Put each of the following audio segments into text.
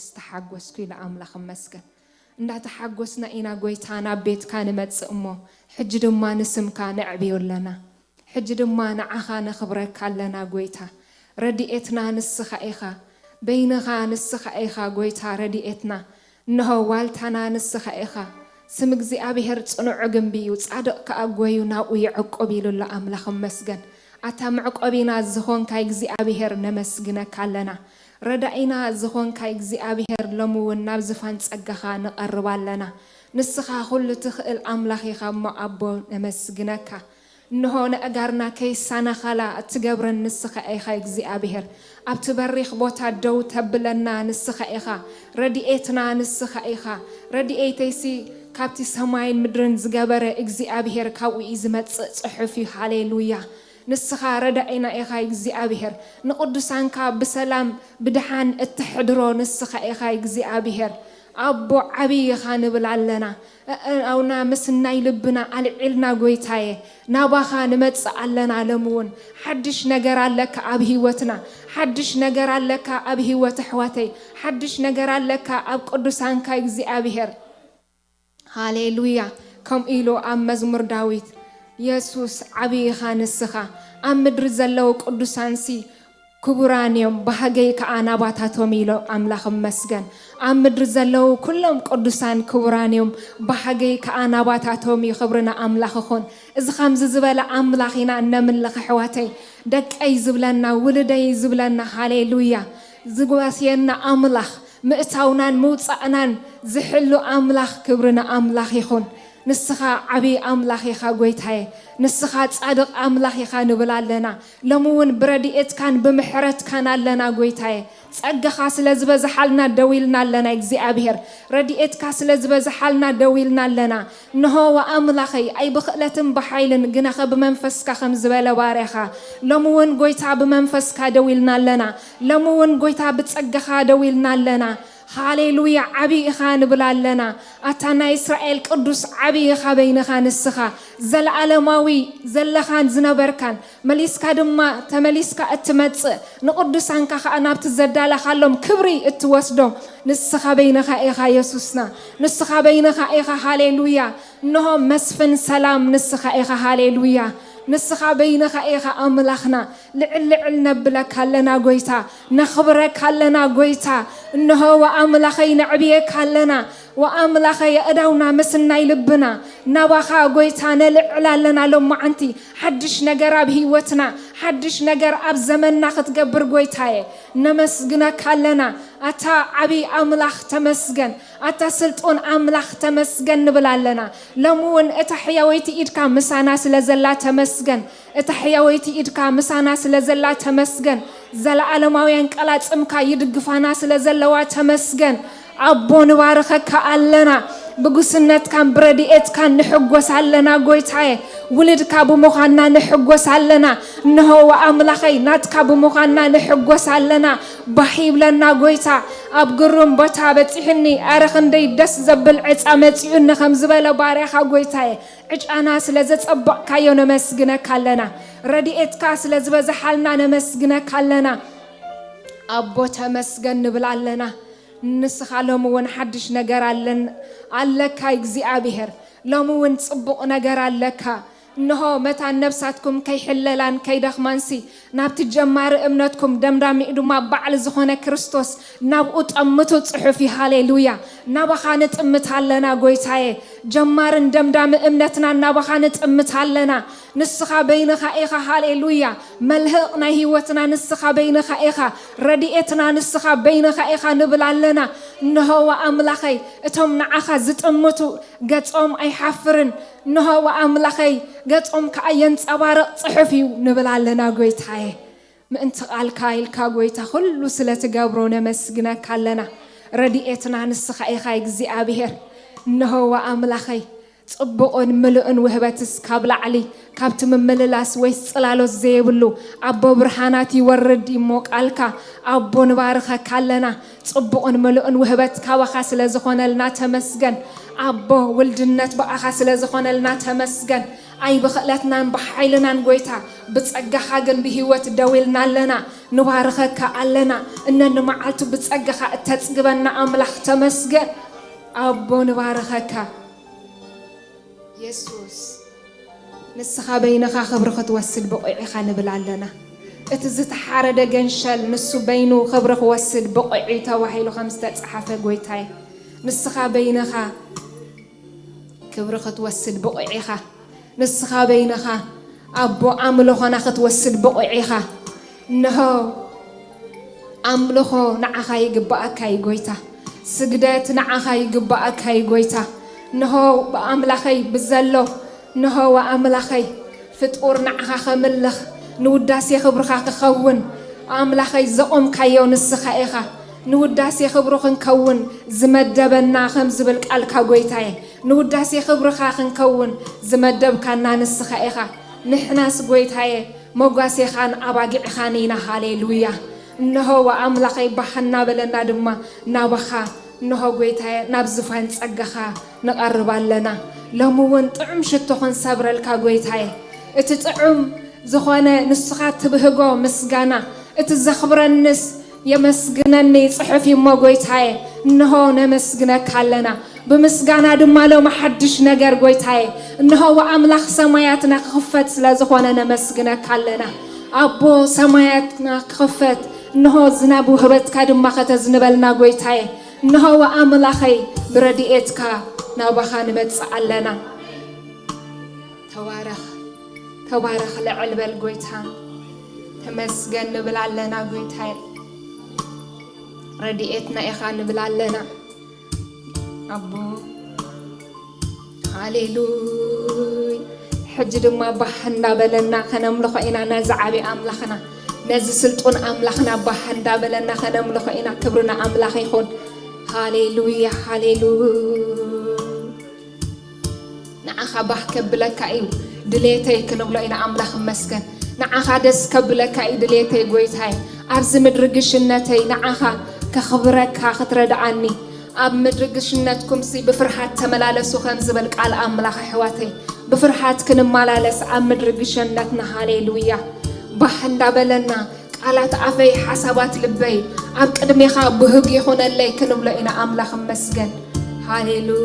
ዝተሓጎስኩ ኢለ ኣምላኽ እመስገን። እንዳተሓጎስና ኢና ጎይታ ናብ ቤትካ ንመጽእ እሞ፣ ሕጂ ድማ ንስምካ ነዕብዮ ኣለና። ሕጂ ድማ ንዓኻ ነኽብረካ ኣለና ጎይታ። ረድኤትና ንስኻ ኢኻ፣ በይንኻ ንስኻ ኢኻ ጎይታ ረድኤትና። እንሆ ዋልታና ንስኻ ኢኻ። ስም እግዚኣብሔር ጽኑዕ ግንቢ እዩ፣ ጻድቕ ከኣ ጐዩ ናብኡ ይዕቁብ ኢሉ ኣሎ ኣምላኽ እመስገን። ኣታ መዕቆቢና ዝኾንካ እግዚኣብሔር ነመስግነካ ኣለና። ረዳኢና ዝኾንካ እግዚኣብሔር ሎሚ እውን ናብ ዝፋን ጸጋኻ ንቐርብ ኣለና። ንስኻ ኩሉ ትኽእል ኣምላኽ ኢኻ እሞ ኣቦ ነመስግነካ። እንሆ ነእጋርና ከይሳናኸላ እትገብረን ንስኻ ኢኻ እግዚኣብሔር። ኣብቲ በሪኽ ቦታ ደው ተብለና ንስኻ ኢኻ። ረድኤትና ንስኻ ኢኻ። ረድኤተይሲ ካብቲ ሰማይን ምድርን ዝገበረ እግዚኣብሔር ካብኡ እዩ ዝመጽእ ጽሑፍ እዩ። ሃሌሉያ። ንስኻ ረዳኢና ኢኻ እግዚኣብሔር። ንቅዱሳንካ ብሰላም ብድሓን እተሕድሮ ንስኻ ኢኻ እግዚኣብሔር። ኣቦ ዓብዪ ኢኻ ንብል ኣለና። ኣእናውና ምስናይ ልብና ኣልዒልና ጎይታየ፣ ናባኻ ንመጽእ ኣለና። ሎሚ እውን ሓድሽ ነገር ኣለካ ኣብ ህይወትና፣ ሓድሽ ነገር ኣለካ ኣብ ህይወት ኣሕዋተይ፣ ሓድሽ ነገር ኣለካ ኣብ ቅዱሳንካ እግዚኣብሔር። ሃሌሉያ። ከምኡ ኢሉ ኣብ መዝሙር ዳዊት፣ የሱስ ዓብዪ ኢኻ ንስኻ። ኣብ ምድሪ ዘለዉ ቅዱሳንሲ ክቡራን እዮም፣ ባህገይ ከኣ ናባታቶም ኢሎ ኣምላኽ እመስገን። ኣብ ምድሪ ዘለዉ ኩሎም ቅዱሳን ክቡራን እዮም፣ ባህገይ ከኣ ናባታቶም እዩ። ክብሪ ንኣምላኽ ይኹን። እዚ ኸምዚ ዝበለ ኣምላኽ ኢና እነምልኽ ኣሕዋተይ። ደቀይ ዝብለና፣ ውሉደይ ዝብለና፣ ሃሌሉያ። ዝጓስየና ኣምላኽ፣ ምእታውናን ምውጻእናን ዝሕሉ ኣምላኽ፣ ክብሪ ንኣምላኽ ይኹን። ንስኻ ዓብዪ ኣምላኽ ኢኻ ጎይታየ፣ ንስኻ ጻድቕ ኣምላኽ ኢኻ ንብል ኣለና። ሎሚ እውን ብረድኤትካን ብምሕረትካን ኣለና ጎይታየ። ጸጋኻ ስለ ዝበዝሓልና ደው ኢልና ኣለና እግዚኣብሔር። ረድኤትካ ስለ ዝበዝሓልና ደው ኢልና ኣለና። እንሆ ወኣምላኸይ፣ ኣይብኽእለትን ብሓይልን ግናኸ ብመንፈስካ ከም ዝበለ ባርያኻ። ሎሚ እውን ጎይታ ብመንፈስካ ደው ኢልና ኣለና። ሎሚ እውን ጎይታ ብጸጋኻ ደው ኢልና ኣለና። ሃሌሉያ፣ ዓብዪ ኢኻ ንብል ኣለና። ኣታ ናይ እስራኤል ቅዱስ ዓብዪ ኢኻ በይንኻ ንስኻ። ዘለኣለማዊ ዘለኻን ዝነበርካን፣ መሊስካ ድማ ተመሊስካ እትመጽእ፣ ንቅዱሳንካ ኸኣ ናብቲ ዘዳለኻሎም ክብሪ እትወስዶ ንስኻ በይንኻ ኢኻ የሱስና። ንስኻ በይንኻ ኢኻ። ሃሌሉያ። እንሆ መስፍን ሰላም ንስኻ ኢኻ። ሃሌሉያ። ንስኻ በይንኻ ኢኻ ኣምላኽና። ልዕል ልዕል ነብለካ ኣለና ጎይታ። ነኽብረካ ኣለና ጎይታ። እንሆ ወኣምላኸይ ነዕብየካ ኣለና። ወኣምላኸይ ኣእዳውና ምስናይ ልብና ናባኻ ጎይታ ነልዕል ኣለና። ሎማዓንቲ ሓድሽ ነገር ኣብ ህይወትና፣ ሓድሽ ነገር ኣብ ዘመንና ክትገብር ጎይታየ፣ ነመስግነካ ኣለና። ኣታ ዓብዪ ኣምላኽ ተመስገን፣ ኣታ ስልጡን ኣምላኽ ተመስገን ንብል ኣለና። ሎሚ እውን እታ ሕያወይቲ ኢድካ ምሳና ስለ ዘላ ተመስገን፣ እታ ሕያወይቲ ኢድካ ምሳና ስለ ዘላ ተመስገን፣ ዘለኣለማውያን ቀላጽምካ ይድግፋና ስለ ዘለዋ ተመስገን። ኣቦ ንባርኸካ ኣለና። ብጉስነትካን ብረድኤትካን ንሕጎስ ኣለና ጎይታየ። ውልድካ ብምዃንና ንሕጎስ ኣለና። እንሆ ወኣምላኸይ ናትካ ብምዃንና ንሕጎስ ኣለና። ባህ ይብለና ጎይታ። ኣብ ግሩም ቦታ በጺሕኒ፣ ኣረ ክንደይ ደስ ዘብል ዕጻ መጺኡኒ ከም ዝበለ ባርያኻ ጎይታየ። ዕጫና ስለ ዘጸበቕካዮ ነመስግነካ ኣለና። ረድኤትካ ስለ ዝበዝሓልና ነመስግነካ ኣለና። ኣቦ ተመስገን ንብል ኣለና። ንስኻ ሎሚ እውን ሓድሽ ነገር ኣለን-፣ ኣለካ እግዚኣብሔር። ሎሚ እውን ጽቡቕ ነገር ኣለካ። እንሆ መታን ነብሳትኩም ከይሕለላን ከይደኽማንሲ ናብቲ ጀማሪ እምነትኩም ደምዳሚኡ ድማ ባዕሊ ዝኾነ ክርስቶስ ናብኡ ጠምቱ ጽሑፍ እዩ። ሃሌሉያ። ናባኻ ንጥምት ኣለና ጎይታየ። ጀማርን ደምዳሚ እምነትና ናባኻ ንጥምት ኣለና። ንስኻ በይንኻ ኢኻ። ሃሌሉያ። መልህቕ ናይ ህይወትና ንስኻ በይንኻ ኢኻ። ረድኤትና ንስኻ በይንኻ ኢኻ ንብል ኣለና። እንሆ ኣምላኸይ፣ እቶም ንዓኻ ዝጥምቱ ገጾም ኣይሓፍርን። እንሆ ኣምላኸይ፣ ገጾም ከኣ የንጸባርቕ ጽሑፍ እዩ ንብል ኣለና ጎይታየ። ምእንቲ ቃልካ ኢልካ ጎይታ ኩሉ ስለ ትገብሮ ነመስግነካ ኣለና። ረድኤትና ንስኻ ኢኻ እግዚኣብሔር። እንሆ ኣምላኸይ፣ ጽቡቕን ምሉእን ውህበትስ ካብ ላዕሊ፣ ካብቲ ምምልላስ ወይስ ጽላሎት ዘይብሉ ኣቦ ብርሃናት ይወርድ እሞ ቃልካ። ኣቦ ንባርኸካ ኣለና። ጽቡቕን ምሉእን ውህበት ካባኻ ስለ ዝኾነልና ተመስገን። ኣቦ ውልድነት ብኣኻ ስለ ዝኾነልና ተመስገን። ኣይ ብኽእለትናን ብሓይልናን ጎይታ፣ ብጸጋኻ ግን ብህይወት ደው ኢልና ኣለና። ንባርኸካ ኣለና። እነኒ መዓልቱ ብጸጋኻ እተጽግበና ኣምላኽ ተመስገን። ኣቦ ንባርኸካ። የሱስ፣ ንስኻ በይንኻ ክብሪ ክትወስድ ብቑዕ ኢኻ ንብል ኣለና። እቲ ዝተሓረደ ገንሸል ንሱ በይኑ ክብሪ ክወስድ ብቑዕ እዩ ተባሂሉ ከም ዝተጻሓፈ ጎይታየ፣ ንስኻ በይንኻ ክብሪ ክትወስድ ብቑዕ ኢኻ። ንስኻ በይንኻ ኣቦ ኣምልኾና ክትወስድ ብቑዕ ኢኻ። እንሆ ኣምልኾ ንዓኻ ይግብኣካ እዩ ጎይታ። ስግደት ንዓኻ ይግብኣካ እዩ ጎይታ። እንሆ ብኣምላኸይ ብዘሎ፣ እንሆ ኣምላኸይ ፍጡር ንዓኻ ከምልኽ፣ ንውዳሴ ክብርኻ ክኸውን ኣምላኸይ ዘቖምካዮ ንስኻ ኢኻ። ንውዳሴ ክብሩ ክንከውን ዝመደበና ከም ዝብል ቃልካ ጎይታየ፣ ንውዳሴ ክብርኻ ክንከውን ዝመደብካና ንስኻ ኢኻ። ንሕናስ ጎይታየ መጓሴኻን ኣባጊዕኻን ኢና። ሃሌሉያ። እንሆ ኣምላኸይ ባህ እናበለና ድማ ናባኻ፣ እንሆ ጎይታየ ናብ ዝፋን ጸጋኻ ንቐርብ ኣለና። ሎሚ እውን ጥዑም ሽቶ ክንሰብረልካ ጎይታየ፣ እቲ ጥዑም ዝኾነ ንስኻ ትብህጎ ምስጋና፣ እቲ ዘኽብረንስ የመስግነኒ ጽሑፍ እሞ ጎይታየ፣ እንሆ ነመስግነካ ኣለና። ብምስጋና ድማ ሎሚ ሓድሽ ነገር ጎይታየ፣ እንሆ ኣምላኽ ሰማያትና ክኽፈት ስለ ዝኾነ ነመስግነካ ኣለና። ኣቦ ሰማያትና ክኽፈት፣ እንሆ ዝናብ ውህበትካ ድማ ከተዝንበልና ጎይታየ፣ እንሆ ኣምላኸይ ብረድኤትካ ናባኻ ንመጽእ ኣለና። ተባረኽ፣ ተባረኽ ልዕል በል ጎይታ። ተመስገን ንብል ኣለና ጎይታየ። ረድኤትና ኢኻ ንብል ኣለና ኣቦ። ሃሌሉይ። ሕጂ ድማ ባህ እንዳበለና ከነምልኾ ኢና ነዚ ዓብዪ ኣምላኽና፣ ነዚ ስልጡን ኣምላኽና ባህ እንዳበለና ከነምልኾ ኢና። ክብሪ ንኣምላኽ ይኹን። ሃሌሉያ፣ ሃሌሉያ። ንዓኻ ባህ ከብለካ እዩ ድሌተይ ክንብሎ ኢና። ኣምላኽ እመስገን። ንዓኻ ደስ ከብለካ እዩ ድሌተይ ጎይታይ። ኣብዚ ምድሪ ግሽነተይ ንዓኻ ከኽብረካ ክትረድኣኒ። ኣብ ምድሪ ግሽነትኩምሲ ብፍርሃት ተመላለሱ ከም ዝብል ቃል ኣምላኽ ኣሕዋተይ፣ ብፍርሃት ክንመላለስ ኣብ ምድሪ ግሸነትና። ሃሌሉያ። ባህ እንዳበለና ቃላት ኣፈይ ሓሳባት ልበይ ኣብ ቅድሜኻ ብህግ ይኹነለይ ክንብሎ ኢና። ኣምላኽ እመስገን። ሃሌሉያ።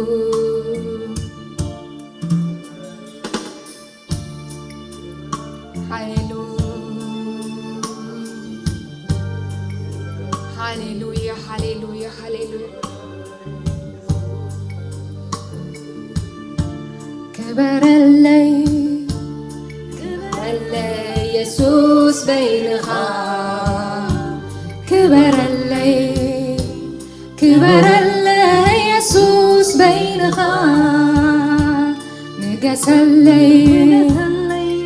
ሃሌሉያ። ሃሌሉያ፣ ሃሌሉያ፣ ሃሌሉያ። ክበረለይ፣ ክበረለይ የሱስ በይንኻ። ክበረለይ፣ ክበረለይ የሱስ በይንኻ። ንገሰለይ፣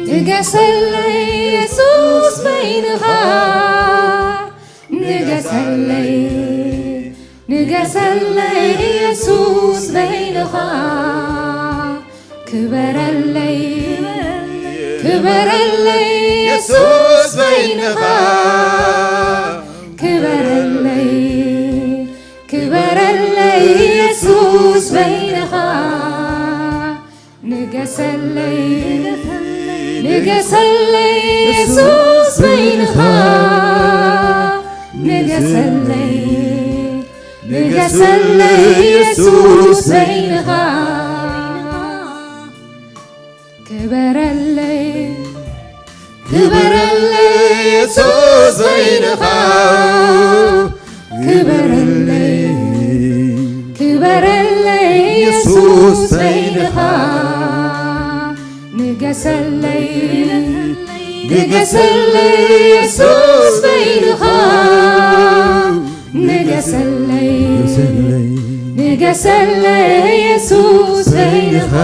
ንገሰለይ የሱስ በይንኻ። ንገሰለይ፣ ንገሰለይ የሱስ በይንኻ። ክበረለይ፣ ክበረለይ የሱስ በይንኻ። ክበረለይ፣ ክበረለይ የሱስ በይንኻ። ንገሰለይ፣ ንገሰለይ የሱስ በይንኻ። ንገሰለይ፣ ንገሰለይ የሱስ በይንኻ። ክበረለይ፣ ክበረለይ የሱስ በይንኻ። ክበረለይ፣ ክበረለይ የሱስ በይንኻ። ንገሰለይ፣ ንገሰለይ የሱስ በይንኻ። ንገሰለይ፣ ንገሰለይ የሱስ በይንኻ።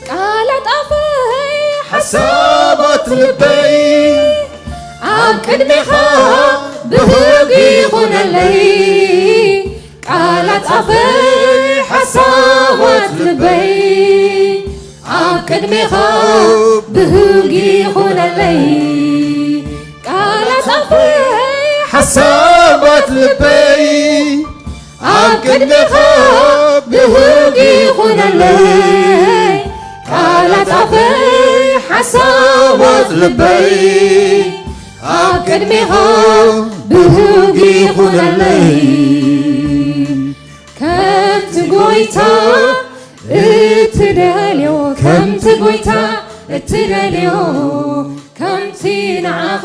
ቃላት ኣፈይ ሓሳባት ልበይ ኣብ ቅድሜኻ ብህግ ይኹነለይ። ቃላት ኣፈይ ሓሳባት ሓሳባት ልበይ ኣብ ቅድሜኻ ብህግ ይኹነለይ። ቃላት ኣፈይ ሓሳባት ልበይ ኣብ ቅድሜኻ ብህግ ይኹነለይ። ቃላት ኣፈይ ሓሳባት ልበይ ኣብ ቅድሜኻ ብህግ ይኹነለይ። ከምቲ ጎይታ እትደልዮ፣ ከምቲ ጎይታ እትደልዮ፣ ከምቲ ንዓኻ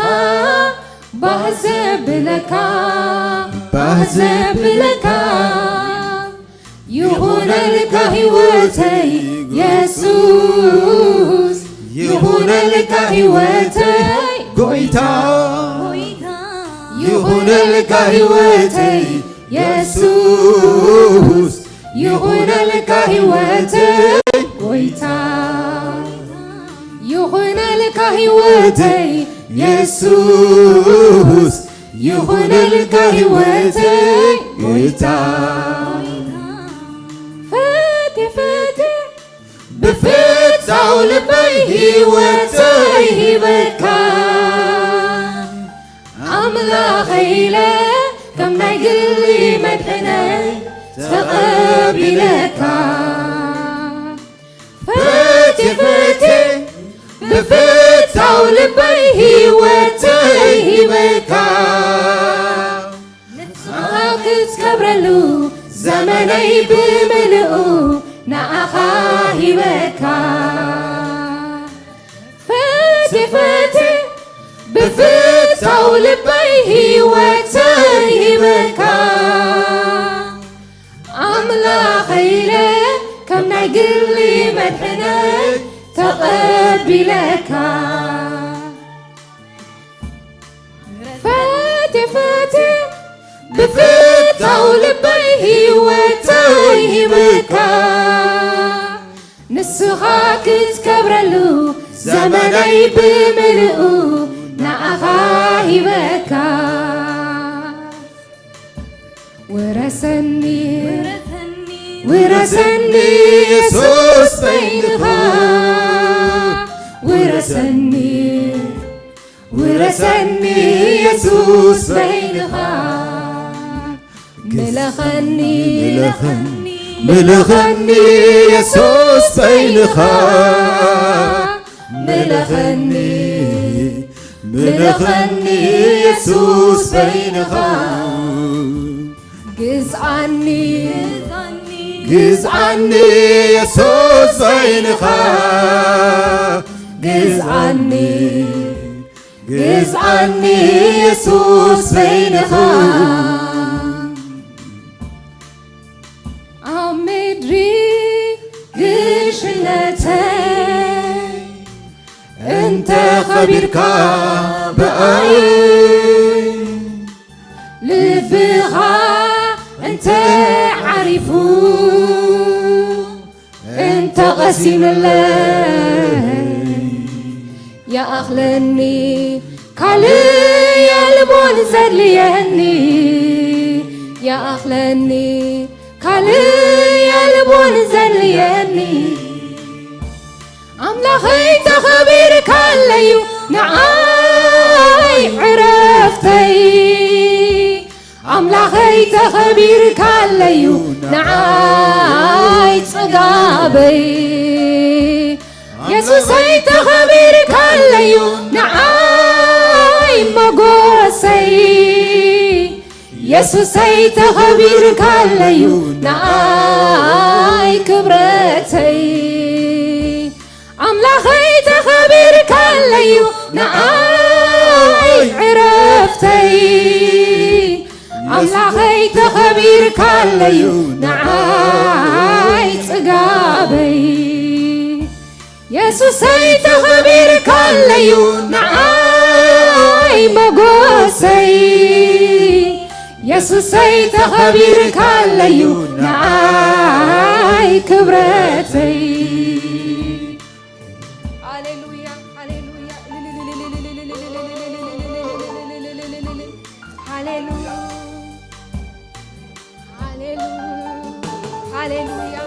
ባህ ዘብለካ፣ ባህ ዘብለካ። ይኹነልካ ህይወተይ የሱስ፣ ይኹነልካ ህይወተይ ጎይታ፣ ይኹነልካ ህይወተይ የሱስ፣ ይኹነልካ ህይወተይ ጎይታ፣ ይኹነልካ ህይወተይ የሱስ፣ ይኹነልካ ህይወተይ ጎይታ። ፈትየ ፈትየ ብፍታው ልበይ ህይወተይ ሂበካ። ኣምላኸይ ኢለ ከም ናይ ግሊ መድሕነይ ተቐቢለካ። ፈትየ ፈትየ ብፍታው ልበይ ህይወተይ ሂበካ። ንስኻ ክትከብረሉ ዘመነይ ብምልኡ ንኣኻ ሂበካ። ፈትየ ፈትየ ብፍታው ልበይ ህይወተይ ሂበካ። ኣምላኸይ ኢለ ከም ናይ ግሊ መድሕነይ ተቐቢለካ። ፈትየ ፈትየ ብፍታው ልበይ ህይወተይ ሂበካ። ንስኻ ክትከብረሉ ዘመነይ ብምልኡ ንኣኻ ሂበካ። ውረሰኒ፣ ውረሰኒ የሱስ በይንኻ። ውረሰኒ፣ ውረሰኒ የሱስ በይንኻ። ምለኸኒ፣ ምለኸኒ፣ ምለኸኒ የሱስ በይንኻ። ምለኸኒ፣ ምለኸኒ የሱስ በይንኻ። ግዝኣኒ፣ ግዝኣኒ የሱስ በይንኻ። ግዝኣኒ፣ ግዝኣኒ የሱስ በይንኻ። ኣብ ምድሪ ግሽነተይ እንተ ኸቢርካ ብኣይ፣ ልብኻ እንተ ዓሪፉ እንተ ቐሲኑለይ፣ ይኣኽለኒ ካልእ የልቦን ዘድልየኒ። ይኣኽለኒ ካልእ የልቦን ዘድልየኒ። ኣምላኸይ ተኸቢርካለዩ ንዓይ ዕረፍተይ። ኣምላኸይ ተኸቢርካለዩ ንዓይ ጽጋበይ። የሱሰይ ተኸቢርካለዩ ንዓይ መጎሰይ። የሱሰይ ተኸቢርካለዩ ንዓይ ክብረተይ። ኣምላኸይ ተኸቢርካለዩ ንዓይ ዕረፍተይ። ኣምላኸይ ተኸቢርካለዩ ንዓይ ጽጋበይ። የሱሰይ ተኸቢርካለዩ ንዓይ መጎሰይ። የሱሰይ ተኸቢርካለዩ ንዓይ ክብረተይ። ሃሌሉያ፣ ሃሌሉያ፣ ሃሌሉያ፣ ሃሌሉያ፣ ሃሌሉያ፣ ሃሌሉያ፣ ሃሌሉያ፣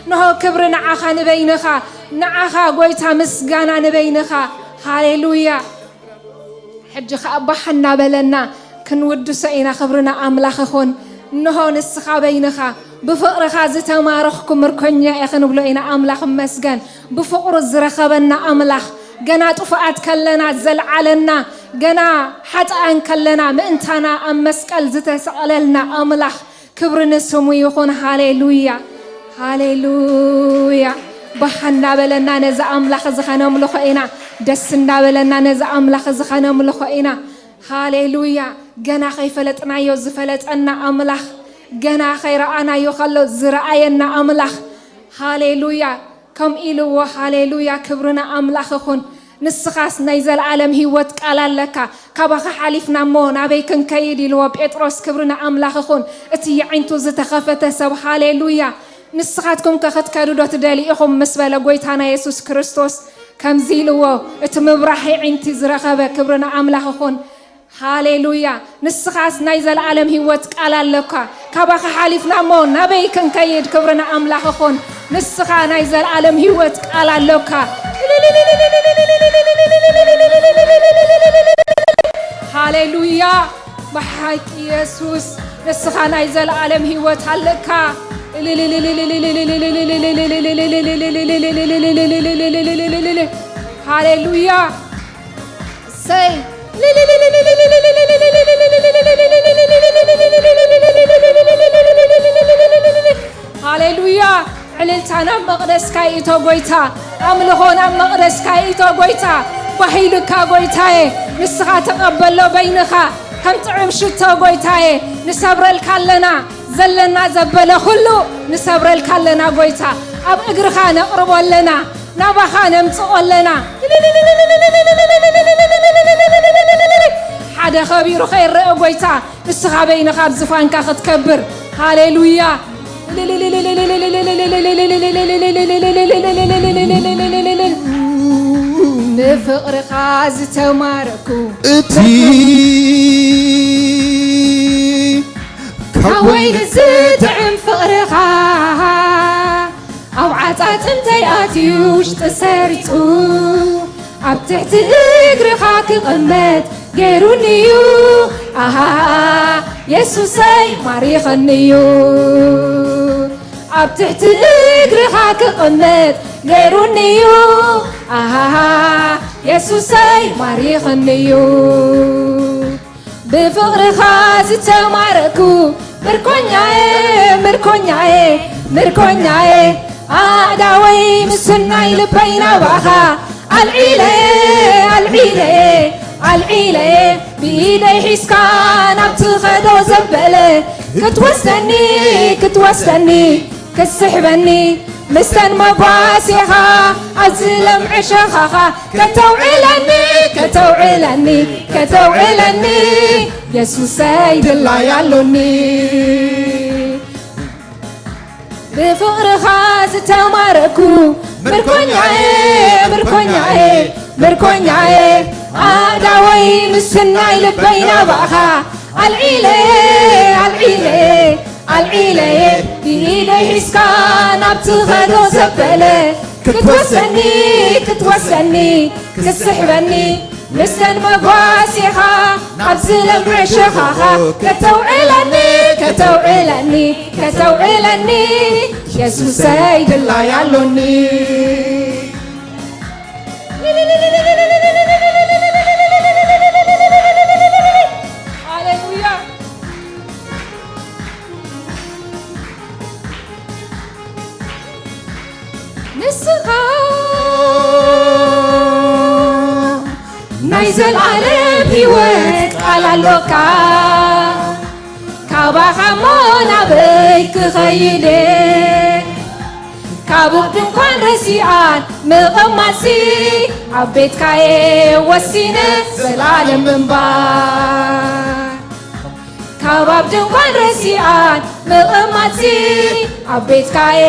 እንሆ ክብሪ ንዓኻ ንበይንኻ፣ ንዓኻ ጎይታ ምስጋና ንበይንኻ። ሃሌሉያ። ሕጂ ኸኣ ባሕ እናበለና ክንውድሶ ኢና። ክብሪ ንኣምላኽ ይኹን። እንሆ ንስኻ በይንኻ፣ ብፍቕርኻ ዝተማረኽኩ ምርኮኛ እየ ክንብሎ ኢና። ኣምላኽ እመስገን። ብፍቕሩ ዝረኸበና ኣምላኽ፣ ገና ጥፉኣት ከለና ዘልዓለና፣ ገና ሓጥኣን ከለና ምእንታና ኣብ መስቀል ዝተሰቐለልና ኣምላኽ፣ ክብሪ ንስሙ ይኹን። ሃሌሉያ፣ ሃሌሉያ። ባህ እናበለና ነዚ ኣምላኽ እዚ ኸነምልኾ ኢና። ደስ እናበለና ነዚ ኣምላኽ እዚ ኸነምልኾ ኢና። ሃሌሉያ። ገና ከይፈለጥናዮ ዝፈለጠና ኣምላኽ፣ ገና ከይረኣናዮ ከሎ ዝረኣየና ኣምላኽ። ሃሌሉያ። ከምኡ ኢልዎ፣ ሃሌሉያ፣ ክብሪ ንኣምላኽ ይኹን። ንስኻስ ናይ ዘለኣለም ህይወት ቃል ኣለካ፣ ካባኻ ሓሊፍና እሞ ናበይ ክንከይድ? ኢልዎ ጴጥሮስ። ክብሪ ንኣምላኽ ይኹን። እቲ የዒንቱ ዝተኸፈተ ሰብ፣ ሃሌሉያ። ንስኻትኩም ከ ክትከዱ ዶ ትደልዩ ኢኹም? ምስ በለ፣ ጎይታና የሱስ ክርስቶስ ከምዚ ኢልዎ፣ እቲ ምብራህ የዒንቲ ዝረኸበ፣ ክብሪ ንኣምላኽ ይኹን። ሃሌሉያ። ንስኻስ ናይ ዘለኣለም ህይወት ቃል ኣሎካ። ካባኻ ሓሊፍና እሞ ናበይ ክንከይድ? ክብሪ ንኣምላኽ ይኹን። ንስኻ ናይ ዘለኣለም ህይወት ቃል ኣሎካ። ሃሌሉያ። ብሓቂ የሱስ፣ ንስኻ ናይ ዘለኣለም ህይወት ኣለካ። ሃሌሉያ። እሰይ። ሃሌሉያ። ዕልልታ ናብ መቕደስካ ይእቶ ጎይታ። ኣምልኾ ናብ መቕደስካ ይእቶ ጎይታ። ባሂሉካ ጎይታዬ፣ ንስኻ ተቐበሎ በይንኻ ከም ጥዑም ሽቶ ጎይታዬ። ንሰብረልካ ኣለና፣ ዘለና ዘበለ ኩሉ ንሰብረልካ ኣለና ጎይታ። ኣብ እግርኻ ነቕርቦ ኣለና፣ ናባኻ ነምጽኦ ኣለና። ሓደ ኸቢሩ ኸይረአ ጎይታ፣ ንስኻ በይንኻ ኣብ ዝፋንካ ክትከብር። ሃሌሉያ። ብፍቕርኻ ዝተማረኩ እቲ ካብ ወይኒ ዝጥዕም ፍቕርኻ ኣብ ዓጻጽምተይ ኣትዩ ውሽጢ ሰሪጹ ኣብ ትሕቲ እግርኻ ክቕመጥ ገይሩኒዩ። ኣሃ የሱሰይ ማሪኸኒዩ። ኣብ ትሕቲ እግርኻ ክቕመጥ ገይሩኒዩ። ኣሃ የሱሰይ ማሪኸኒዩ። ብፍቕርኻ ዝተማረኩ ምርኮኛዬ፣ ምርኮኛዬ፣ ምርኮኛዬ፣ ኣእዳወይ ምስናይ ልበይ ናባኻ ኣልዒለየ፣ ኣልዒለየ፣ ኣልዒለየ፣ ብኢደይ ሒዝካ ናብ ትኸዶ ዘበለ ክትወስደኒ፣ ክትወስደኒ፣ ክትስሕበኒ ምስተን መጓሴኻ ኣብዚ ለምዒ ሸኻኻ ከተውዕለኒ፣ ከተውዕለኒ፣ ከተውዕለኒ የሱሰይ ድላይ ኣሎኒ። ብፍቕርኻ ዝተማረኩ ምርኮኛዬ፣ ምርኮኛዬ፣ ምርኮኛዬ፣ ኣእዳወይ ምስናይ ልበይ ናባኻ ኣልዒለየ፣ ኣልዒለየ፣ ኣልዒለየ፣ ብኢደይ ሒዝካ ናብ ትኸዶ ዘበለ ክትወስደኒ፣ ክትወስደኒ፣ ክትስሕበኒ ምስተን መጓሴኻ ኣብዚ ለምዒ ሸኻኻ ከተውዕለኒ፣ ከተውዕለኒ፣ ከተውዕለኒ የሱሰይ ድላይ ኣሎኒ። ሃሌሉያ። ንስኻ ናይ ዘልኣለም ህይወት ቃል ኣሎካ። ካባኻ እሞ ናበይ ክኸይድ? ካብ ድንኳን ረሲኣን ምቕማጥሲ ኣብ ቤትካየ ወሲነ ዘልኣለም ምንባር። ካብ ኣብ ድንኳን ረሲኣን ምቕማጥሲ ኣብ ቤትካየ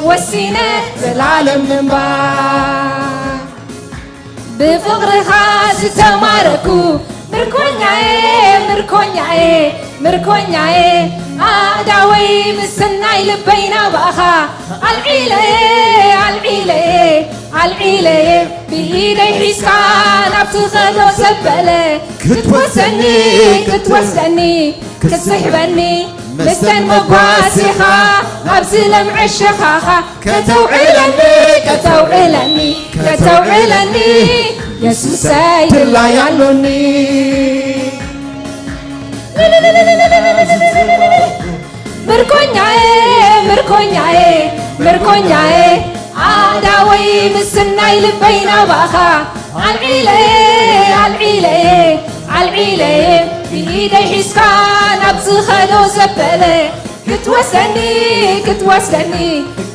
ወሲነ ዘልኣለም ምንባር። ብፍቕርኻ ዝተማረኩ ምርኮኛየ፣ ምርኮኛየ፣ ምርኮኛየ፣ ኣእዳወይ ምስናይ ልበይ ናባኻ ኣልዒለየ ኣልዒለየ ኣልዒለየ ብኢደይ ሒዝካ ናብ ትኸዶ ዘበለ ክትወስደኒ ክትወስደኒ ክትስሕበኒ ምስተን መጓሲኻ ኣብዚ ለምዐ ሸኻኻ ከተውዕለኒ ከተውዕለኒ ከተውዕለኒ የሱሰይ ድላይ ኣሎኒ። ምርኮኛዬ ምርኮኛዬ ምርኮኛዬ ኣእዳወይ ምስናይ ልበይ ናባኻ ኣልዒለየ ኣልዒለየ ኣልዒለየ ብኢደይ ሒዝካ ናብ ዝኸዶ ዘበለ ክትወስደኒ ክትወስደኒ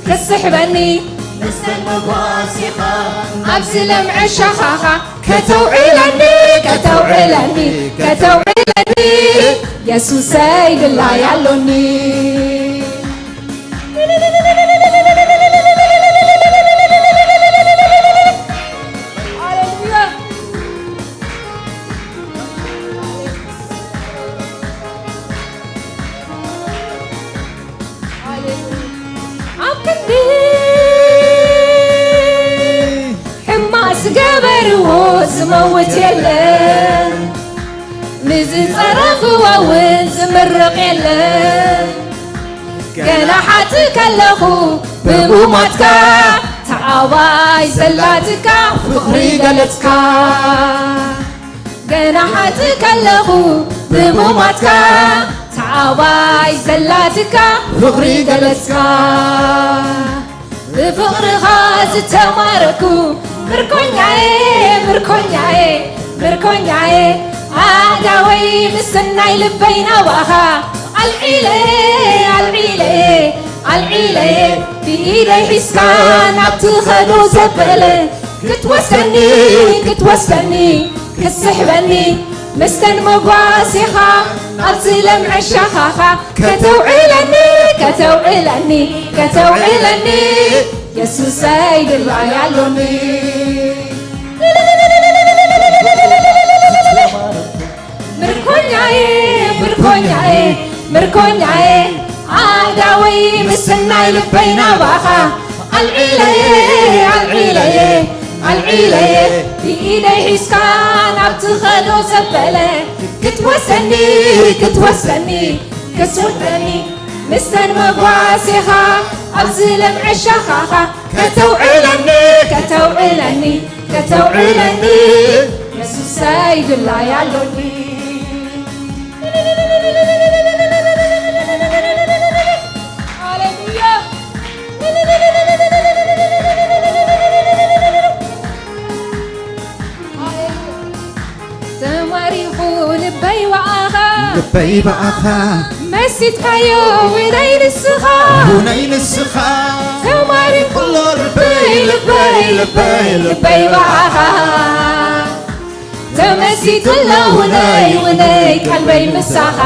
ክትስሕበኒ ምስናይ መጓሲኻ ኣብዚ ለምዐ ሸኻኻ ከተውዕለኒ ከተውዕለኒ ከተውዕለኒ የሱሰይ ድላይ ኣሎኒ። ኣብ ክንዲ ሕማስ ገበርዎ ዝመውት የለን ንዝጸረፍዎ እውን ዝምርቕ የለን ገና ሓቲ ከለኹ ብሙማትካ ተዓባይ ዘላትካ ፍቕሪ ገለጽካ ገና ሓቲ ከለኹ ብሙማትካ ተዓባይ ዘላትካ ፍቕሪ ገለጽካ ብፍቕርኻ ዝተማረኩ ምርኮኛዬ ምርኮኛዬ ምርኮኛዬ ኣእዳወይ ምስናይ ልበይ ናባኻ ኣልዒለየ ኣልዒለየ ኣልዒለየ ብኢደይ ሒዝካ ናብ ትኸዶ ዘበለ ክትወስደኒ ክትወስደኒ ክትስሕበኒ ምስተን መጓሲኻ ኣብዚ ለምዐ ሸኻኻ ከተውዕለኒ ከተውዕለኒ ከተውዕለኒ የሱሰይ ድላይ ኣሎኒ። ምርኮኛዬ ምርኮኛዬ ምርኮኛዬ ኣእዳወይ ምስናይ ልበይ ናባኻ ኣልዒለየ ኣልዒለየ ኣልዒለየ ብኢደይ ሒዝካ ናብ ትኸዶ ዘበለ ክትወስደኒ ክትወስደኒ ክትስሕበኒ ምስተን መጓሲኻ ኣብዚ ለምዐ ሸኻኻ ከተውዕለኒ ከተውዕለኒ ከተውዕለኒ የሱሰይ ድላይ ኣሎኒ። ሃሌሉያ። ተማሪኹ ልበይ ብኣኻ ልበይ ብኣኻ መሲጥካዮ ውነይ ንስኻ ውነይ ንስኻ ተማሪኹ ኩሎ ልበይ ልበይ ልበይ ልበይ ብኣኻ ተመሲጡ ኣሎ ውነይ ውነይ ቀልበይ ምሳኻ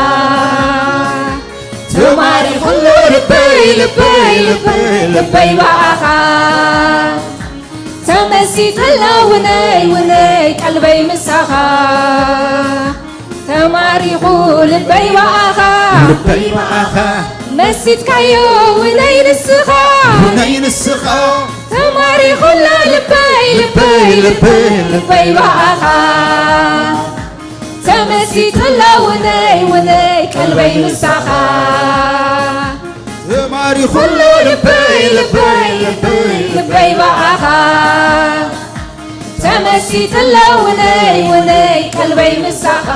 ተማሪኹ ኣሎ ልበይ ልበይ ልበይ ልበይ ብኣኻ ተመሲጠላ ውነይ ውነይ ቀልበይ ምሳኻ ተማሪኹ ልበይ ብኣኻ ልበይ ብኣኻ መሲጥካዮ ውነይ ንስኻ ውነይ ንስኻ ተማሪኹላ ልበይ ልበይ ልበይ ልበይ ብኣኻ ተመሲጠላ ውነይ ውነይ ቀልበይ ምሳኻ ተማሪኹሎ ልበይ ልበይ ልበይ ልበይ ብኣኻ ተመሲጥላ ውነይ ውነይ ቀልበይ ምሳኻ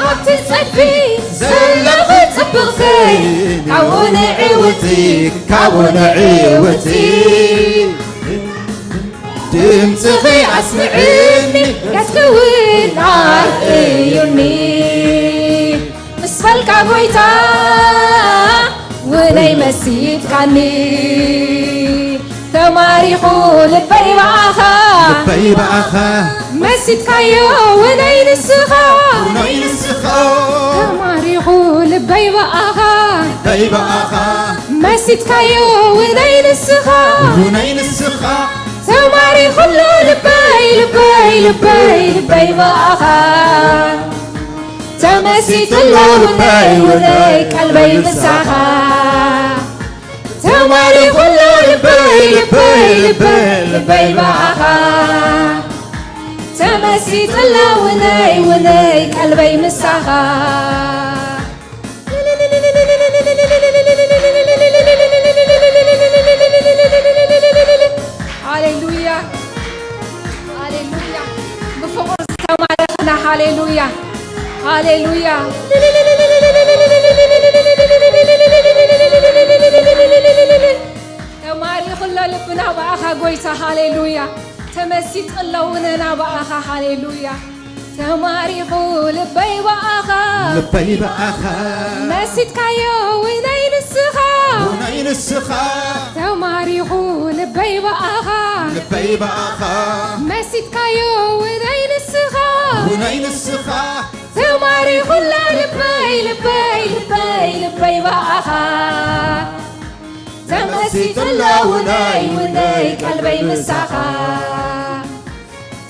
ኣብቲ ጸድፊ ዘለኹ ጽብቕተይ ካብኡ ንዕውቲ ካብኡ ንዕውቲ ድምፅኺ ኣስምዕኒ ገጽኪ እውን ኣርእዩኒ ምስ በልካ ጎይታ ውነይ መሲጥካኒ ተማሪኹ ልበይ ብኣኻ ልበይ ብኣኻ መሲጥካዮ ውነይ ንስኻ ውነይ ንስኻ ተማሪኹ ልበይ ብኣኻ ልበይ ብኣኻ መሲጥካዮ ውነይ ንስኻ ውነይ ንስኻ ተማሪኹ ኣሎ ልበይ፣ ልበይ፣ ልበይ፣ ልበይ ብኣኻ። ተመሲጡ ኣሎ ውነይ፣ ውነይ፣ ቀልበይ ምሳኻ። ተማሪኹ ኣሎ ልበይ፣ ልበይ፣ ልበይ፣ ልበይ ብኣኻ። ተመሲጡ ኣሎ ውነይ፣ ውነይ፣ ቀልበይ ምሳኻ። ሃሌሉያ፣ ሃሌሉያ። ብፍቕሩ ዝተማረኽና፣ ሃሌሉያ፣ ሃሌሉያ። ተማሪኹ ኣሎ ልብና ብኣኻ ጎይታ፣ ሃሌሉያ። ተመሲጡ ኣሎ ውነና ብኣኻ፣ ሃሌሉያ። ተማሪኹ ልበይ ብኣኻ፣ ልበይ ብኣኻ፣ መሲጥካዮ ውነይ ንስኻ፣ ውነይ ንስኻ። ተማሪኹ ልበይ ብኣኻ፣ ልበይ ብኣኻ፣ መሲጥካዮ ውነይ ንስኻ፣ ውነይ ንስኻ። ተማሪኹ ኣሎ ልበይ፣ ልበይ፣ ልበይ፣ ልበይ ብኣኻ። ተመሲጡ ኣሎ ውነይ፣ ውነይ፣ ቀልበይ ምሳኻ።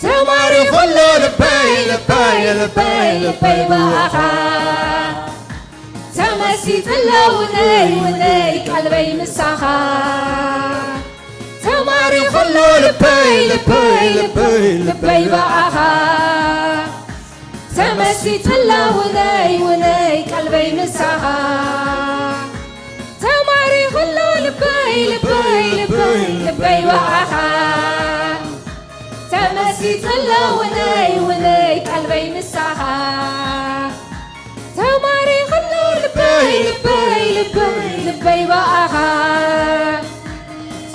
ተማሪኹ ኣሎ ልበይ፣ ልበይ፣ ልበይ፣ ልበይ ብኣኻ። ተመሲጡ ኣሎ ውነይ፣ ውነይ፣ ቀልበይ ምሳኻ። ተማሪኹ ኣሎ ልበይ፣ ልበይ፣ ልበይ፣ ልበይ ብኣኻ። ተመሲጡ ኣሎ ውነይ፣ ውነይ፣ ቀልበይ ምሳኻ። ተማሪኹ ኣሎ ልበይ፣ ልበይ፣ ልበይ፣ ልበይ ብኣኻ። ተመሲጡ ኣሎ ውነይ፣ ውነይ፣ ቀልበይ ምሳኻ። ተማሪኹ ኣሎ ልበይ፣ ልበይ፣ ልበይ፣ ልበይ ብኣኻ።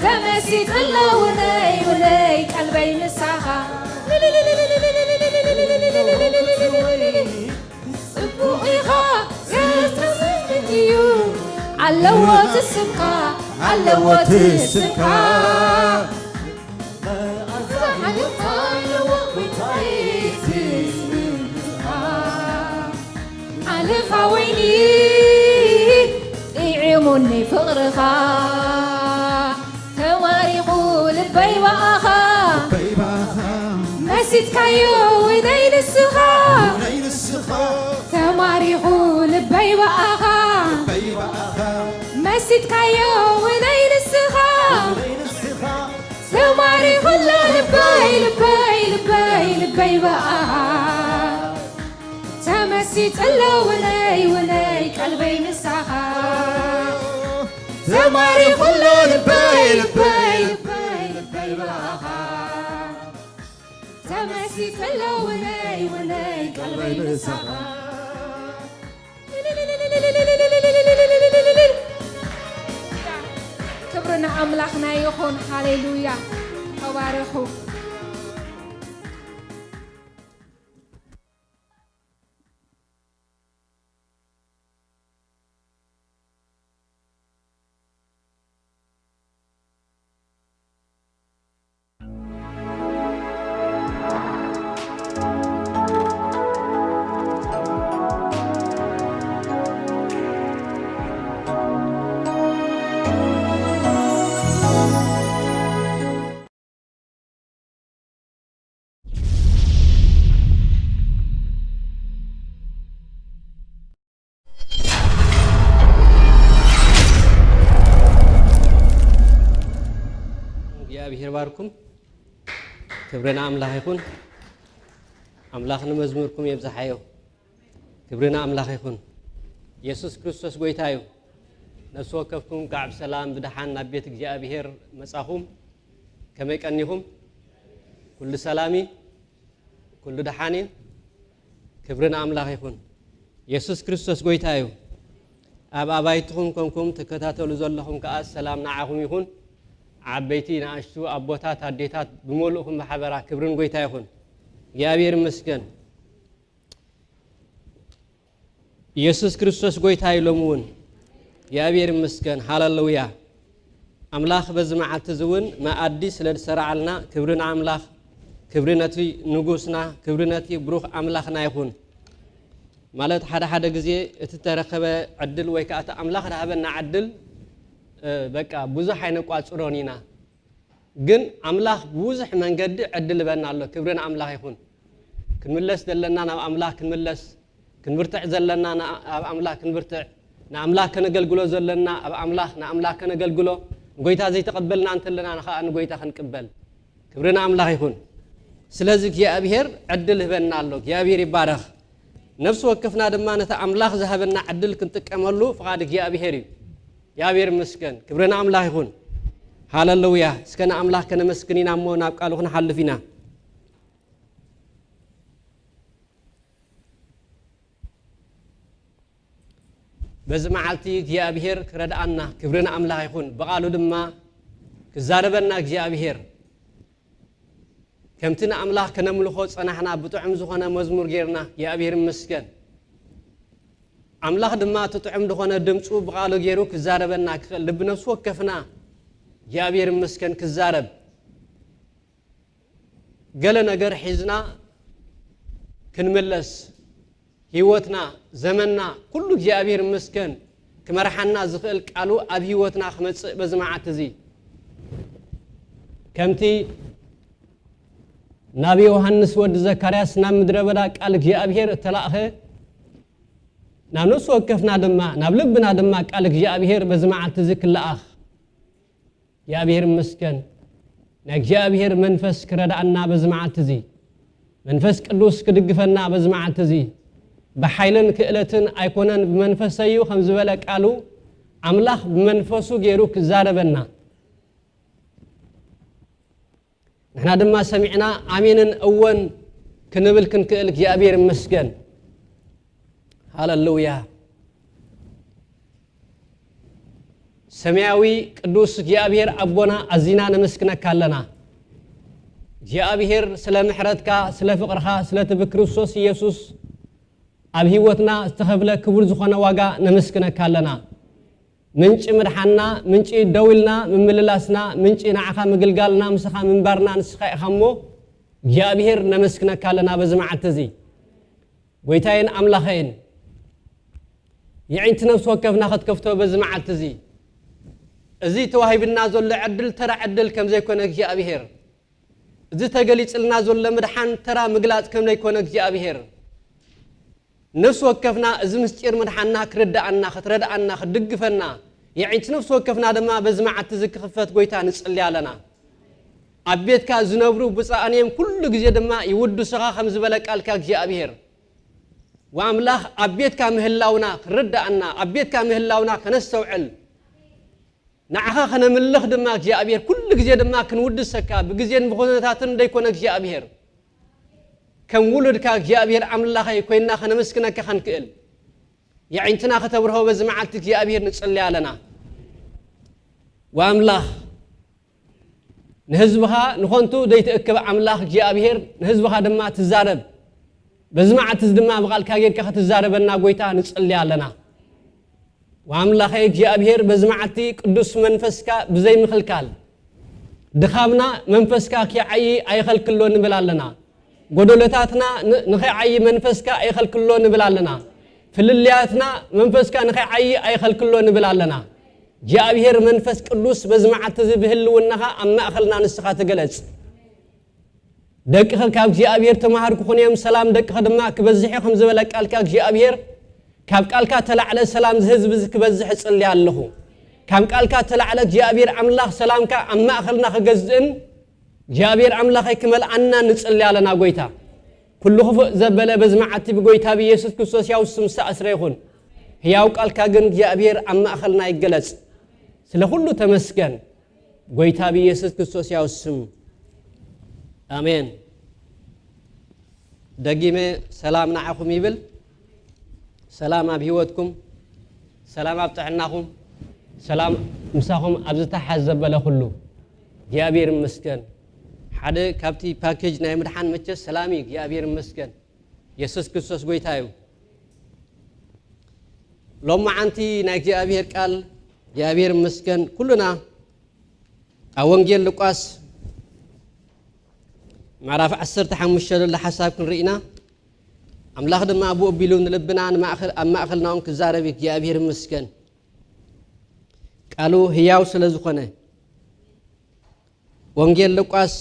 ተመሲጡ ኣሎ ውነይ፣ ውነይ፣ ቀልበይ ምሳኻ። ጽቡቕ ኢኻ፣ ዘስተስፍን እዩ። ኣለዎ እቲ ስምካ፣ ኣለዎ እቲ ስምካ። መኣዛ ሓለፍካ ኣለዎ ጎይታዬ እቲ ስምካ። ሓለፋ ወይኒ ጥዒሙኒ ፍቕርኻ። ተማሪኹ ልበይ ብኣኻ። ልበይ ብኣኻ። መሲጥካዮ ውነይ ንስኻ። ውነይ ንስኻ። ተማሪኹ ልበይ ብኣኻ። ልበይ ብኣኻ። መሲጥካዮ ውነይ ንስኻ። ውነይ ንስኻ። ተማሪኹ ኣሎ ልበይ፣ ልበይ፣ ልበይ፣ ልበይ ብኣኻ። ተመሲጡ ኣሎ ውነይ፣ ውነይ፣ ቀልበይ ምሳኻ። ተማሪኹ ኣሎ ልበይ፣ ልበይ፣ ልበይ፣ ልበይ ብኣኻ። ተመሲጡ ኣሎ ውነይ፣ ውነይ፣ ቀልበይ ምሳኻ። ክብሪ ንኣምላኽና ይኹን። ሃሌሉያ። ተባረኹ። እግዚኣብሔር ባርኩም። ክብሪ ንኣምላኽ ይኹን። ኣምላኽ ንመዝሙርኩም የብዝሓዮ። ክብሪ ንኣምላኽ ይኹን። የሱስ ክርስቶስ ጎይታ እዩ። ነፍሲ ወከፍኩም እንኳዕ ብሰላም ብደሓን ናብ ቤት እግዚኣብሔር መጻኹም። ከመይ ቀኒኹም? ኩሉ ሰላም እዩ? ኩሉ ደሓን እዩ? ክብሪ ንኣምላኽ ይኹን። የሱስ ክርስቶስ ጎይታ እዩ። ኣብ ኣባይትኹም ኮንኩም ትከታተሉ ዘለኹም ከኣ ሰላም ንዓኹም ይኹን። ዓበይቲ፣ ንኣሽቱ፣ ኣቦታት፣ ኣዴታት፣ ብምሉእኹም ብሓበራ ክብርን ጎይታ ይኹን። እግዚኣብሔር ይመስገን። የሱስ ክርስቶስ ጎይታ እዩ። ሎሚ እውን እግዚኣብሔር ይመስገን። ሃሌሉያ። ኣምላኽ በዚ መዓልቲ እዚ እውን መኣዲ ስለ ዝሰራዓልና ክብሪ ንኣምላኽ፣ ክብሪ ነቲ ንጉስና፣ ክብሪ ነቲ ብሩኽ ኣምላኽና ይኹን። ማለት ሓደ ሓደ ግዜ እቲ ተረኸበ ዕድል ወይ ከኣ እቲ ኣምላኽ ዝሃበና ዕድል፣ እ፣ በቃ ብዙሕ ኣይነቋጽሮን ኢና። ግን ኣምላኽ ብብዙሕ መንገዲ ዕድል ህበና ኣሎ። ክብሪ ንኣምላኽ ይኹን። ክንምለስ ዘለና ናብ ኣምላኽ ክንምለስ፣ ክንብርትዕ ዘለና ናብ ኣምላኽ ክንብርትዕ፣ ንኣምላኽ ከነገልግሎ ዘለና ኣብ ኣምላኽ ንኣምላኽ ከነገልግሎ፣ ንጎይታ ዘይተቐበልና እንተለና ንኸኣ ንጎይታ ክንቅበል። ክብሪ ንኣምላኽ ይኹን። ስለዚ እግዚኣብሔር ዕድል ህበና ኣሎ። እግዚኣብሔር ይባረኽ። ነፍሲ ወከፍና ድማ ነቲ ኣምላኽ ዝሃበና ዕድል ክንጥቀመሉ ፍቓድ እግዚኣብሔር እዩ። እግዚኣብሔር ይመስገን። ክብሪ ንኣምላኽ ይኹን። ሃለሉያ። እስከ ንኣምላኽ ከነመስግን ኢና እሞ ናብ ቃሉ ክንሓልፍ ኢና። በዚ መዓልቲ እግዚኣብሔር ክረድኣና፣ ክብሪ ንኣምላኽ ይኹን። ብቓሉ ድማ ክዛረበና እግዚኣብሔር። ከምቲ ንኣምላኽ ከነምልኾ ጸናሕና ብጥዑም ዝኾነ መዝሙር ጌርና፣ እግዚኣብሔር ይመስገን። ኣምላኽ ድማ እቲ ጥዑም ዝኾነ ድምፁ ብቓሉ ገይሩ ክዛረበና ክኽእል ልቢ ነፍሲ ወከፍና እግዚኣብሔር ይመስገን ክዛረብ። ገለ ነገር ሒዝና ክንምለስ፣ ህይወትና፣ ዘመንና፣ ኩሉ እግዚኣብሔር ይመስገን ክመርሓና ዝኽእል ቃሉ ኣብ ህይወትና ክመጽእ በዚ መዓልቲ እዚ። ከምቲ ናብ ዮሃንስ ወዲ ዘካርያስ ናብ ምድረ በዳ ቃል እግዚኣብሔር እተላእኸ፣ ናብ ነፍሲ ወከፍና ድማ፣ ናብ ልብና ድማ ቃል እግዚኣብሔር በዚ መዓልቲ እዚ ክለኣኽ። እግዚኣብሔር ይመስገን። ናይ እግዚኣብሔር መንፈስ ክረድኣና በዚ መዓልቲ እዚ፣ መንፈስ ቅዱስ ክድግፈና በዚ መዓልቲ እዚ፣ ብሓይልን ክእለትን ኣይኮነን ብመንፈሰይ እዩ ከም ዝበለ ቃሉ፣ ኣምላኽ ብመንፈሱ ገይሩ ክዛረበና፣ ንሕና ድማ ሰሚዕና ኣሜንን እወን ክንብል ክንክእል እግዚኣብሔር ይመስገን። ሃለሉያ። ሰማያዊ ቅዱስ እግዚኣብሔር ኣቦና ኣዚና ነመስግነካ ኣለና። እግዚኣብሔር ስለ ምሕረትካ፣ ስለ ፍቕርኻ፣ ስለቲ ብክርስቶስ ኢየሱስ ኣብ ህይወትና ዝተኸፍለ ክቡር ዝኾነ ዋጋ ነመስግነካ ኣለና። ምንጪ ምድሓንና፣ ምንጪ ደው ኢልና ምምልላስና፣ ምንጪ ንዓኻ ምግልጋልና፣ ምሳኻ ምንባርና ንስኻ ኢኻ እሞ እግዚኣብሔር ነመስግነካ ኣለና በዚ መዓልቲ እዚ። ጎይታዬን ኣምላኸይን፣ የዒንቲ ነፍሲ ወከፍና ክትከፍቶ በዚ መዓልቲ እዚ፣ እዚ ተዋሂብና ዘሎ ዕድል ተራ ዕድል ከም ዘይኮነ እግዚኣብሔር፣ እዚ ተገሊጽልና ዘሎ ምድሓን ተራ ምግላጽ ከም ዘይኮነ እግዚኣብሔር፣ ነፍሲ ወከፍና እዚ ምስጢር ምድሓንና ክርድኣና፣ ክትረድኣና፣ ክትድግፈና፣ የዒንቲ ነፍሲ ወከፍና ድማ በዚ መዓልቲ እዚ ክኽፈት ጎይታ ንጽሊ ኣለና። ኣብ ቤትካ ዝነብሩ ብፁዓን እዮም፣ ኩሉ ግዜ ድማ ይውድሱኻ ከም ዝበለ ቃልካ እግዚኣብሔር። ወኣምላኽ ኣብ ቤትካ ምህላውና ክርድኣና፣ ኣብ ቤትካ ምህላውና ከነስተውዕል፣ ንዓኻ ከነምልኽ ድማ እግዚኣብሔር ኩሉ ግዜ ድማ ክንውድሰካ፣ ብግዜን ብኹነታትን ዘይኮነ እግዚኣብሔር፣ ከም ውሉድካ እግዚኣብሔር ኣምላኸይ ኮይንና ከነመስግነካ ክንክእል፣ የዒንትና ከተብርሆ በዚ መዓልቲ እግዚኣብሔር ንጽሊ ኣለና። ወኣምላኽ ንህዝብኻ ንኾንቱ ዘይትእክብ ኣምላኽ እግዚኣብሔር፣ ንህዝብኻ ድማ ትዛረብ። በዚ መዓልቲ እዚ ድማ ብቓልካ ጌርካ ክትዛረበና ጎይታ ንጽሊ ኣለና። ወኣምላኸይ እግዚኣብሔር፣ በዚ መዓልቲ ቅዱስ መንፈስካ ብዘይ ምኽልካል፣ ድኻምና መንፈስካ ኪዓዪ ኣይኸልክሎ ንብል ኣለና። ጎደሎታትና ን-፣ ንኺዓዪ መንፈስካ ኣይኸልክሎ ንብል ኣለና። ፍልልያትና መንፈስካ ንኺዓዪ ኣይኸልክሎ ንብል ኣለና። እግዚኣብሔር መንፈስ ቅዱስ በዚ መዓልቲ እዚ ብህልውናኻ ኣብ ማእኸልና ንስኻ ተገለጽ። ደቅኸ ካብ እግዚኣብሔር ተማሃር ክኾኑ እዮም፣ ሰላም ደቅኸ ድማ ክበዝሕ እዩ ከም ዝበለ ቃልካ እግዚኣብሔር፣ ካብ ቃልካ ተላዕለ ሰላም እዚ ህዝቢ እዚ ክበዝሕ እጽሊ ኣለኹ። ካብ ቃልካ ተላዕለ እግዚኣብሔር ኣምላኽ ሰላምካ ኣብ ማእኸልና ክገዝእን እግዚኣብሔር ኣምላኸይ ክመልኣና ንጽሊ ኣለና ጎይታ። ኩሉ ክፉእ ዘበለ በዚ መዓልቲ ብጎይታ ብኢየሱስ ክርስቶስ ያው ስም ዝተኣስረ ይኹን። ህያው ቃልካ ግን እግዚኣብሔር ኣብ ማእኸልና ይገለጽ። ስለ ኩሉ ተመስገን። ጎይታ ብኢየሱስ ክርስቶስ ያው ስም። ኣሜን። ደጊመ ሰላም ንዓኹም ይብል። ሰላም ኣብ ህይወትኩም፣ ሰላም ኣብ ጥዕናኹም፣ ሰላም ምሳኹም ኣብ ዝተሓዝ ዘበለ ኩሉ። እግዚኣብሔር ይመስገን። ሓደ ካብቲ ፓኬጅ ናይ ምድሓን መቸ ሰላም እዩ። እግዚኣብሔር ይመስገን። የሱስ ክርስቶስ ጎይታ እዩ። ሎማዓንቲ ናይ እግዚኣብሔር ቃል እግዚኣብሔር ይመስገን። ኩሉና ኣብ ወንጌል ሉቃስ ምዕራፍ ዓሰርተ ሓሙሽተ ዘሎ ሓሳብ ክንርኢ ኢና። ኣምላኽ ድማ ኣብኡ ኣቢሉ ንልብና ንማእኸል-፣ ኣብ ማእኸልና እውን ክዛረብ እዩ። እግዚኣብሔር ይመስገን። ቃሉ ህያው ስለ ዝኾነ። ወንጌል ሉቃስ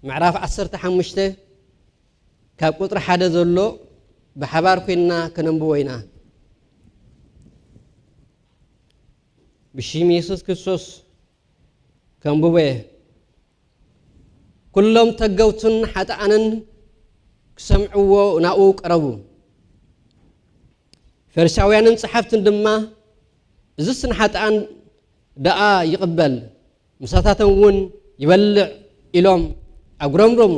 ምዕራፍ ዓሰርተ ሓሙሽተ ካብ ቁጽሪ ሓደ ዘሎ ብሓባር ኮይንና ከነንብቦ ኢና። ብሽም የሱስ ክርስቶስ ከንብቦ እየ። ኩሎም ተገውትን ሓጥኣንን ክሰምዕዎ ናብኡ ቀረቡ። ፈሪሳውያንን ጸሓፍትን ድማ፣ "እዝስ ንሓጥኣን ደኣ ይቕበል፣ ምሳታቶም እውን ይበልዕ?" ኢሎም ኣጉረምረሙ።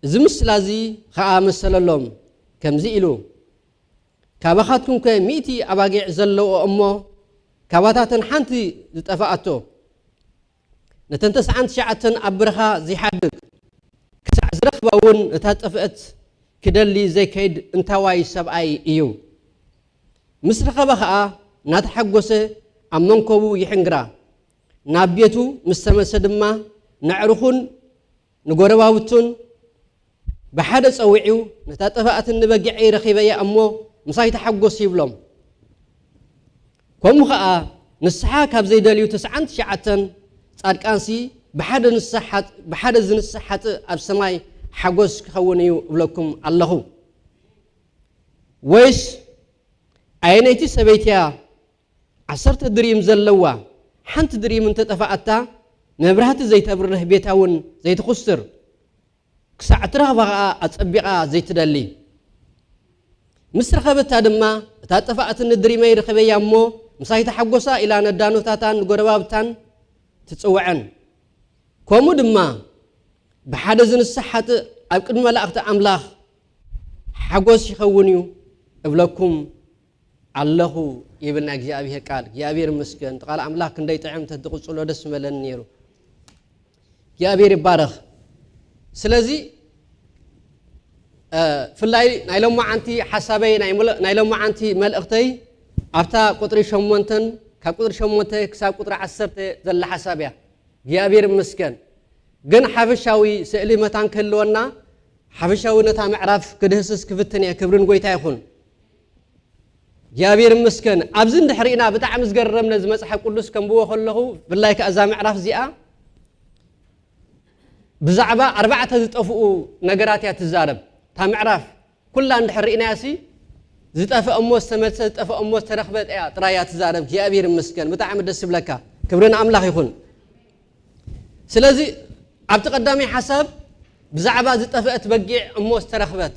እዚ ምስላ እዚ ኸኣ መሰለሎም፣ ከምዚ ኢሉ፣ "ካባኻትኩምከ ሚእቲ ኣባጊዕ ዘለውኦ እሞ፣ ካባታተን ሓንቲ ዝጠፍኣቶ፣ ነተን ተስዓን ትሽዓተን ኣብ በረኻ ዘይሓድግ፣ ክሳዕ ዝረኽባ እውን ነታ ዝጠፍአት ክደሊ ዘይከይድ እንታዋይ ሰብኣይ እዩ?" ምስ ረኸባ ኸኣ እናተሓጎሰ ኣብ መንከቡ ይሕንግራ። ናብ ቤቱ ምስ ተመልሰ ድማ፣ ነዕርኹን ንጎረባብቱን ብሓደ ጸዊዑ፣ "ነታ ጠፋእትኒ በጊዐይ ረኺበያ እሞ፣ ምሳይ ተሓጎሱ" ይብሎም። ከምኡ ኸኣ፣ ንስሓ ካብ ዘይደልዩ ተስዓን ትሽዓተን ጻድቃንሲ፣ ብሓደ ንስሓ ሓጥ-፣ ብሓደ ዝንስሕ ሓጥእ ኣብ ሰማይ ሓጎስ ክኸውን እዩ እብለኩም ኣለኹ። ወይስ ኣየነይቲ ሰበይቲ እያ፣ ዓሰርተ ድሪም ዘለዋ፣ ሓንቲ ድሪም እንተጠፋኣታ፣ መብራህቲ ዘይተብርህ፣ ቤታ እውን ዘይትኹስር፣ ክሳዕ እትረኽባ ኸኣ ኣጸቢቓ ዘይትደሊ? ምስ ረኸበታ ድማ፣ "እታ ጠፋእትኒ ድሪመይ ረኺበያ እሞ፣ ምሳይ ተሓጎሳ" ኢላ ነዳኖታታን ንጎረባብታን ትጽውዐን። ከምኡ ድማ፣ ብሓደ ዝንስሕ ሓጥእ ኣብ ቅድሚ መላእኽቲ ኣምላኽ ሓጎስ ይኸውን እዩ እብለኩም ኣለኹ፣ ይብል ናይ እግዚኣብሔር ቃል። እግዚኣብሔር ይመስገን። እቲ ቃል ኣምላኽ ክንደይ ጥዕም እንተትቕጽሎ ደስ ምበለኒ ነይሩ። እግዚኣብሔር ይባረኽ። ስለዚ፣ እ፣ ፍላይ ናይ ሎማዓንቲ ሓሳበይ፣ ናይ መለ-፣ ናይ ሎማዓንቲ መልእኽተይ ኣብታ ቁጥሪ ሸሞንተን፣ ካብ ቁጥሪ ሸሞንተ ክሳብ ቁጥሪ ዓሰርተ ዘላ ሓሳብ እያ። እግዚኣብሔር ይመስገን። ግን ሓፈሻዊ ስእሊ መታን ክህልወና፣ ሓፈሻዊ ነታ ምዕራፍ ክድህስስ ክፍትን እየ። ክብሪ ንጎይታ ይኹን። እግዚኣብሔር ይመስገን። ኣብዚ እንድሕር ኢና ብጣዕሚ ዝገረም ነዚ መጽሓፍ ቅዱስ ከንብቦ ከለኹ፣ ብፍላይ ከኣ እዛ ምዕራፍ እዚኣ ብዛዕባ ኣርባዕተ ዝጠፍኡ ነገራት እያ ትዛረብ። እታ ምዕራፍ ኩላ እንድሕር ርኢናያሲ፣ ዝጠፍአ እሞ ዝተመልሰ፣ ዝጠፍአ እሞ ዝተረኽበ እያ ጥራይ እያ ትዛረብ። እግዚኣብሔር ይመስገን። ብጣዕሚ ደስ ይብለካ። ክብሪ ንኣምላኽ ይኹን። ስለዚ ኣብቲ ቀዳማይ ሓሳብ ብዛዕባ ዝጠፍአት በጊዕ እሞ ዝተረኽበት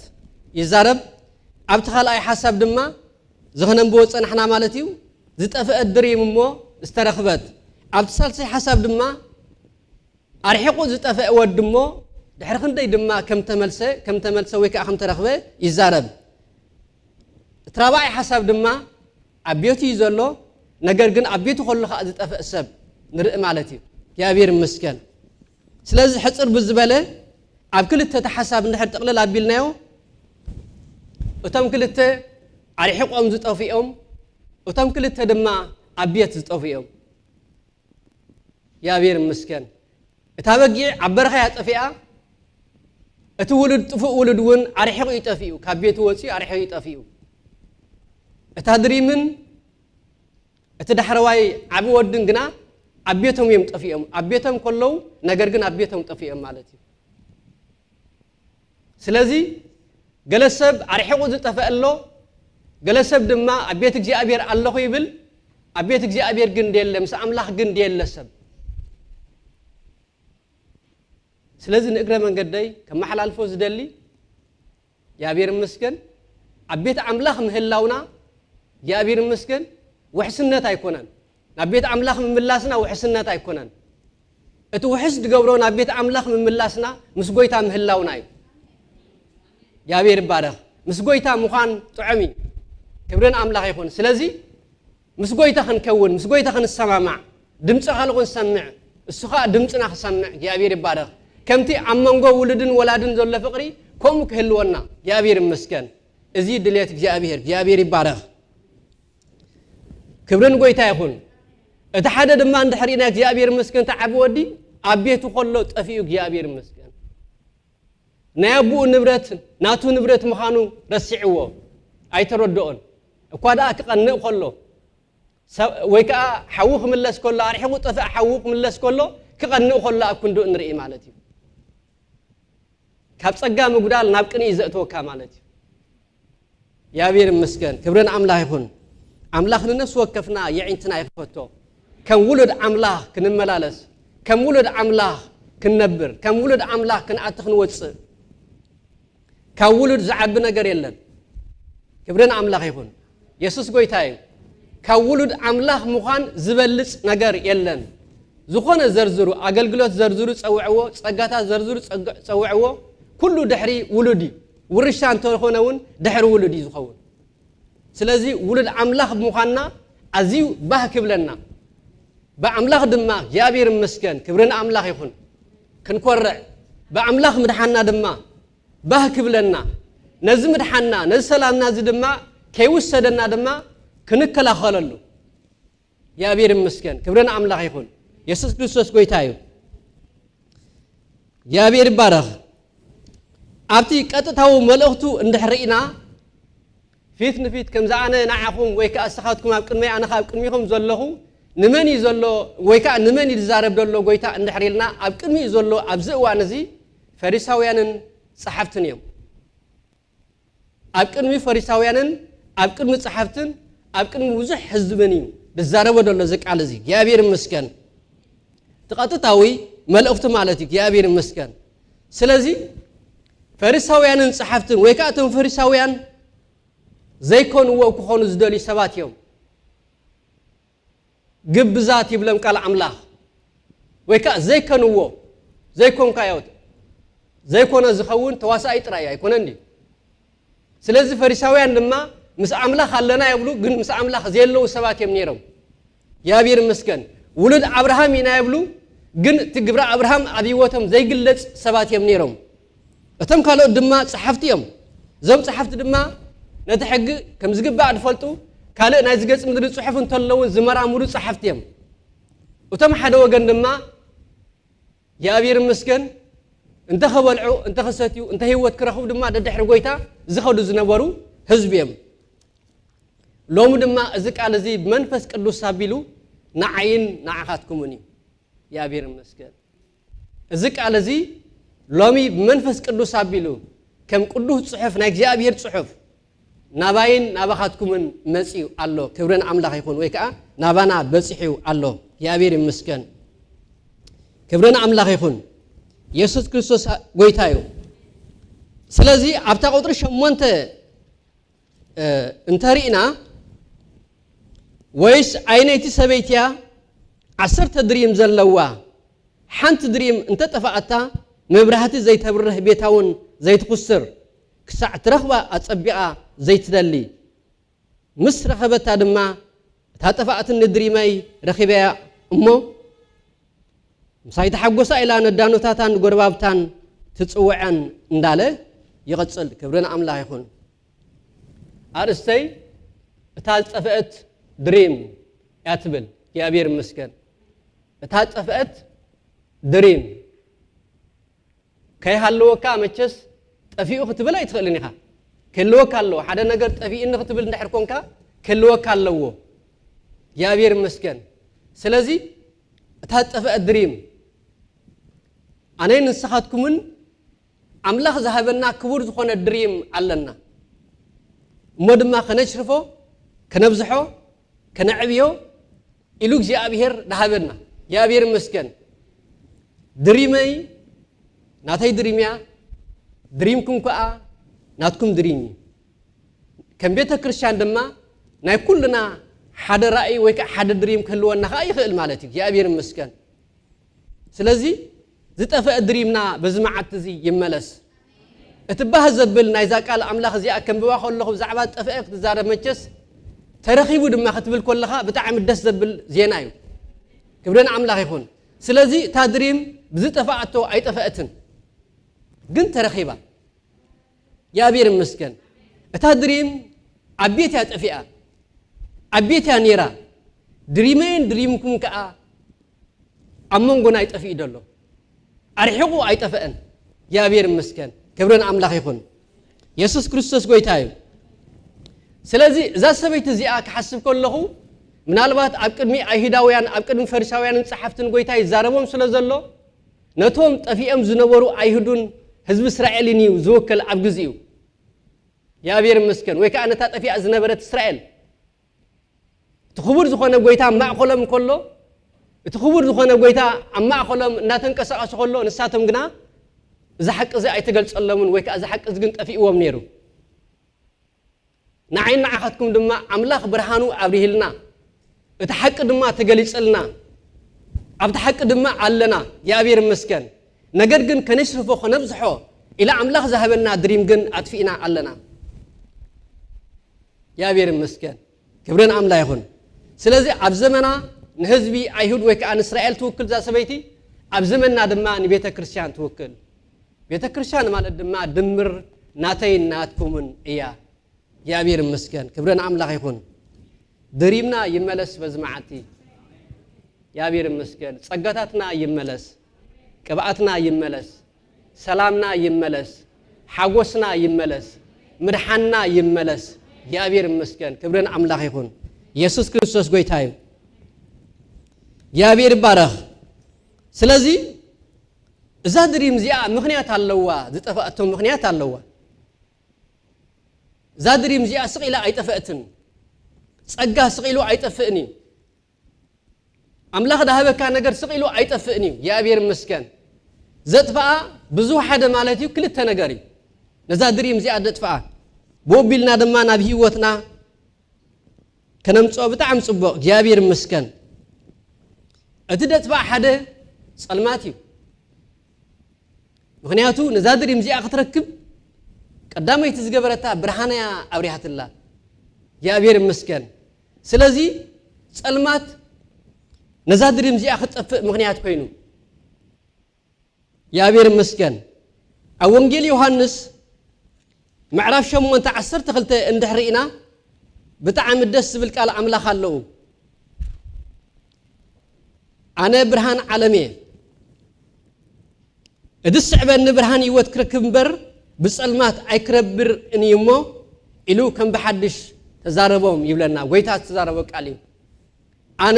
ይዛረብ። ኣብቲ ካልኣይ ሓሳብ ድማ፣ እዚ ኸነንብቦ ዝጸናሕና ማለት እዩ፣ ዝጠፍአት ድሪም እሞ ዝተረኽበት። ኣብቲ ሳልሳይ ሓሳብ ድማ፣ ኣርሒቑ ዝጠፍአ ወዲ እሞ ድሕሪ ክንደይ ድማ ከም ተመልሰ፣ ከም ተመልሰ ወይ ከኣ ከም ተረኽበ ይዛረብ። እቲ ራብዓይ ሓሳብ ድማ ኣብ ቤቱ እዩ ዘሎ፣ ነገር ግን ኣብ ቤቱ ከሎ ከኣ ዝጠፍእ ሰብ ንርኢ ማለት እዩ። እግዚኣብሔር ይመስገን። ስለዚ ሕጽር ብዝበለ ኣብ ክልተ እቲ ሓሳብ እንድሕር ጥቕልል ኣቢልናዮ፣ እቶም ክልተ ኣርሒቖም ዝጠፍኡ እዮም፣ እቶም ክልተ ድማ ኣብ ቤት ዝጠፍኡ እዮም። እግዚኣብሔር ይመስገን። እታ በጊዕ ኣብ በረኻ እያ ጠፊኣ። እቲ ውሉድ፣ ጥፉእ ውሉድ እውን ኣርሒቑ እዩ ጠፊኡ፣ ካብ ቤቱ ወፂኡ ኣርሒቑ እዩ ጠፊኡ። እታ ድሪምን እቲ ዳሕረዋይ ዓቢ ወድን ግና ኣብ ቤቶም እዮም ጠፊኦም። ኣብ ቤቶም ከለዉ፣ ነገር ግን ኣብ ቤቶም ጠፊኦም ማለት እዩ። ስለዚ ገለ ሰብ ኣርሒቑ ዝጠፍአ ኣሎ፣ ገለ ሰብ ድማ ኣብ ቤት እግዚኣብሔር ኣለኹ ይብል፣ ኣብ ቤት እግዚኣብሔር ግን ደየለ፣ ምስ ኣምላኽ ግን ደየለ ሰብ። ስለዚ ንእግረ መንገደይ ከመሓላልፎ ዝደሊ፣ እግዚኣብሔር ይመስገን፣ ኣብ ቤት ኣምላኽ ምህላውና፣ እግዚኣብሔር ይመስገን፣ ውሕስነት ኣይኮነን። ናብ ቤት ኣምላኽ ምምላስና ውሕስነት ኣይኮነን። እቲ ውሕስ ዝገብሮ ናብ ቤት ኣምላኽ ምምላስና ምስ ጎይታ ምህላውና እዩ። እግዚኣብሔር ይባረኽ። ምስ ጎይታ ምዃን ጥዑም እዩ። ክብሪ ንኣምላኽ ይኹን። ስለዚ ምስ ጎይታ ክንከውን፣ ምስ ጎይታ ክንሰማማዕ፣ ድምፂ ካልእ ክንሰምዕ፣ እሱ ኸዓ ድምፅና ክሰምዕ፣ እግዚኣብሔር ይባረኽ። ከምቲ ኣብ መንጎ ውሉድን ወላድን ዘሎ ፍቕሪ፣ ከምኡ ክህልወና፣ እግዚኣብሔር ይመስገን። እዚ ድሌት እግዚኣብሔር፣ እግዚኣብሔር ይባረኽ። ክብሪ ንጎይታ ይኹን። እቲ ሓደ ድማ እንድሕር ኢና እግዚኣብሔር ይመስገን፣ እቲ ዓቢ ወዲ ኣብ ቤቱ ከሎ ጠፊኡ እግዚኣብሔር ይመስገን። ናይ ኣቦኡ ንብረት ናቱ ንብረት ምዃኑ ረሲዕዎ፣ ኣይተረድኦን። እኳ ደኣ ክቐንእ ከሎ፣ ሰብ-፣ ወይ ከዓ ሓዊ ክምለስ ከሎ፣ ኣርሒቑ ጠፍእ ሓዊ ክምለስ ከሎ፣ ክቐንእ ከሎ ኣብ ክንዱ ንርኢ ማለት እዩ። ካብ ጸጋ ምጉዳል ናብ ቅንኢ ዘእተወካ ማለት እዩ። እግዚኣብሔር ይመስገን፣ ክብሪ ንኣምላኽ ይኹን። ኣምላኽ ንነፍሲ ወከፍና የዒንትና ይኽፈቶ። ከም ውሉድ ኣምላኽ ክንመላለስ፣ ከም ውሉድ ኣምላኽ ክንነብር፣ ከም ውሉድ ኣምላኽ ክንኣቲ ክንወጽእ። ካብ ውሉድ ዝዓቢ ነገር የለን። ክብሪ ንኣምላኽ ይኹን። የሱስ ጎይታ እዩ። ካብ ውሉድ ኣምላኽ ምዃን ዝበልጽ ነገር የለን። ዝኾነ ዘርዝሩ፣ ኣገልግሎት ዘርዝሩ ጸውዕዎ፣ ጸጋታት ዘርዝሩ ጸግ-፣ ጸውዕዎ፣ ኩሉ ድሕሪ ውሉድ እዩ። ውርሻ እንተኾነ እውን ድሕሪ ውሉድ እዩ ዝኸውን። ስለዚ ውሉድ ኣምላኽ ብምዃንና ኣዝዩ ባህ ክብለና፣ ብኣምላኽ ድማ እግዚኣብሔር ይመስገን፣ ክብሪ ንኣምላኽ ይኹን፣ ክንኮርዕ፣ ብኣምላኽ ምድሓና ድማ ባህ ክብለና፣ ነዚ ምድሓና፣ ነዚ ሰላምና እዚ ድማ ከይውሰደና ድማ ክንከላኸለሉ። እግዚኣብሔር ይመስገን፣ ክብሪ ንኣምላኽ ይኹን። የሱስ ክርስቶስ ጎይታ እዩ። እግዚኣብሔር ይባረኽ። ኣብቲ ቀጥታዊ መልእኽቱ እንድሕር ርኢና፣ ፊት ንፊት ከምዚ ኣነ ንዓኹም ወይ ከኣ ንስኻትኩም ኣብ ቅድመይ ኣነ ከኣ ኣብ ቅድሚኹም ዘለኹ፣ ንመን እዩ ዘሎ ወይ ከኣ ንመን እዩ ዝዛረብ ዘሎ ጎይታ እንድሕር ኢልና፣ ኣብ ቅድሚኡ ዘሎ ኣብዚ እዋን እዚ ፈሪሳውያንን ጸሓፍትን እዮም። ኣብ ቅድሚ ፈሪሳውያንን ኣብ ቅድሚ ጸሓፍትን ኣብ ቅድሚ ብዙሕ ህዝብን እዩ ዝዛረቦ ዘሎ እዚ ቃል እዚ። እግዚኣብሔር ይመስገን። እቲ ቀጥታዊ መልእኽቱ ማለት እዩ። እግዚኣብሔር ይመስገን። ስለዚ ፈሪሳውያንን ጸሓፍትን ወይ ከኣ እቶም ፈሪሳውያን ዘይኮንዎ ክኾኑ ዝደልዩ ሰባት እዮም። ግብዛት ይብሎም ቃል ኣምላኽ። ወይ ከኣ ዘይከንዎ፣ ዘይኮንካዮ፣ ዘይኮነ ዝኸውን ተዋሳኣይ ጥራይ ኣይኮነን ድዩ? ስለዚ ፈሪሳውያን ድማ ምስ ኣምላኽ ኣለና ይብሉ፣ ግን ምስ ኣምላኽ ዘየለዉ ሰባት እዮም ነይሮም። እግዚኣብሔር ይመስገን። ውሉድ ኣብርሃም ኢና ይብሉ፣ ግን እቲ ግብረ ኣብርሃም ኣብ ህይወቶም ዘይግለጽ ሰባት እዮም ነይሮም። እቶም ካልኦት ድማ ጸሓፍቲ እዮም። እዞም ጸሓፍቲ ድማ ነቲ ሕጊ ከም ዝግባእ ዝፈልጡ፣ ካልእ ናይ ዝገጽ ምድሪ ጽሑፍ እንተለውን ዝመራምሩ ጸሓፍቲ እዮም። እቶም ሓደ ወገን ድማ እግዚኣብሔር ይመስገን፣ እንተ ኸበልዑ፣ እንተ ኸሰትዩ፣ እንተ ህይወት ክረኽቡ ድማ ደድሕሪ ጎይታ ዝኸዱ ዝነበሩ ህዝቢ እዮም። ሎሚ ድማ እዚ ቃል እዚ ብመንፈስ ቅዱስ ኣቢሉ ንዓይን ንዓኻትኩምን እዩ። እግዚኣብሔር ይመስገን። እዚ ቃል እዚ ሎሚ ብመንፈስ ቅዱስ ኣቢሉ ከም ቅዱስ ጽሑፍ፣ ናይ እግዚኣብሔር ጽሑፍ ናባይን ናባኻትኩምን መጺኡ ኣሎ። ክብሪ ንኣምላኽ ይኹን፣ ወይ ከኣ ናባና በጺሑ ኣሎ። እግዚኣብሔር ይመስገን። ክብሪ ንኣምላኽ ይኹን። የሱስ ክርስቶስ ጎይታ እዩ። ስለዚ ኣብታ ቁጽሪ ሸሞንተ፣ እ፣ እንተሪእና፣ ወይስ ዓይነይቲ ሰበይቲ እያ ዓሰርተ ድሪም ዘለዋ፣ ሓንቲ ድሪም እንተጠፍኣታ መብራህቲ ዘይተብርህ ቤታ እውን ዘይትኹስር፣ ክሳዕ ትረኽባ ኣጸቢቓ ዘይትደሊ፣ ምስ ረኸበታ ድማ፣ እታ ጠፋእትኒ ድሪመይ ረኺበያ እሞ፣ ምሳይ ተሓጎሳ ኢላ ነዳኖታታን ጎረባብታን ትጽውዐን እንዳለ ይቕጽል። ክብሪ ንኣምላኽ ይኹን። ኣርእስተይ እታ ዝጠፍአት ድሪም እያ ትብል። እግዚኣብሔር ይመስገን። እታ ዝጠፍአት ድሪም ከይሃለወካ መቸስ ጠፊኡ ክትብል ኣይትኽእልን ኢኻ። ክህልወካ ኣለዎ። ሓደ ነገር ጠፊእኒ ክትብል እንድሕር ኮንካ ክህልወካ ኣለዎ። እግዚኣብሔር ይመስገን። ስለዚ እታ ዝጠፍአት ድሪም ኣነን ንስኻትኩምን ኣምላኽ ዝሃበና ክቡር ዝኾነ ድሪም ኣለና። እሞ ድማ ከነሽርፎ፣ ከነብዝሖ፣ ከነዕብዮ ኢሉ እግዚኣብሔር ዝሃበና። እግዚኣብሔር ይመስገን። ድሪመይ ናተይ ድሪም እያ፣ ድሪምኩም ከኣ ናትኩም ድሪም እዩ። ከም ቤተ ክርስቲያን ድማ ናይ ኩልና ሓደ ራእይ ወይ ከዓ ሓደ ድሪም ክህልወና ከዓ ይኽእል ማለት እዩ። እግዚኣብሔር ይመስገን። ስለዚ ዝጠፍአ ድሪምና በዚ መዓልቲ እዚ ይመለስ። እቲ ባህ ዘብል ናይዛ ቃል ኣምላኽ እዚኣ ከንብባ ከለኹ ብዛዕባ ዝጠፍአ ክትዛረብ መቸስ ተረኺቡ ድማ ክትብል ከለኻ ብጣዕሚ ደስ ዘብል ዜና እዩ። ክብሪ ንኣምላኽ ይኹን። ስለዚ እታ ድሪም ብዝጠፍኣቶ ኣይጠፍአትን፣ ግን ተረኺባ። እግዚኣብሔር ይመስገን። እታ ድሪም ኣብ ቤት እያ ጠፊኣ፣ ኣብ ቤት እያ ነይራ። ድሪመይን ድሪምኩም ከኣ ኣብ መንጎና እዩ ጠፊኡ ዘሎ። ኣርሒቑ ኣይጠፍአን። እግዚኣብሔር ይመስገን። ክብሪ ንኣምላኽ ይኹን። የሱስ ክርስቶስ ጎይታ እዩ። ስለዚ እዛ ሰበይቲ እዚኣ ክሓስብ ከለኹ ምናልባት ኣብ ቅድሚ ኣይሁዳውያን ኣብ ቅድሚ ፈሪሳውያንን ጸሓፍትን ጎይታ ይዛረቦም ስለ ዘሎ ነቶም ጠፊኦም ዝነበሩ ኣይሁድን ህዝቢ እስራኤልን እዩ ዝውክል። ኣብ ግዜኡ እግዚኣብሔር ይመስገን። ወይ ከዓ ነታ ጠፊኣ ዝነበረት እስራኤል እቲ ክቡር ዝኾነ ጎይታ ኣብ ማእኸሎም እንከሎ እቲ ክቡር ዝኾነ ጎይታ ኣብ ማእኸሎም እናተንቀሳቐሱ ከሎ ንሳቶም ግና እዚ ሓቂ እዚ ኣይተገልጸሎምን ወይ ከዓ እዚ ሓቂ እዚ ግን ጠፊእዎም ነይሩ። ንዓይን ንዓኻትኩም ድማ ኣምላኽ ብርሃኑ ኣብሪህልና፣ እቲ ሓቂ ድማ ተገሊጽልና፣ ኣብቲ ሓቂ ድማ ኣለና። እግዚኣብሔር ይመስገን። ነገር ግን ከነሽርፎ ከነብዝሖ ኢላ ኣምላኽ ዝሃበና ድሪም ግን ኣጥፊእና ኣለና። እግዚኣብሔር ይመስገን። ክብሪ ንኣምላኽ ይኹን። ስለዚ ኣብ ዘመና ንህዝቢ ኣይሁድ ወይ ከዓ ንእስራኤል ትውክል እዛ ሰበይቲ፣ ኣብ ዘመንና ድማ ንቤተ ክርስቲያን ትውክል። ቤተ ክርስቲያን ማለት ድማ ድምር ናተይን ናትኩምን እያ። እግዚኣብሔር ይመስገን። ክብሪ ንኣምላኽ ይኹን። ድሪምና ይመለስ በዚ መዓልቲ። እግዚኣብሔር ይመስገን። ጸጋታትና ይመለስ። ቅብኣትና ይመለስ። ሰላምና ይመለስ። ሓጎስና ይመለስ። ምድሓንና ይመለስ። እግዚኣብሔር ይመስገን። ክብሪ ንኣምላኽ ይኹን። የሱስ ክርስቶስ ጎይታ እዩ። እግዚኣብሔር ይባረኽ። ስለዚ እዛ ድሪም እዚኣ ምኽንያት ኣለዋ፣ ዝጠፋእቶ ምኽንያት ኣለዋ። እዛ ድሪም እዚኣ ስቕ ኢላ ኣይጠፈእትን። ጸጋ ስቕ ኢሉ ኣይጠፍእን እዩ። ኣምላኽ ዝሃበካ ነገር ስቕ ኢሉ ኣይጠፍእን እዩ። እግዚኣብሔር ይመስገን። ዘጥፍኣ ብዙ ሓደ ማለት እዩ፣ ክልተ ነገር እዩ። ነዛ ድሪም እዚኣ ዘጥፍኣ። ብኡ ኣቢልና ድማ ናብ ህይወትና ከነምጽኦ ብጣዕሚ ጽቡቕ። እግዚኣብሔር ይመስገን። እቲ ዘጥፍኣ ሓደ ጸልማት እዩ። ምኽንያቱ ነዛ ድሪም እዚኣ ክትረክብ ቀዳመይቲ ዝገበረታ ብርሃን እያ ኣብሪሃትላ። እግዚኣብሔር ይመስገን። ስለዚ ጸልማት ነዛ ድሪም እዚኣ ክትጠፍእ ምኽንያት ኮይኑ። እግዚኣብሔር ይመስገን። ኣብ ወንጌል ዮሃንስ ምዕራፍ ሸሞንተ ዓሰርተ ክልተ እንድሕር ርኢና ብጣዕሚ ደስ ዝብል ቃል ኣምላኽ ኣለዉ። ኣነ ብርሃን ዓለም እየ። እቲ ዝስዕበኒ ብርሃን ህይወት ክረክብ እምበር ብጸልማት ኣይክረብርን እዩ እሞ ኢሉ ከም ብሓድሽ ተዛረቦም ይብለና። ጎይታ ዝተዛረቦ ቃል እዩ። ኣነ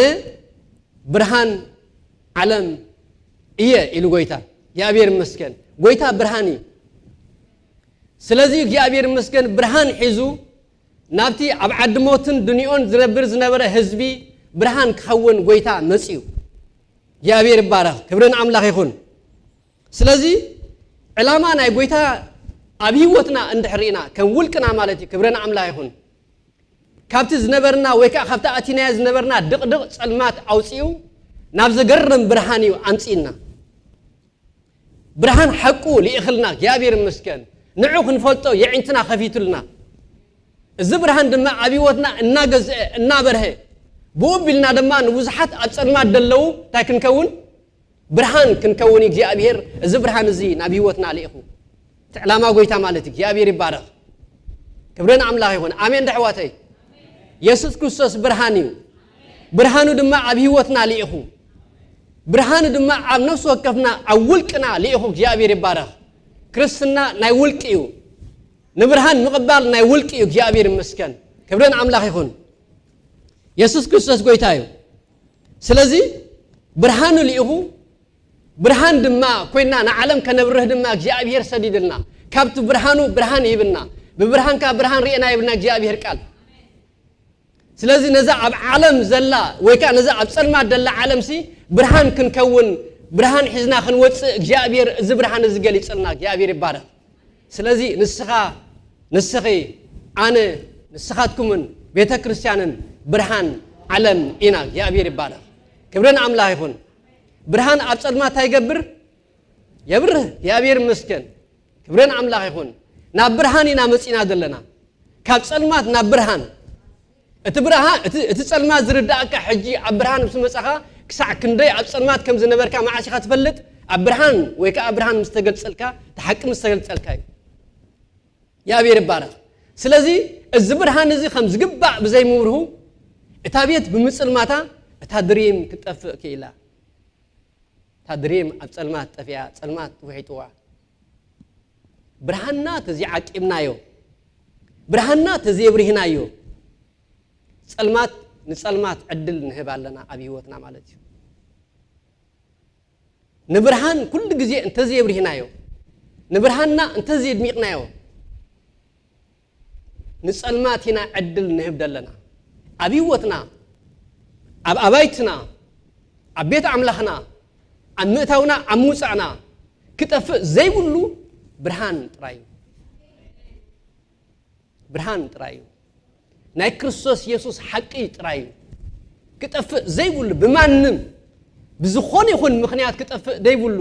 ብርሃን ዓለም እየ ኢሉ ጎይታ። እግዚኣብሔር ይመስገን። ጎይታ ብርሃን እዩ። ስለዚ እግዚኣብሔር ይመስገን ብርሃን ሒዙ ናብቲ ኣብ ዓዲ ሞትን ድንዮን ዝነብር ዝነበረ ህዝቢ ብርሃን ክኸውን ጎይታ መጽዩ። እግዚኣብሔር ይባረኽ። ክብርን ኣምላኽ ይኹን። ስለዚ ዕላማ ናይ ጎይታ ኣብ ህይወትና እንድሕር ርኢና ከም ውልቅና ማለት እዩ። ክብርን ኣምላኽ ይኹን። ካብቲ ዝነበርና ወይ ከዓ ካብቲ ኣቲናዮ ዝነበርና ድቕድቕ ጸልማት ኣውጺኡ ናብ ዘገርም ብርሃን እዩ ኣምጺእና። ብርሃን ሓቁ ልኢኽልና እግዚኣብሔር ይመስገን። ንዑ ክንፈልጦ የዒንትና ከፊቱልና። እዚ ብርሃን ድማ ኣብ ህይወትና እናገዝአ እናበርሀ ብኡ ቢልና ድማ ንብዙሓት ኣብ ጸልማት ደለዉ እንታይ ክንከውን ብርሃን ክንከውን እግዚኣብሔር እዚ ብርሃን እዚ ናብ ህይወትና ልኢኹ። እቲ ዕላማ ጎይታ ማለት እዩ። እግዚኣብሔር ይባረኽ። ክብርን ኣምላኽ ይኹን። ኣሜን ዶ ኣሕዋተይ? የሱስ ክርስቶስ ብርሃን እዩ። ብርሃኑ ድማ ኣብ ህይወትና ልኢኹ። ብርሃኑ ድማ ኣብ ነፍሲ ወከፍና ኣብ ውልቅና ልኢኹ። እግዚኣብሔር ይባረኽ። ክርስትና ናይ ውልቂ እዩ። ንብርሃን ምቕባል ናይ ውልቂ እዩ። እግዚኣብሔር ይመስገን። ክብርን ኣምላኽ ይኹን። የሱስ ክርስቶስ ጎይታ እዩ። ስለዚ ብርሃኑ ልኢኹ ብርሃን ድማ ኮይና ንዓለም ከነብርህ ድማ እግዚኣብሔር ሰዲድልና። ካብቲ ብርሃኑ ብርሃን ይብልና። ብብርሃንካ ብርሃን ርኤና ይብልና እግዚኣብሔር ቃል። ስለዚ ነዛ ኣብ ዓለም ዘላ ወይ ከዓ ነዛ ኣብ ጸልማት ዘላ ዓለምሲ ብርሃን ክንከውን ብርሃን ሒዝና ክንወጽእ እግዚኣብሔር እዚ ብርሃን እዚ ገሊጽልና። እግዚኣብሔር ይባረኽ። ስለዚ ንስኻ ንስኺ ኣነ ንስኻትኩምን ቤተ ክርስቲያንን ብርሃን ዓለም ኢና። እግዚኣብሔር ይባረኽ። ክብርን ኣምላኽ ይኹን። ብርሃን ኣብ ጸልማት እንታይ ይገብር? የብርህ። እግዚኣብሔር ይመስገን። ክብርን ኣምላኽ ይኹን። ናብ ብርሃን ኢና መጺና ዘለና። ካብ ጸልማት ናብ ብርሃን። እቲ ብርሃን እቲ እቲ ጸልማት ዝርዳእካ ሕጂ ኣብ ብርሃን ምስ መጻኻ ክሳዕ ክንደይ ኣብ ጸልማት ከም ዝነበርካ መዓስ ኢኻ ትፈልጥ? ኣብ ብርሃን ወይ ከዓ ብርሃን ምስ ተገልጸልካ፣ እቲ ሓቂ ምስ ተገልጸልካ እዩ። እግዚኣብሔር ይባረኽ። ስለዚ እዚ ብርሃን እዚ ከም ዝግባእ ብዘይምብርሁ እታ ቤት ብምጽልማታ እታ ድሪም ክትጠፍእ ክኢላ። እታ ድሪም ኣብ ጸልማት ጠፊኣ፣ ጸልማት ውሒጥዋ። ብርሃንና ተዘይዓቂብናዮ፣ ብርሃንና ተዘይብሪህናዮ፣ ጸልማት ንጸልማት ዕድል ንህብ ኣለና ኣብ ህይወትና ማለት እዩ። ንብርሃን ኩሉ ግዜ እንተዘየብሪህናዮ፣ ንብርሃንና እንተዘየድሚቕናዮ፣ ንጸልማት ኢና ዕድል ንህብ ደለና። ኣብ ህይወትና፣ ኣብ ኣባይትና፣ ኣብ ቤት ኣምላኽና፣ ኣብ ምእታውና፣ ኣብ ምውጻእና ክጠፍእ ዘይብሉ ብርሃን ጥራይ እዩ። ብርሃን ጥራይ እዩ። ናይ ክርስቶስ የሱስ ሓቂ ጥራይ እዩ። ክጠፍእ ዘይብሉ፣ ብማንም ብዝኾነ ይኹን ምኽንያት ክጠፍእ ዘይብሉ፣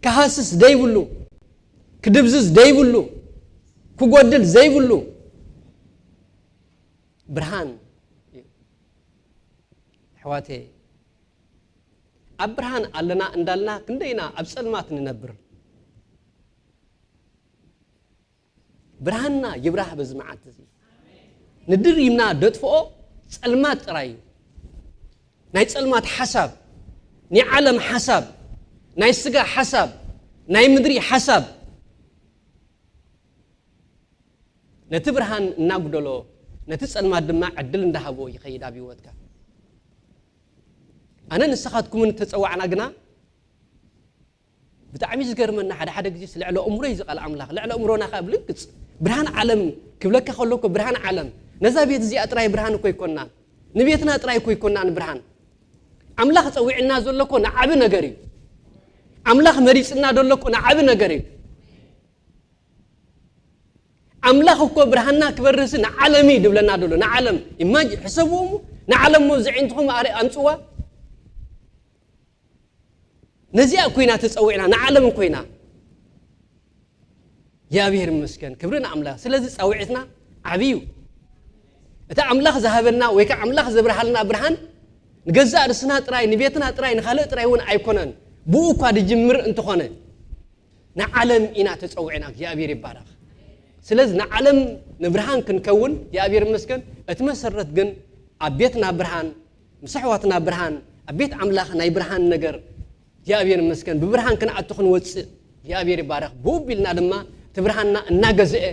ክሃስስ ዘይብሉ፣ ክድብዝዝ ዘይብሉ፣ ክጎድል ዘይብሉ ብርሃን እዩ። ኣሕዋተይ፣ ኣብ ብርሃን ኣለና እንዳልና ክንደይና ኣብ ጸልማት ንነብር። ብርሃንና ይብራህ በዚ መዓልቲ እዚ። ንድሪምና ደጥፍኦ ጸልማት ጥራይ እዩ። ናይ ጸልማት ሓሳብ፣ ናይ ዓለም ሓሳብ፣ ናይ ስጋ ሓሳብ፣ ናይ ምድሪ ሓሳብ፣ ነቲ ብርሃን እናጉደሎ፣ ነቲ ጸልማት ድማ ዕድል እንዳሃቦ ይኸይድ ኣብ ህይወትካ። ኣነ ንስኻትኩምን ተጸዋዕና ግና፣ ብጣዕሚ ዝገርመና፣ ሓደ ሓደ ግዜ ስለ ልዕለ እምሮ እዩ ዝቃል ኣምላኽ። ልዕለ እምሮና ከኣ ብልግጽ ብርሃን ዓለም ክብለካ ከሎ እኮ፣ ብርሃን ዓለም፣ ነዛ ቤት እዚኣ ጥራይ ብርሃን እኮ ኣይኮናን፣ ንቤትና ጥራይ እኮ ኣይኮናን ብርሃን። ኣምላኽ ጸዊዕና ዘሎ እኮ ንዓቢ ነገር እዩ። ኣምላኽ መሪጽና ዘሎ እኮ ንዓቢ ነገር እዩ። ኣምላኽ እኮ ብርሃንና ክበርህሲ ንዓለም እዩ ድብለና ዘሎ። ንዓለም ኢማጅ ሕሰብዎ እሞ፣ ንዓለም እሞ ዘዒንትኹም ኣረ ኣምጽዋ። ነዚኣ ኮይና ተጸዊዕና፣ ንዓለም ኮይና። እግዚኣብሔር ይመስገን፣ ክብሪ ንኣምላኽ። ስለዚ ጻውዒትና ዓቢ እዩ። እቲ ኣምላኽ ዝሃበና ወይ ከዓ ኣምላኽ ዘብርሃልና ብርሃን ንገዛእ ርእስና ጥራይ፣ ንቤትና ጥራይ፣ ንኻልእ ጥራይ እውን ኣይኮነን። ብኡ እኳ ድጅምር እንተኾነ፣ ንዓለም ኢና ተጸዊዕና። እግዚኣብሔር ይባረኽ። ስለዚ ንዓለም ንብርሃን ክንከውን እግዚኣብሔር ይመስገን። እቲ መሰረት ግን ኣብ ቤትና ብርሃን፣ ምስ ኣሕዋትና ብርሃን፣ ኣብ ቤት ኣምላኽ ናይ ብርሃን ነገር እግዚኣብሔር ይመስገን። ብብርሃን ክንኣቱ ክንወጽእ እግዚኣብሔር ይባረኽ። ብኡ ቢልና ድማ እቲ ብርሃንና እናገዝአ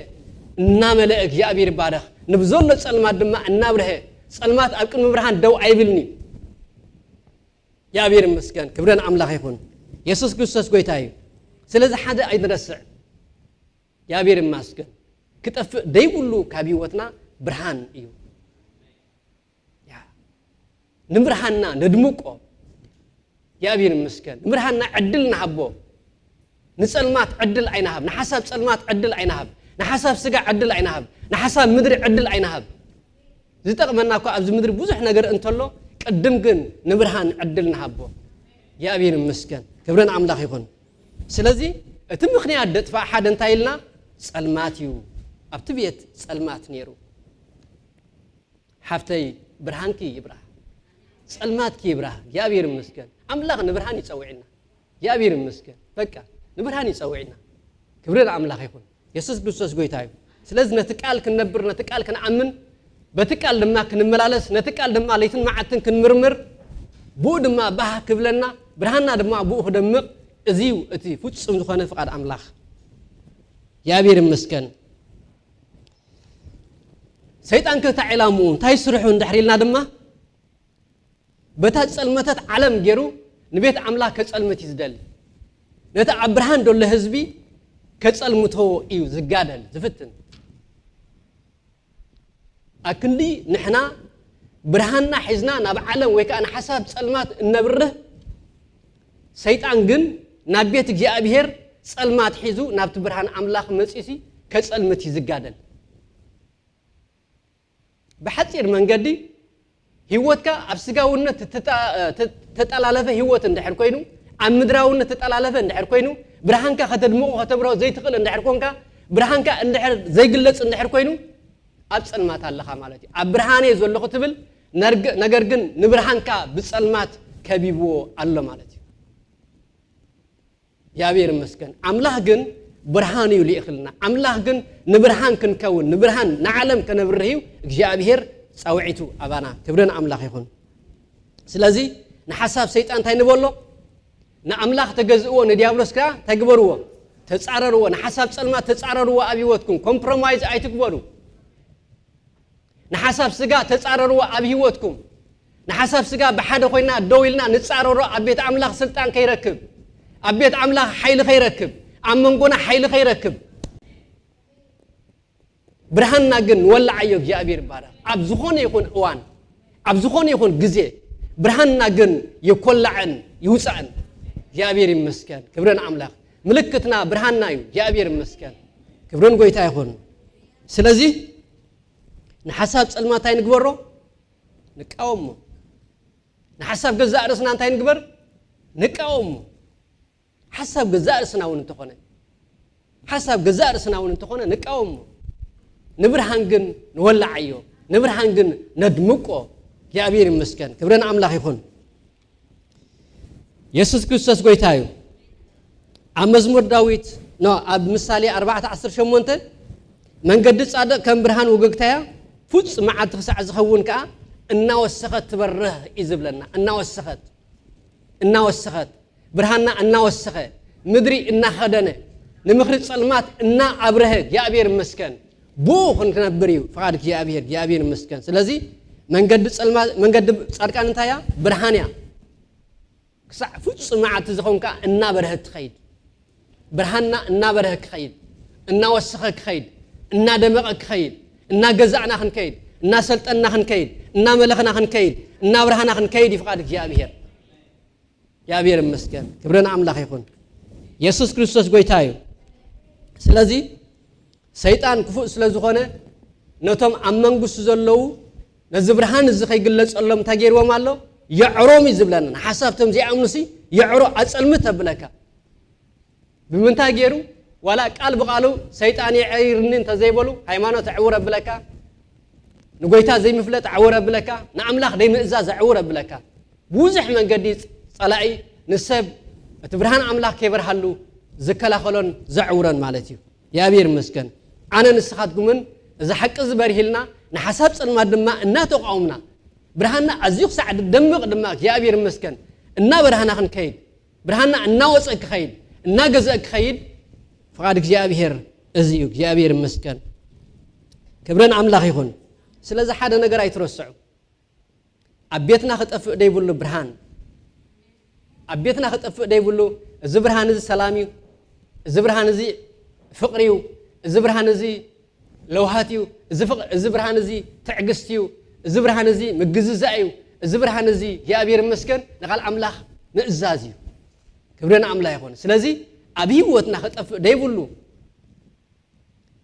እናመለአ እግዚኣብሔር ይባረኽ። ንብዘሎ ጸልማት ድማ እናብርሀ፣ ጸልማት ኣብ ቅድሚ ብርሃን ደው ኣይብልኒ። እግዚኣብሔር ይመስገን። ክብረን ኣምላኽ ይኹን። የሱስ ክርስቶስ ጎይታ እዩ። ስለዚ ሓደ ኣይንረስዕ። እግዚኣብሔር ይመስገን። ክጠፍእ ደይብሉ ካብ ህይወትና ብርሃን እዩ። ያ፣ ንብርሃንና ነድምቆ። እግዚኣብሔር ይመስገን። ንብርሃንና ዕድል ንሃቦ። ንጸልማት ዕድል ኣይንሃብ። ንሓሳብ ጸልማት ዕድል ኣይንሃብ። ንሓሳብ ስጋ ዕድል ኣይንሃብ። ንሓሳብ ምድሪ ዕድል ኣይንሃብ። ዝጠቕመና እኮ ኣብዚ ምድሪ ብዙሕ ነገር እንተሎ፣ ቅድም ግን ንብርሃን ዕድል ንሃቦ። እግዚኣብሔር ይመስገን። ክብረን ኣምላኽ ይኹን። ስለዚ እቲ ምኽንያት ደጥፋእ ሓደ እንታይ ኢልና? ጸልማት እዩ። ኣብቲ ቤት ጸልማት ነይሩ። ሓፍተይ፣ ብርሃንኪ ይብራህ፣ ጸልማትኪ ይብራህ። እግዚኣብሔር ይመስገን። ኣምላኽ ንብርሃን ይጸውዕና። እግዚኣብሔር ይመስገን። በቃ ንብርሃን ይጸውዕና። ክብሪ ንኣምላኽ ይኹን። የሱስ ክርስቶስ ጎይታ እዩ። ስለዚ ነቲ ቃል ክንነብር፣ ነቲ ቃል ክንኣምን፣ በቲ ቃል ድማ ክንመላለስ፣ ነቲ ቃል ድማ ለይትን መዓልትን ክንምርምር፣ ብኡ ድማ ባህ ክብለና፣ ብርሃንና ድማ ብኡ ክደምቕ፣ እዚ እዩ እቲ ፍጹም ዝኾነ ፍቓድ ኣምላኽ። እግዚኣብሔር ይመስገን። ሰይጣን ከ እንታይ ዕላምኡ፣ እንታይ ስርሑ እንድሕር ኢልና ድማ፣ በታ ጸልመተት ዓለም ገይሩ ንቤት ኣምላኽ ከጸልምት እዩ ዝደሊ። ነቲ ኣብ ብርሃን ዘሎ ህዝቢ ከጸልምቶ እዩ ዝጋደል፣ ዝፍትን። ኣክንዲ ንሕና ብርሃንና ሒዝና ናብ ዓለም ወይ ከኣ ንሓሳብ ጸልማት እነብርህ፣ ሰይጣን ግን ናብ ቤት እግዚኣብሔር ጸልማት ሒዙ ናብቲ ብርሃን ኣምላኽ መጺሲ ከጸልምት እዩ ዝጋደል። ብሓጺር መንገዲ ህይወትካ ኣብ ስጋውነት ተጣ-፣ ተ-፣ ተጠላለፈ ህይወት እንድሕር ኮይኑ፣ ኣብ ምድራውነት ተጠላለፈ እንድሕር ኮይኑ፣ ብርሃንካ ከተድምቑ ከተብርሆ ዘይትኽእል እንድሕር ኮንካ፣ ብርሃንካ እንድሕር ዘይግለጽ እንድሕር ኮይኑ፣ ኣብ ጸልማት ኣለኻ ማለት እዩ። ኣብ ብርሃን እየ ዘለኹ ትብል፣ ነርግ-፣ ነገር ግን ንብርሃንካ ብጸልማት ከቢብዎ ኣሎ ማለት እዩ። እግዚኣብሔር ይመስገን። ኣምላኽ ግን ብርሃን እዩ ልኢኽልና። ኣምላኽ ግን ንብርሃን ክንከውን፣ ንብርሃን ንዓለም ከነብርህ እዩ እግዚኣብሔር ጻውዒቱ ኣባና። ክብሪ ንኣምላኽ ይኹን። ስለዚ ንሓሳብ ሰይጣን እንታይ ንበሎ? ንኣምላኽ ተገዝእዎ፣ ንዲያብሎስ ከኣ እንታይ ግበርዎ? ተጻረርዎ። ንሓሳብ ጸልማት ተጻረርዎ ኣብ ህይወትኩም። ኮምፕሮማይዝ ኣይትግበሩ። ንሓሳብ ስጋ ተጻረርዎ ኣብ ህይወትኩም። ንሓሳብ ስጋ ብሓደ ኮይና ደው ኢልና ንጻረሮ፣ ኣብ ቤት ኣምላኽ ስልጣን ከይረክብ፣ ኣብ ቤት ኣምላኽ ሓይሊ ከይረክብ፣ ኣብ መንጎና ሓይሊ ከይረክብ። ብርሃንና ግን ንወላዓዮ እግዚኣብሔር ይባረኽ። ኣብ ዝኾነ ይኹን እዋን፣ ኣብ ዝኾነ ይኹን ግዜ ብርሃንና ግን ይኮላዕን ይውፃእን። እግዚኣብሔር ይመስገን። ክብረን ኣምላኽ ምልክትና ብርሃንና እዩ። እግዚኣብሔር ይመስገን። ክብረን ጎይታ ይኹን። ስለዚህ ንሓሳብ ጸልማት እንታይ ንግበሮ? ንቃወሞ። ንሓሳብ ገዛእ ርእስና እንታይ ንግበር? ንቃወሞ። ሓሳብ ገዛእ ርእስና እውን እንተኾነ፣ ሓሳብ ገዛእ ርእስና እውን እንተኾነ ንቃወሞ። ንብርሃን ግን ንወላዓዮ፣ ንብርሃን ግን ነድምቆ። እግዚኣብሔር ይመስገን። ክብረን ኣምላኽ ይኹን። የሱስ ክርስቶስ ጎይታ እዩ። ኣብ መዝሙር ዳዊት፣ ኖ፣ ኣብ ምሳሌ ኣርባዕተ ዓሰርተ ሸሞንተ፣ "መንገዲ ጻድቕ ከም ብርሃን ወገግታያ፣ ፍጹም መዓልቲ ክሳዕ ዝኸውን ከኣ እናወሰኸት ትበርህ" እዩ ዝብለና። እናወሰኸት፣ እናወሰኸት፣ ብርሃንና እናወሰኸ፣ ምድሪ እናኸደነ፣ ንምኽሪ ጸልማት እናኣብረሀ፣ እግዚኣብሔር ይመስገን። ብኡ ክንነብር እዩ ፍቓድ እግዚኣብሔር። እግዚኣብሔር ይመስገን። ስለዚ መንገዲ ጸልማ-፣ መንገዲ ጻድቃን እንታይ እያ? ብርሃን እያ። ክሳዕ ፍጹም መዓልቲ ዝኾን ከኣ እናበርሀት ትኸይድ። ብርሃንና እናበርሀ ክኸይድ፣ እናወሰኸ ክኸይድ፣ እናደመቐ ክኸይድ፣ እናገዛእና ክንከይድ፣ እናሰልጠንና ክንከይድ፣ እናመለኽና ክንከይድ፣ እናብርሃና ክንከይድ እዩ ፍቓድ እግዚኣብሔር። እግዚኣብሔር ይመስገን። ክብሪ ንኣምላኽ ይኹን። የሱስ ክርስቶስ ጎይታ እዩ። ስለዚ ሰይጣን ክፉእ ስለ ዝኾነ ነቶም ኣብ መንግስቱ ዘለዉ ነዚ ብርሃን እዚ ከይግለጸሎም እንታይ ገይርዎም ኣሎ? የዕሮም እዩ ዝብለና። ንሓሳብ እቶም ዘይኣምኑሲ የዕሮ ኣጸልምት ተብለካ። ብምንታይ ገይሩ? ዋላ ቃል ብቓሉ ሰይጣን የዕይርኒ እንተዘይበሉ ሃይማኖት ኣዕውር ኣብለካ፣ ንጎይታ ዘይምፍለጥ ኣዕውር ኣብለካ፣ ንኣምላኽ ዘይምእዛዝ ኣዕውር ኣብለካ። ብዙሕ መንገዲ ጸላኢ ንሰብ እቲ ብርሃን ኣምላኽ ከይበርሃሉ ዝከላኸሎን ዘዕውሮን ማለት እዩ። እግዚኣብሔር ይመስገን። ኣነ ንስኻትኩምን እዚ ሓቂ እዚ በርሂልና ንሓሳብ ጸልማት ድማ እናተቃወምና ብርሃንና ኣዝዩ ክሳዕ ደምቕ ድማ እግዚኣብሔር ይመስገን እናበርሃና ክንከይድ ብርሃንና እናወፀ ክኸይድ እናገዘእ ክኸይድ ፍቓድ እግዚኣብሔር እዚ እዩ። እግዚኣብሔር ይመስገን። ክብረን ኣምላኽ ይኹን። ስለዚ ሓደ ነገር ኣይትረስዑ። ኣብ ቤትና ክጠፍእ ደይብሉ ብርሃን፣ ኣብ ቤትና ክጠፍእ ደይብሉ እዚ ብርሃን እዚ ሰላም እዩ። እዚ ብርሃን እዚ ፍቕሪ እዩ። እዚ ብርሃን እዚ ለውሃት እዩ። እዚ ፍቕ-፣ እዚ ብርሃን እዚ ትዕግስቲ እዩ። እዚ ብርሃን እዚ ምግዝዛእ እዩ። እዚ ብርሃን እዚ እግዚኣብሔር ይመስገን ንቓል ኣምላኽ ምእዛዝ እዩ። ክብሪ ንኣምላኽ ይኹን። ስለዚ ኣብ ህይወትና ክጠፍእ ደይብሉ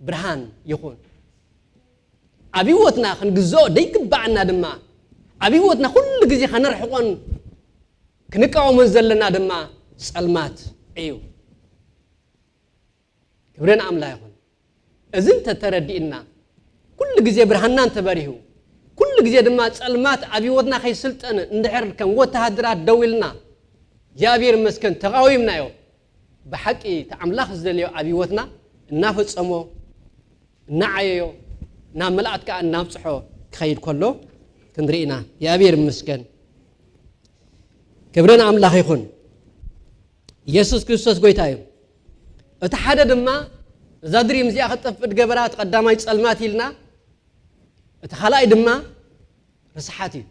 ብርሃን ይኹን። ኣብ ህይወትና ክንግዝኦ ደይግባኣና ድማ ኣብ ህይወትና ኩሉ ግዜ ከነርሕቆን ክንቃወሞን ዘለና ድማ ጸልማት እዩ። ክብሪ ንኣምላኽ ይኹን። እዚ እንተተረዲእና ኩሉ ግዜ ብርሃንና እንተበሪሁ ኩሉ ግዜ ድማ ጸልማት ኣብ ህይወትና ከይስልጠን እንድሕር ከም ወተሃደራት ደው ኢልና እግዚኣብሔር ይመስገን ተቃዊምናዮ። ብሓቂ እቲ ኣምላኽ ዝደልዮ ኣብ ህይወትና እናፈጸሞ እናዓየዮ ናብ ምልኣት ከኣ እናብጽሖ ክኸይድ ከሎ ክንርኢ ኢና። እግዚኣብሔር ይመስገን። ክብሪ ንኣምላኽ ይኹን። የሱስ ክርስቶስ ጎይታ እዩ። እቲ ሓደ ድማ እዛ ድሪም እዚኣ ክትጠፍእ ገበራ፣ እቲ ቀዳማይ ጸልማት ኢልና፣ እቲ ካልኣይ ድማ ርስሓት እዩ።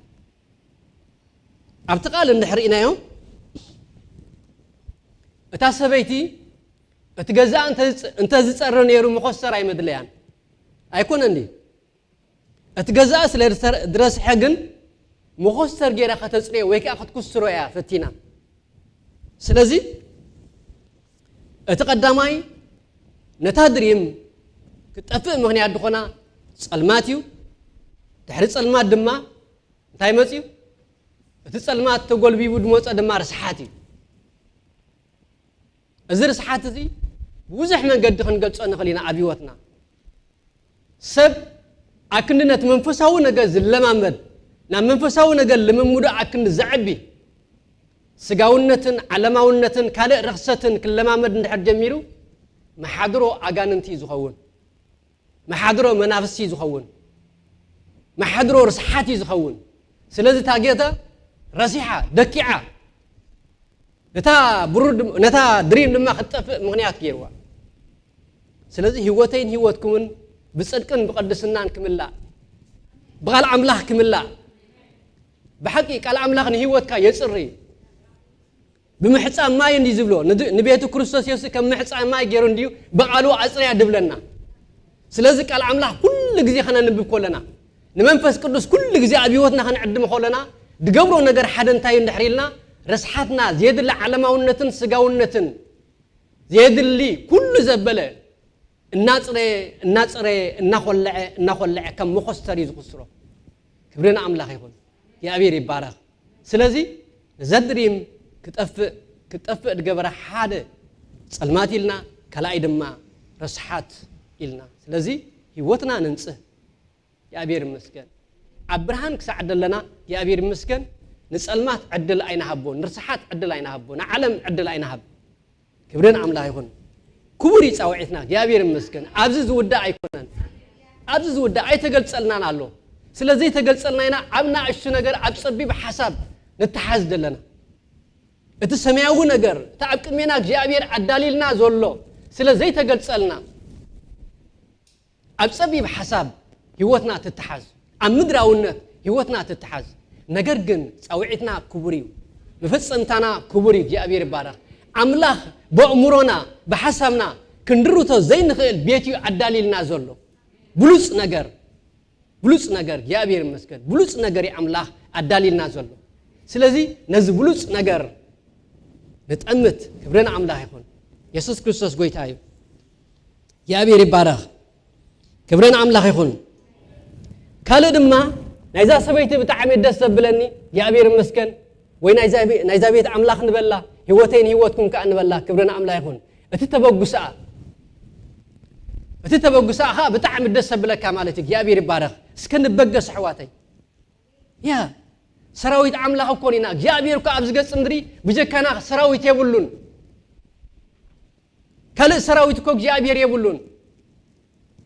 ኣብቲ ቃል እንድሕር ርኢናዮ፣ እታ ሰበይቲ እቲ ገዛእ እንተ-፣ እንተዝጸሪ ነይሩ መኾስተር ኣይመድለያን። ኣይኮነን ድዩ? እቲ ገዛእ ስለ ዝሰር-፣ ዝረስሐ ግን መኾስተር ገይራ ከተጽርዮ ወይ ከኣ ክትኩስሮ እያ ፈቲና። ስለዚ እቲ ቀዳማይ ነታ ድሪም ክትጠፍእ ምኽንያት ዝኾና ጸልማት እዩ። ድሕሪ ጸልማት ድማ እንታይ መጽዩ? እቲ ጸልማት ተጎልቢቡ ዝመጸ ድማ ርስሓት እዩ። እዚ ርስሓት እዚ ብዙሕ መንገዲ ክንገልጾ ንኽእል ኢና ኣብ ህይወትና። ሰብ ኣክንዲ ነቲ መንፈሳዊ ነገር ዝለማመድ፣ ናብ መንፈሳዊ ነገር ልምምዱ ኣክንዲ ዘዕቢ፣ ስጋውነትን ዓለማውነትን ካልእ ርኽሰትን ክለማመድ እንድሕር ጀሚሩ፣ መሓድሮ ኣጋንንቲ እዩ ዝኸውን። መሓድሮ መናፍስቲ እዩ ዝኸውን። መሓድሮ ርስሓት እዩ ዝኸውን። ስለዚ እታ ጌታ ረሲሓ፣ ደኪዓ፣ ነታ ብሩር ድም-፣ ነታ ድሪም ድማ ክትጠፍእ ምኽንያት ገይርዋ። ስለዚ ህይወተይን ህይወትኩምን ብጽድቅን ብቕድስናን ክምላእ፣ ብቓል ኣምላኽ ክምላእ። ብሓቂ ቃል ኣምላኽ ንህይወትካ የጽሪ። ብምሕፃብ ማይ እንዲ ዝብሎ ንድ- ንቤቱ ክርስቶስ የሱስ ከም ምሕፃብ ማይ ገይሩ እንድዩ ብቓሉ ኣፅርያ ድብለና። ስለዚ ቃል ኣምላኽ ኩሉ ግዜ ከነንብብ ከለና፣ ንመንፈስ ቅዱስ ኩሉ ግዜ ኣብ ህይወትና ክንዕድም ከለና፣ ድገብሮ ነገር ሓደ እንታይ እዩ እንድሕር ኢልና፣ ረስሓትና፣ ዘየድሊ ዓለማውነትን ስጋውነትን፣ ዘየድሊ ኩሉ ዘበለ እናፅረየ እናፅረየ እናኾለዐ እናኾለዐ ከም መኾስተር እዩ ዝኹስሮ። ክብሪ ንኣምላኽ ይኹን። እግዚኣብሔር ይባረኽ። ስለዚ ነዛ ድሪም ክጠፍእ ክጠፍእ ዝገበረ ሓደ ጸልማት ኢልና፣ ካልኣይ ድማ ረስሓት ኢልና። ስለዚ ህይወትና ንንጽህ። እግዚኣብሔር ይመስገን። ኣብ ብርሃን ክሳዕ ደለና እግዚኣብሔር ይመስገን። ንጸልማት ዕድል ኣይንሃቦ፣ ንርስሓት ዕድል ኣይንሃቦ፣ ንዓለም ዕድል ኣይንሃብ። ክብርን ኣምላኽ ይኹን። ክቡር እዩ ጻውዒትና፣ እግዚኣብሔር ይመስገን። ኣብዚ ዝውዳእ ኣይኮነን። ኣብዚ ዝውዳእ ኣይተገልጸልናን ኣሎ። ስለ ዘይተገልጸልና ኢና ኣብ ናእሽቱ ነገር፣ ኣብ ጸቢብ ሓሳብ ንተሓዝ ዘለና። እቲ ሰማያዊ ነገር፣ እቲ ኣብ ቅድሜና እግዚኣብሔር ኣዳሊልና ዘሎ ስለ ዘይተገልጸልና፣ ኣብ ጸቢብ ሓሳብ ህይወትና ትተሓዝ፣ ኣብ ምድራውነት ህይወትና ትተሓዝ። ነገር ግን ጻውዒትና ክቡር እዩ፣ መፈጸምታና ክቡር እዩ። እግዚኣብሔር ይባረኽ። ኣምላኽ ብኣእምሮና ብሓሳብና ክንድርቶ ዘይንኽእል ቤት እዩ ኣዳሊልና ዘሎ። ብሉጽ ነገር፣ ብሉጽ ነገር፣ እግዚኣብሔር ይመስገን። ብሉጽ ነገር እዩ ኣምላኽ ኣዳሊልና ዘሎ። ስለዚ ነዚ ብሉጽ ነገር ንጠምት። ክብሪ ንኣምላኽ ይኹን። የሱስ ክርስቶስ ጎይታ እዩ። እግዚኣብሔር ይባረኽ። ክብሪ ንኣምላኽ ይኹን። ካልእ ድማ ናይዛ ሰበይቲ ብጣዕሚ ደስ ዘብለኒ፣ እግዚኣብሔር ይመስገን፣ ወይ ናይዛ ቤ- ናይዛ ቤት ኣምላኽ ንበላ፣ ህይወተይን ህይወትኩም ከኣ ንበላ። ክብሪ ንኣምላኽ ይኹን። እቲ ተበጉስኣ፣ እቲ ተበጉስኣ ከኣ ብጣዕሚ ደስ ዘብለካ ማለት እዩ። እግዚኣብሔር ይባረኽ። እስከ ንበገስ ኣሕዋተይ። ያ ሰራዊት ኣምላኽ እኮ ኢና። እግዚኣብሔር እኮ ኣብዚ ገጽ ምድሪ ብጀካና ሰራዊት የብሉን። ካልእ ሰራዊት እኮ እግዚኣብሔር የብሉን።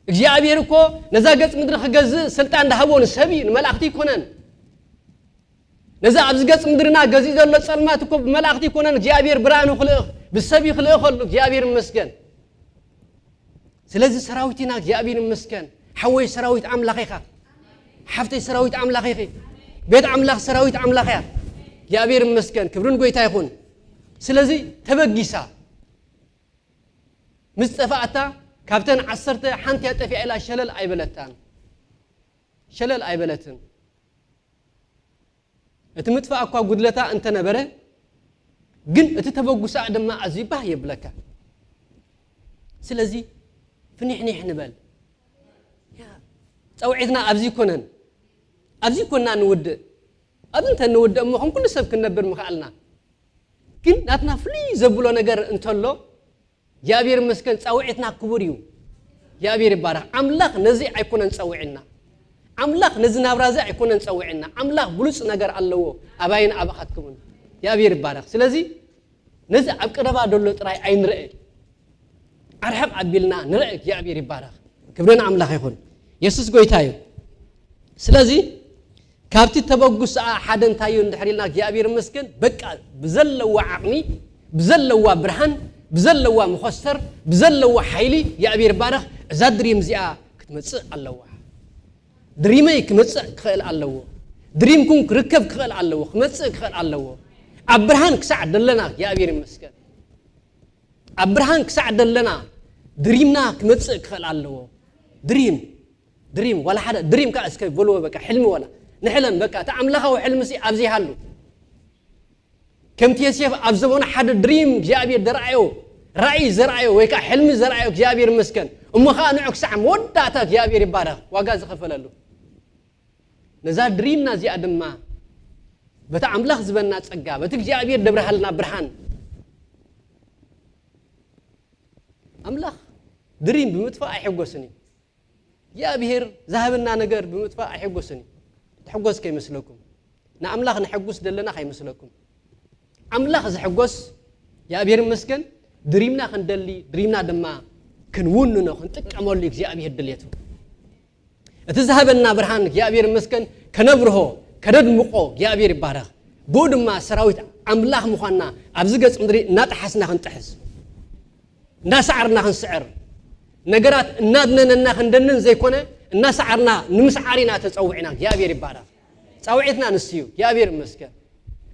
እግዚኣብሔር እኮ ነዛ ገጽ ምድሪ ክገዝእ ስልጣን ዝሃቦ ንሰብ እዩ፣ ንመላእኽቲ ኣይኮነን። ነዛ ኣብዚ ገጽ ምድርና ገዚኡ ዘሎ ጸልማት እኮ ብመላእኽቲ ኣይኮነን እግዚኣብሔር ብርሃኑ ክልእኽ፣ ብሰብ እዩ ክልእኸሉ። እግዚኣብሔር ይመስገን። ስለዚ ሰራዊት ኢና፣ እግዚኣብሔር ይመስገን። ሓወይ ሰራዊት ኣምላኽ ኢኻ። ሓፍተይ ሰራዊት ኣምላኽ ኢኺ። ቤት ኣምላኽ ሰራዊት ኣምላኽ እያ። እግዚኣብሔር ይመስገን። ክብርን ጎይታ ይኹን። ስለዚ ተበጊሳ ምስ ጠፋኣታ ካብተን ዓሰርተ ሓንቲ እያ ጠፊኣ ኢላ ሸለል ኣይበለታን። ሸለል ኣይበለትን። እቲ ምጥፋእ እኳ ጉድለታ እንተነበረ፣ ግን እቲ ተበጉስኣ ድማ ኣዝዩ ባህ የብለካ። ስለዚ ፍኒሕኒሕ ንበል። ያ፣ ጸውዒትና ኣብዚ ኮነን፣ ኣብዚ ኮና ንውድእ። ኣብዚ እንተ ንውድእ እሞ ከም ኩሉ ሰብ ክንነብር ምኽኣልና። ግን ናትና ፍሉይ ዘብሎ ነገር እንተሎ፣ እግዚኣብሔር ይመስገን፣ ጻውዒትና ክቡር እዩ። እግዚኣብሔር ይባረኽ። ኣምላኽ ነዚ ኣይኮነን ጸዊዕና። ኣምላኽ ነዚ ናብራ እዚ ኣይኮነን ጸዊዕና። ኣምላኽ ብሉጽ ነገር ኣለዎ ኣባይን ኣባኻትኩምን። እግዚኣብሔር ይባረኽ። ስለዚ ነዚ ኣብ ቀረባ ዘሎ ጥራይ ኣይንርአ። ኣርሕቕ ኣቢልና ንርአ። እግዚኣብሔር ይባረኽ። ክብሪ ንኣምላኽ ይኹን። የሱስ ጎይታ እዩ። ስለዚ ካብቲ ተበጉስኣ ሓደ እንታይ እዩ እንድሕር ኢልና እግዚኣብሔር ይመስገን፣ በቃ ብዘለዋ ዓቕሚ፣ ብዘለዋ ብርሃን፣ ብዘለዋ መኾስተር፣ ብዘለዋ ሓይሊ እግዚኣብሔር ይባረኽ። እዛ ድሪም እዚኣ ክትመጽእ ኣለዋ። ድሪመይ ክመጽእ ክኽእል ኣለዎ። ድሪምኩም ክርከብ ክኽእል ኣለዎ። ክመጽእ ክኽእል ኣለዎ። ኣብ ብርሃን ክሳዕ ደለና እግዚኣብሔር ይመስገን። ኣብ ብርሃን ክሳዕ ደለና ድሪምና ክመጽእ ክኽእል ኣለዎ። ድሪም ድሪም ዋላ ሓደ ድሪም ከኣ እስከ በልዎ፣ በቃ ሕልሚ ዋላ ንሕለም። በቃ እቲ ኣምላኻዊ ሕልሚ ሲ ኣብዚ ይሃሉ። ከምቲ ዮሴፍ ኣብ ዘመኑ ሓደ ድሪም እግዚኣብሔር ዘርኣዮ፣ ራእይ ዘርኣዮ ወይ ከኣ ሕልሚ ዘርኣዮ እግዚኣብሔር ይመስገን። እሞ ከኣ ንዑ ክሳዕ መወዳእታ እግዚኣብሔር ይባረኽ፣ ዋጋ ዝኸፈለሉ። ነዛ ድሪምና እዚኣ ድማ በቲ ኣምላኽ ዝበና ጸጋ፣ በቲ እግዚኣብሔር ደብርሃልና ብርሃን። ኣምላኽ ድሪም ብምጥፋእ ኣይሕጎስን እዩ። እግዚኣብሔር ዝሃበና ነገር ብምጥፋእ ኣይሕጎስን እዩ። ትሕጎስ ከይመስለኩም። ንኣምላኽ ንሕጉስ ዘለና ከይመስለኩም። ኣምላኽ ዝሕጎስ እግዚኣብሔር ይመስገን፣ ድሪምና ክንደሊ፣ ድሪምና ድማ ክንውንኖ፣ ክንጥቀመሉ እግዚኣብሔር ድሌቱ። እቲ ዝሃበና ብርሃን እግዚኣብሔር ይመስገን፣ ከነብርሆ፣ ከነድምቆ እግዚኣብሔር ይባረኽ። ብኡ ድማ ሰራዊት ኣምላኽ ምዃንና ኣብዚ ገጽ ምድሪ እናጠሓስና ክንጥሕስ፣ እናሰዓርና ክንስዕር፣ ነገራት እናድነነና ክንደንን ዘይኮነ፣ እናሰዓርና ንምስዓር ኢና ተጸዊዕና። እግዚኣብሔር ይባረኽ። ጻውዒትና ንሱ እዩ። እግዚኣብሔር ይመስገን።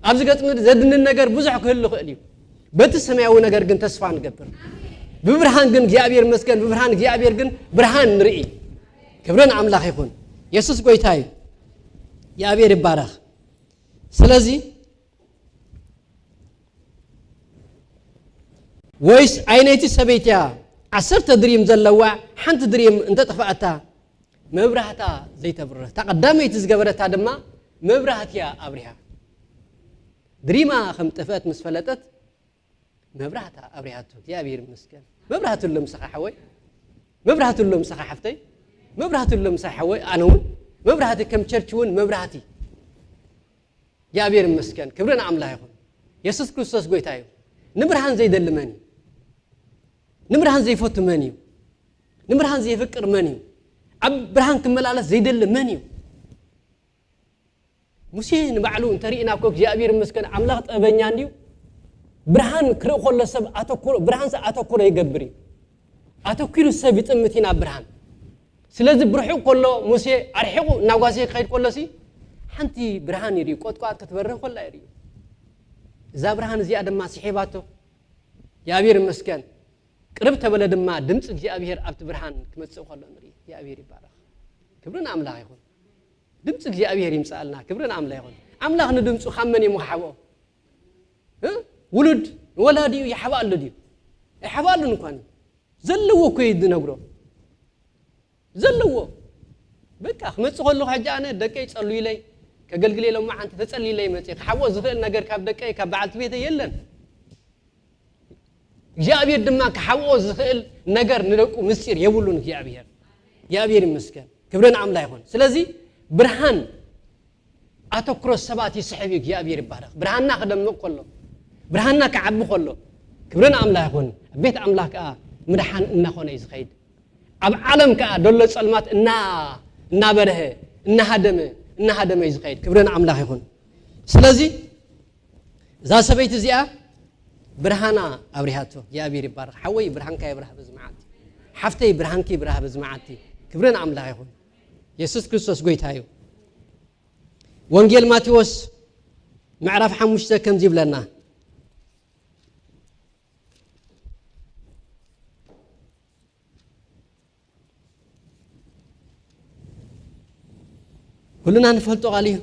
ኣብዚ ገጽ ምድሪ ዘድንን ነገር ብዙሕ ክህሉ ይኽእል እዩ። በቲ ሰማያዊ ነገር ግን ተስፋ ንገብር። ብብርሃን ግን እግዚኣብሔር ይመስገን፣ ብብርሃን እግዚኣብሔር ግን ብርሃን ንርኢ። ክብርን ኣምላኽ ይኹን። የሱስ ጎይታ እዩ። እግዚኣብሔር ይባረኽ። ስለዚ ወይስ ኣይነይቲ ሰበይትያ ዓሰርተ ድሪም ዘለዋ ሓንቲ ድሪም እንተጠፋእታ መብራህታ ዘይተብርህ? እታ ቀዳመይቲ ዝገበረታ ድማ መብራህትያ ኣብሪሃ። ድሪማ ከም ጠፍአት ምስ ፈለጠት መብራህታ ኣብሪሃቶ። እግዚኣብሔር ይመስገን። መብራህቲ ኣሎ ምሳኻ ሓወይ፣ መብራህቲ ኣሎ ምሳኻ ሓፍተይ፣ መብራህቲ ኣሎ ምሳኻ ሓወይ። ኣነ እውን መብራህቲ፣ ከም ቸርች እውን መብራህቲ። እግዚኣብሔር ይመስገን። ክብሪ ንኣምላኽ ይኹን። የሱስ ክርስቶስ ጎይታ እዩ። ንብርሃን ዘይደሊ መን እዩ? ንብርሃን ዘይፈቱ መን እዩ? ንብርሃን ዘይፍቅር መን እዩ? ኣብ ብርሃን ክመላለስ ዘይደሊ መን እዩ? ሙሴ ንባዕሉ እንተሪእና እኮ እግዚኣብሔር ይመስገን ኣምላኽ ጥበበኛ እንድዩ። ብርሃን ክርኢ ከሎ ሰብ ኣተኩሮ፣ ብርሃን ሰብ ኣተኩሮ ይገብር እዩ። ኣተኩሩ ሰብ ይጥምት እዩ ናብ ብርሃን። ስለዚ ብርሑቕ ከሎ ሙሴ ኣርሒቑ እናጓሰየ ክኸይድ ከሎሲ ሓንቲ ብርሃን ይርኢ፣ ቆጥቋጥ ክትበርህ ከላ ይርኢ። እዛ ብርሃን እዚኣ ድማ ስሒባቶ። እግዚኣብሔር ይመስገን። ቅርብ ተበለ ድማ ድምፂ እግዚኣብሔር ኣብቲ ብርሃን ክመፅእ ከሎ ንርኢ። እግዚኣብሔር ይባረኽ። ክብሪ ንኣምላኽ ይኹን። ድምፂ እግዚኣብሔር ይምፅኣልና። ክብሪ ንኣምላኽ ይኹን። ኣምላኽ ንድምፁ ካብ መን እዩ ምክሓብኦ? እ? ውሉድ ንወላዲኡ ይሓብኣሉ ድዩ? ኣይሓብኣሉን እኳ እዩ። ዘለዎ እኮ እዩ ዝነግሮ። ዘለዎ። በቃ ክመፅእ ከለኹ ሕጂ ኣነ ደቀይ ጸልዩለይ፣ ከገልግል ኢሎም መዓንቲ ተጸልዩለይ መፅእ። ክሓብኦ ዝኽእል ነገር ካብ ደቀይ፣ ካብ በዓልቲ ቤተይ የለን። እግዚኣብሔር ድማ ክሓብኦ ዝኽእል ነገር ንደቁ ምስጢር የብሉን እግዚኣብሔር። እግዚኣብሔር ይመስገን። ክብሪ ንኣምላኽ ይኹን። ስለዚ ብርሃን ኣተኩሮ ሰባት ይስሕብ እዩ። እግዚኣብሔር ይባረኽ። ብርሃንና ክደምቕ ከሎ፣ ብርሃንና ክዓቢ ከሎ፣ ክብሪ ንኣምላኽ ይኹን። ኣብ ቤት ኣምላኽ ከኣ ምድሓን እናኾነ እዩ ዝኸይድ። ኣብ ዓለም ከኣ ደሎ ጸልማት እና-፣ እናበርሀ፣ እናሃደመ፣ እናሃደመ እዩ ዝኸይድ። ክብሪ ንኣምላኽ ይኹን። ስለዚ እዛ ሰበይቲ እዚኣ ብርሃና ኣብሪሃቶ። እግዚኣብሔር ይባረኽ። ሓወይ ብርሃንካ ይብራህ በዚ መዓልቲ። ሓፍተይ ብርሃንኪ ይብራህ በዚ መዓልቲ። ክብሪ ንኣምላኽ ይኹን። የሱስ ክርስቶስ ጎይታ እዩ። ወንጌል ማቴዎስ ምዕራፍ ሓሙሽተ ከምዚ ይብለና። ኩልና ንፈልጦ ቃል እዩ።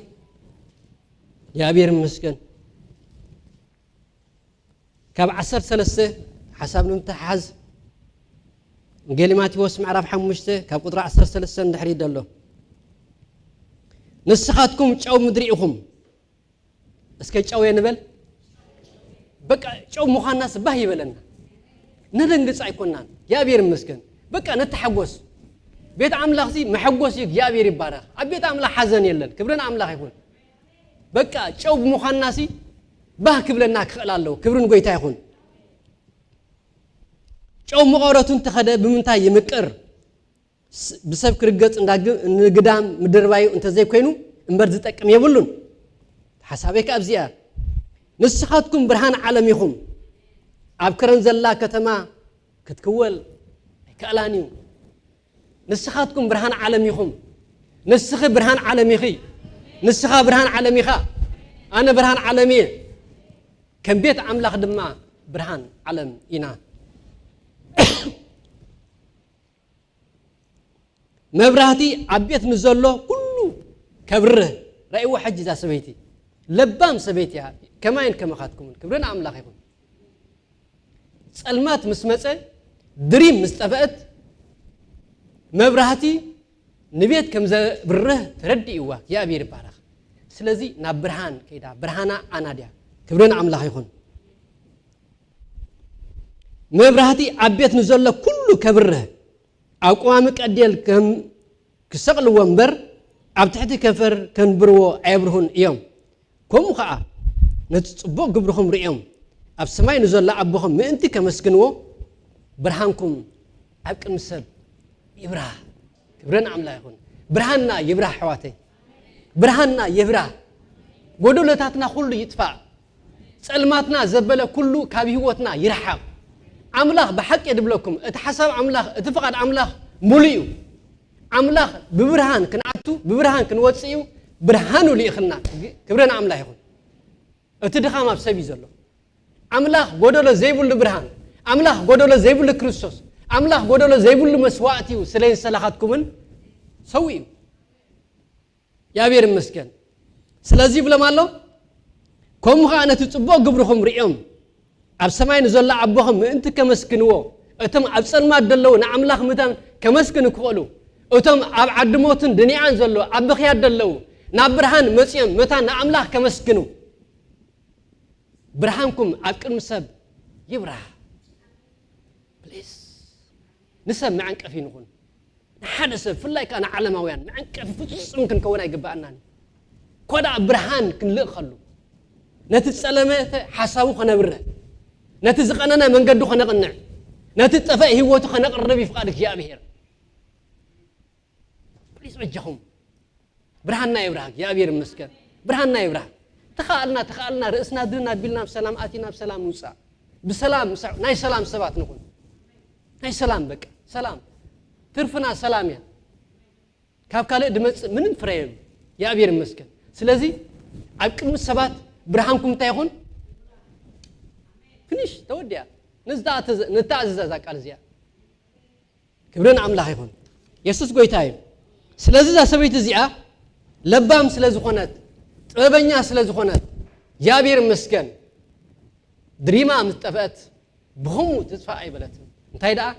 እግዚኣብሔር ይመስገን። ካብ ዓሰርተ ሰለስተ ሓሳብ ንምትሓዝ፣ ወንጌል ማቴዎስ ምዕራፍ ሓሙሽተ ካብ ቁጥሪ ዓሰርተ ሰለስተ ንድሕሪት ዘሎ፣ "ንስኻትኩም ጨው ምድሪ ኢኹም።" እስከ ጨው ንበል። በቃ ጨው ምዃንናስ ባህ ይበለና። ንደንግጽ ኣይኮናን። እግዚኣብሔር ይመስገን። በቃ ንተሓጎስ። ቤት ኣምላኽሲ መሐጎስ እዩ። እግዚኣብሔር ይባረኽ። ኣብ ቤት ኣምላኽ ሓዘን የለን። ክብሪ ንኣምላኽ ይኹን። በቃ ጨው ብምዃንናሲ ባህ ክብለና ክኽእል ኣለዎ። ክብሪ ንጎይታ ይኹን። ጨው መቐረቱ እንተኸደ ብምንታይ ይምቅር? ስ-፣ ብሰብ ክርገጽ እንዳግ-፣ ንግዳም ምድርባዩ እንተዘይኮይኑ እምበር ዝጠቅም የብሉን። ሓሳበይ ከኣ ኣብዚኣ፣ "ንስኻትኩም ብርሃን ዓለም ኢኹም። ኣብ ከረን ዘላ ከተማ ክትክወል ኣይከኣላን እዩ። ንስኻትኩም ብርሃን ዓለም ኢኹም። ንስኺ ብርሃን ዓለም ኢኺ። ንስኻ ብርሃን ዓለም ኢኻ። ኣነ ብርሃን ዓለም እየ። ከም ቤት ኣምላኽ ድማ ብርሃን ዓለም ኢና። መብራህቲ ኣብ ቤት ንዘሎ ኩሉ ከብርህ።" ራእይዎ ሕጂ እዛ ሰበይቲ ለባም ሰበይቲ እያ። ከማይን ከመኻትኩምን ክብሪ ንኣምላኽ ይኹን። ጸልማት ምስ መጸ፣ ድሪም ምስ ጠፍአት፣ መብራህቲ ንቤት ከም ዘብርህ ተረዲእዋ። እግዚኣብሔር ይባረኽ። ስለዚ ናብ ብርሃን ከይዳ ብርሃና ኣናድያ። ክብሪ ንኣምላኽ ይኹን። መብራህቲ ኣብ ቤት ንዘሎ ኩሉ ከብርህ፣ ኣብ ቀዋሚ ቀዴል ከም ክሰቕልዎ እምበር ኣብ ትሕቲ ከንፈር ከንብርዎ ኣየብርሁን እዮም። ከምኡ ኸኣ ነቲ ጽቡቕ ግብርኹም ርእዮም ኣብ ሰማይ ንዘሎ ኣቦኹም ምእንቲ ከመስግንዎ ብርሃንኩም ኣብ ቅድሚ ሰብ ይብራህ። ክብሪ ንኣምላኽ ይኹን። ብርሃንና ይብራህ ኣሕዋተይ። ብርሃንና ይብራህ። ጎደሎታትና ኩሉ ይጥፋእ። ጸልማትና ዘበለ ኩሉ ካብ ህይወትና ይርሓቕ። ኣምላኽ ብሓቂ ድብለኩም፣ እቲ ሓሳብ ኣምላኽ፣ እቲ ፍቓድ ኣምላኽ ሙሉእ እዩ። ኣምላኽ ብብርሃን ክንኣቱ፣ ብብርሃን ክንወጽእ እዩ፣ ብርሃኑ ልኢኽልና። ክብሪ ንኣምላኽ ይኹን። እቲ ድኻም ኣብ ሰብ እዩ ዘሎ። ኣምላኽ ጎደሎ ዘይብሉ ብርሃን፣ ኣምላኽ ጎደሎ ዘይብሉ ክርስቶስ፣ ኣምላኽ ጎደሎ ዘይብሉ መስዋእቲ እዩ፣ ስለይን ሰላኻትኩምን ሰው እዩ። እግዚኣብሔር ይመስገን። ስለዚህ ይብሎም ኣሎ፣ ከምኡ ኸዓ ነቲ ጽቡቕ ግብርኹም ርእዮም፣ ኣብ ሰማይ ንዘሎ ኣቦኹም ምእንቲ ከመስግንዎ፣ እቶም ኣብ ጸልማት ዘለዉ ንኣምላኽ ምእንታን ከመስግኑ ክኽእሉ፣ እቶም ኣብ ዓዲ ሞትን ድንያን ዘለዉ፣ ኣብ ብኽያት ዘለዉ፣ ናብ ብርሃን መጺኦም መታን ንኣምላኽ ከመስግኑ። ብርሃንኩም ኣብ ቅድሚ ሰብ ይብራህ። ፕሊዝ። ንሰብ መዐንቀፊ ንኹን። ንሓደ ሰብ፣ ብፍላይ ከኣ ንዓለማውያን መዐንቀፊ ፍጹም ክንከውን ኣይግባኣናን። ኮዳ ብርሃን ክንልእኸሉ፣ ነቲ ጸለመተ ሓሳቡ ከነብርህ፣ ነቲ ዝቐነነ መንገዱ ከነቕንዕ፣ ነቲ ጠፈእ ህይወቱ ከነቕርብ እዩ ፍቓድ እግዚኣብሔር። ፕሊዝ በጃኹም። ብርሃንና ይብራህ፣ እግዚኣብሔር ይመስገን። ብርሃንና ይብራህ። ተኻእልና፣ ተኻእልና፣ ርእስና ድን ኣቢልና፣ ብሰላም ኣቲና፣ ብሰላም ንውጻእ። ብሰላም፣ ሰ-፣ ናይ ሰላም ሰባት ንኹን። ናይ ሰላም፣ በቃ፣ ሰላም። ትርፍና ሰላም እያ። ካብ ካልእ ድመጽእ ምንም ፍረ የብሉ። እግዚኣብሔር ይመስገን። ስለዚ፣ ኣብ ቅድሚ ሰባት ብርሃንኩም እንታይ ይኹን? ፊኒሽ፣ ተወዲኣ። ንዝተኣዘዘ-፣ ንተኣዘዘ እዛ ቃል እዚኣ። ክብሪ ንኣምላኽ ይኹን። የሱስ ጎይታ እዩ። ስለዚ እዛ ሰበይቲ እዚኣ ለባም ስለ ዝኾነት፣ ጥበበኛ ስለ ዝኾነት፣ እግዚኣብሔር ይመስገን፣ ድሪማ ምስ ጠፍአት ብኸምኡ ትጥፋእ ኣይበለትን። እንታይ ደኣ?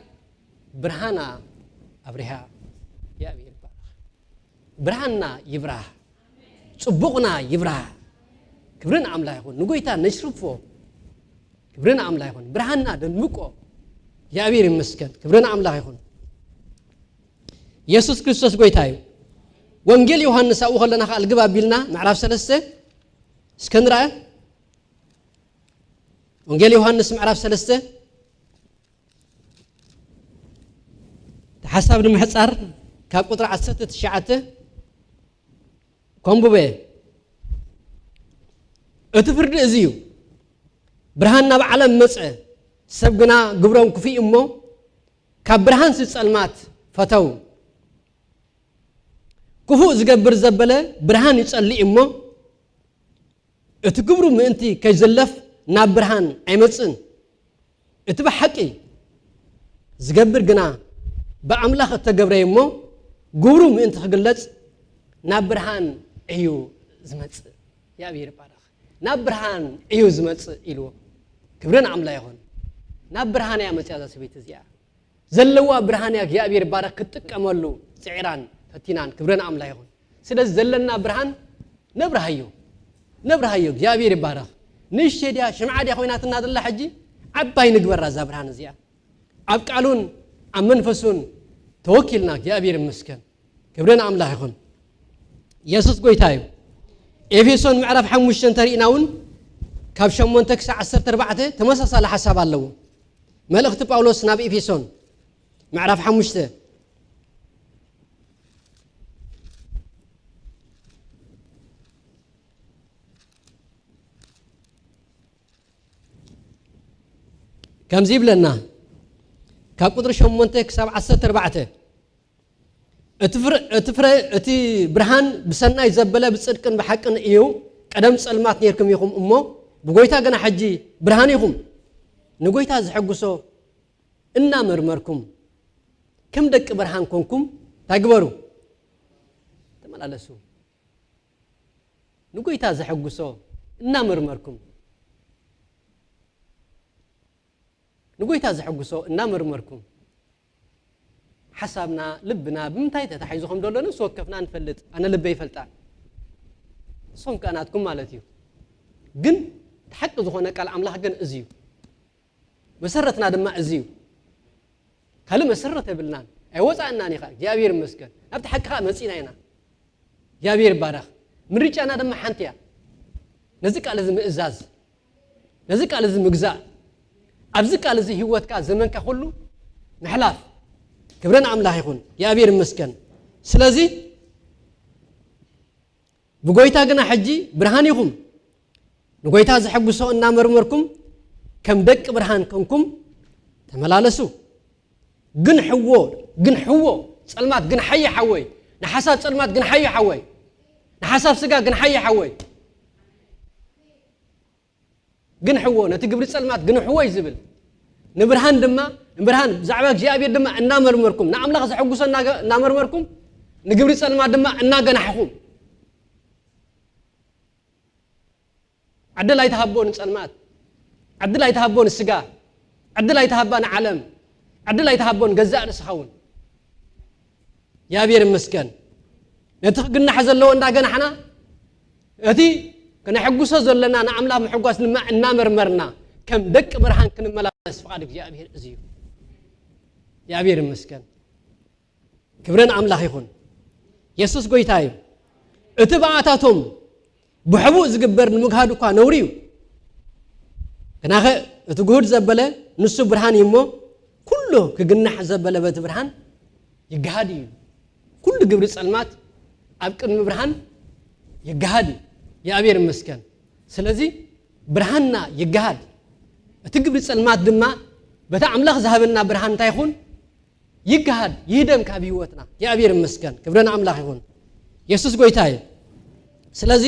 ብርሃና ኣብሪሃ። እግዚኣብሔር ይባረኽ። ብርሃንና ይብራህ። ጽቡቕና ይብራህ። ክብሪ ንኣምላኽ ይኹን። ንጎይታ ነሽርፎ። ክብሪ ንኣምላኽ ይኹን። ብርሃንና ደምቆ። እግዚኣብሔር ይመስገን። ክብሪ ንኣምላኽ ይኹን። የሱስ ክርስቶስ ጎይታ እዩ። ወንጌል ዮሃንስ ኣብኡ ከለና ከኣ ልግብ ኣቢልና ምዕራፍ ሰለስተ እስከ ንርኣ። ወንጌል ዮሃንስ ምዕራፍ ሰለስተ እቲ ሓሳብ ንምሕጻር ካብ ቁጽሪ ዓሰርተ ትሽዓተ ከንብበ። እቲ ፍርዲ እዚ እዩ፣ ብርሃን ናብ ዓለም መጸ፣ ሰብ ግና ግብሮም ክፉእ እሞ ካብ ብርሃንሲ ጸልማት ፈተው። ክፉእ ዝገብር ዘበለ ብርሃን ይጸልእ እሞ እቲ ግብሩ ምእንቲ ከይዝለፍ ናብ ብርሃን ኣይመጽእን። እቲ ብሓቂ ዝገብር ግና ብኣምላኽ እተገብረ እዩ እሞ ግብሩ ምእንቲ ክግለጽ ናብ ብርሃን እዩ ዝመጽእ። እግዚኣብሔር ይባረኽ። ናብ ብርሃን እዩ ዝመጽእ ኢልዎ። ክብሪ ንኣምላኽ ይኹን። ናብ ብርሃን እያ መጽያ እዛ ሰበይቲ እዚኣ። ዘለዋ ብርሃን እያ እግዚኣብሔር ይባረኽ ክትጥቀመሉ ጽዒራን ፈቲናን። ክብሪ ንኣምላኽ ይኹን። ስለዚ ዘለና ብርሃን ነብርሃዮ። ነብርሃዮ። እግዚኣብሔር ይባረኽ። ንእሽተይ ድያ ሽምዓ ድያ ኮይናትና ዘላ ሕጂ ዓባይ ንግበራ እዛ ብርሃን እዚኣ። ኣብ ቃሉን ኣብ መንፈሱን ተወኪልና እግዚኣብሔር ይመስገን። ክብሪ ንኣምላኽ ይኹን። የሱስ ጎይታ እዩ። ኤፌሶን ምዕራፍ ሓሙሽተ እንተሪእና እውን ካብ ሸሞንተ ክሳብ ዓሰርተ ኣርባዕተ ተመሳሳሊ ሓሳብ ኣለዎ። መልእኽቲ ጳውሎስ ናብ ኤፌሶን ምዕራፍ ሓሙሽተ ከምዚ ይብለና፣ ካብ ቁጽሪ ሸሞንተ ክሳብ ዓሰርተ ኣርባዕተ፣ እቲ ፍረ፣ እቲ ፍረ፣ እቲ ብርሃን ብሰናይ ዘበለ ብጽድቅን ብሓቅን እዩ። ቀደም ጸልማት ኔርኩም ኢኹም እሞ፣ ብጎይታ ግና ሕጂ ብርሃን ኢኹም። ንጎይታ ዘሐጉሶ እናመርመርኩም፣ ከም ደቂ ብርሃን ኮንኩም፣ እንታይ ግበሩ? ተመላለሱ። ንጎይታ ዘሐጉሶ እናመርመርኩም፣ ንጎይታ ዘሐጉሶ እናመርመርኩም፣ ሓሳብና፣ ልብና ብምንታይ ተታሒዙ ከም ዘሎ ነፍሲ ወከፍና ንፈልጥ። ኣነ ልበይ ይፈልጣ፣ ንስኹም ከኣ ናትኩም ማለት እዩ። ግን እቲ ሓቂ ዝኾነ ቃል ኣምላኽ ግን እዚ እዩ። መሰረትና ድማ እዚ እዩ። ካልእ መሰረት የብልናን። ኣይወጻእናን ኢኻ። እግዚኣብሔር ይመስገን። ናብቲ ሓቂ ኸኣ መጺና ኢና። እግዚኣብሔር ይባረኽ። ምርጫና ድማ ሓንቲ እያ። ነዚ ቃል እዚ ምእዛዝ፣ ነዚ ቃል እዚ ምግዛእ፣ ኣብዚ ቃል እዚ ህይወትካ፣ ዘመንካ ኩሉ ምሕላፍ። ክብሪ ንኣምላኽ ይኹን። እግዚኣብሔር ይመስገን። ስለዚ ብጎይታ ግና ሕጂ ብርሃን ኢኹም። ንጎይታ ዘሐጉሶ እናመርመርኩም ከም ደቂ ብርሃን ኮንኩም ተመላለሱ። ግን ሕዎ፣ ግን ሕዎ፣ ጸልማት ግን ሓየ ሓወይ፣ ንሓሳብ ጸልማት ግን ሓየ ሓወይ፣ ንሓሳብ ስጋ ግን ሓየ ሓወይ፣ ግን ሕዎ፣ ነቲ ግብሪ ጸልማት ግን ሕዎ እዩ ዝብል። ንብርሃን ድማ፣ ንብርሃን ብዛዕባ እግዚኣብሔር ድማ እናመርመርኩም፣ ንኣምላኽ ዘሐጉሶ እናገ-፣ እናመርመርኩም፣ ንግብሪ ጸልማት ድማ እናገናሕኹም። ዕድል ኣይትሃቦ ንጸልማት፣ ዕድል ኣይትሃቦ ንስጋ፣ ዕድል ኣይትሃባ ንዓለም፣ ዕድል ኣይትሃቦ ንገዛእ ርእስኻ እውን። እግዚኣብሔር ይመስገን። ነቲ ክግናሕ ዘለዎ እንዳገናሕና፣ እቲ ክነሐጉሶ ዘለና ንኣምላኽ ምሕጓስ ድማ እናመርመርና፣ ከም ደቂ ብርሃን ክንመላለስ ፍቓድ እግዚኣብሔር እዚ እዩ። እግዚኣብሔር ይመስገን። ክብሪ ንኣምላኽ ይኹን። የሱስ ጎይታ እዩ። እቲ ብኣታቶም ብሕቡእ ዝግበር ንምግሃድ እኳ ነውሪ እዩ። ግናኸ እቲ ግሁድ ዘበለ ንሱ ብርሃን እዩ እሞ፣ ኩሉ ክግናሕ ዘበለ በቲ ብርሃን ይግሃድ እዩ። ኩሉ ግብሪ ጸልማት ኣብ ቅድሚ ብርሃን ይግሃድ እዩ። እግዚኣብሔር ይመስገን። ስለዚ ብርሃንና ይግሃድ። እቲ ግብሪ ጸልማት ድማ በቲ ኣምላኽ ዝሃበና ብርሃን እንታይ ይኹን? ይግሃድ፣ ይህደም ካብ ህይወትና። እግዚኣብሔር ይመስገን። ክብሪ ንኣምላኽ ይኹን። የሱስ ጎይታ እዩ። ስለዚ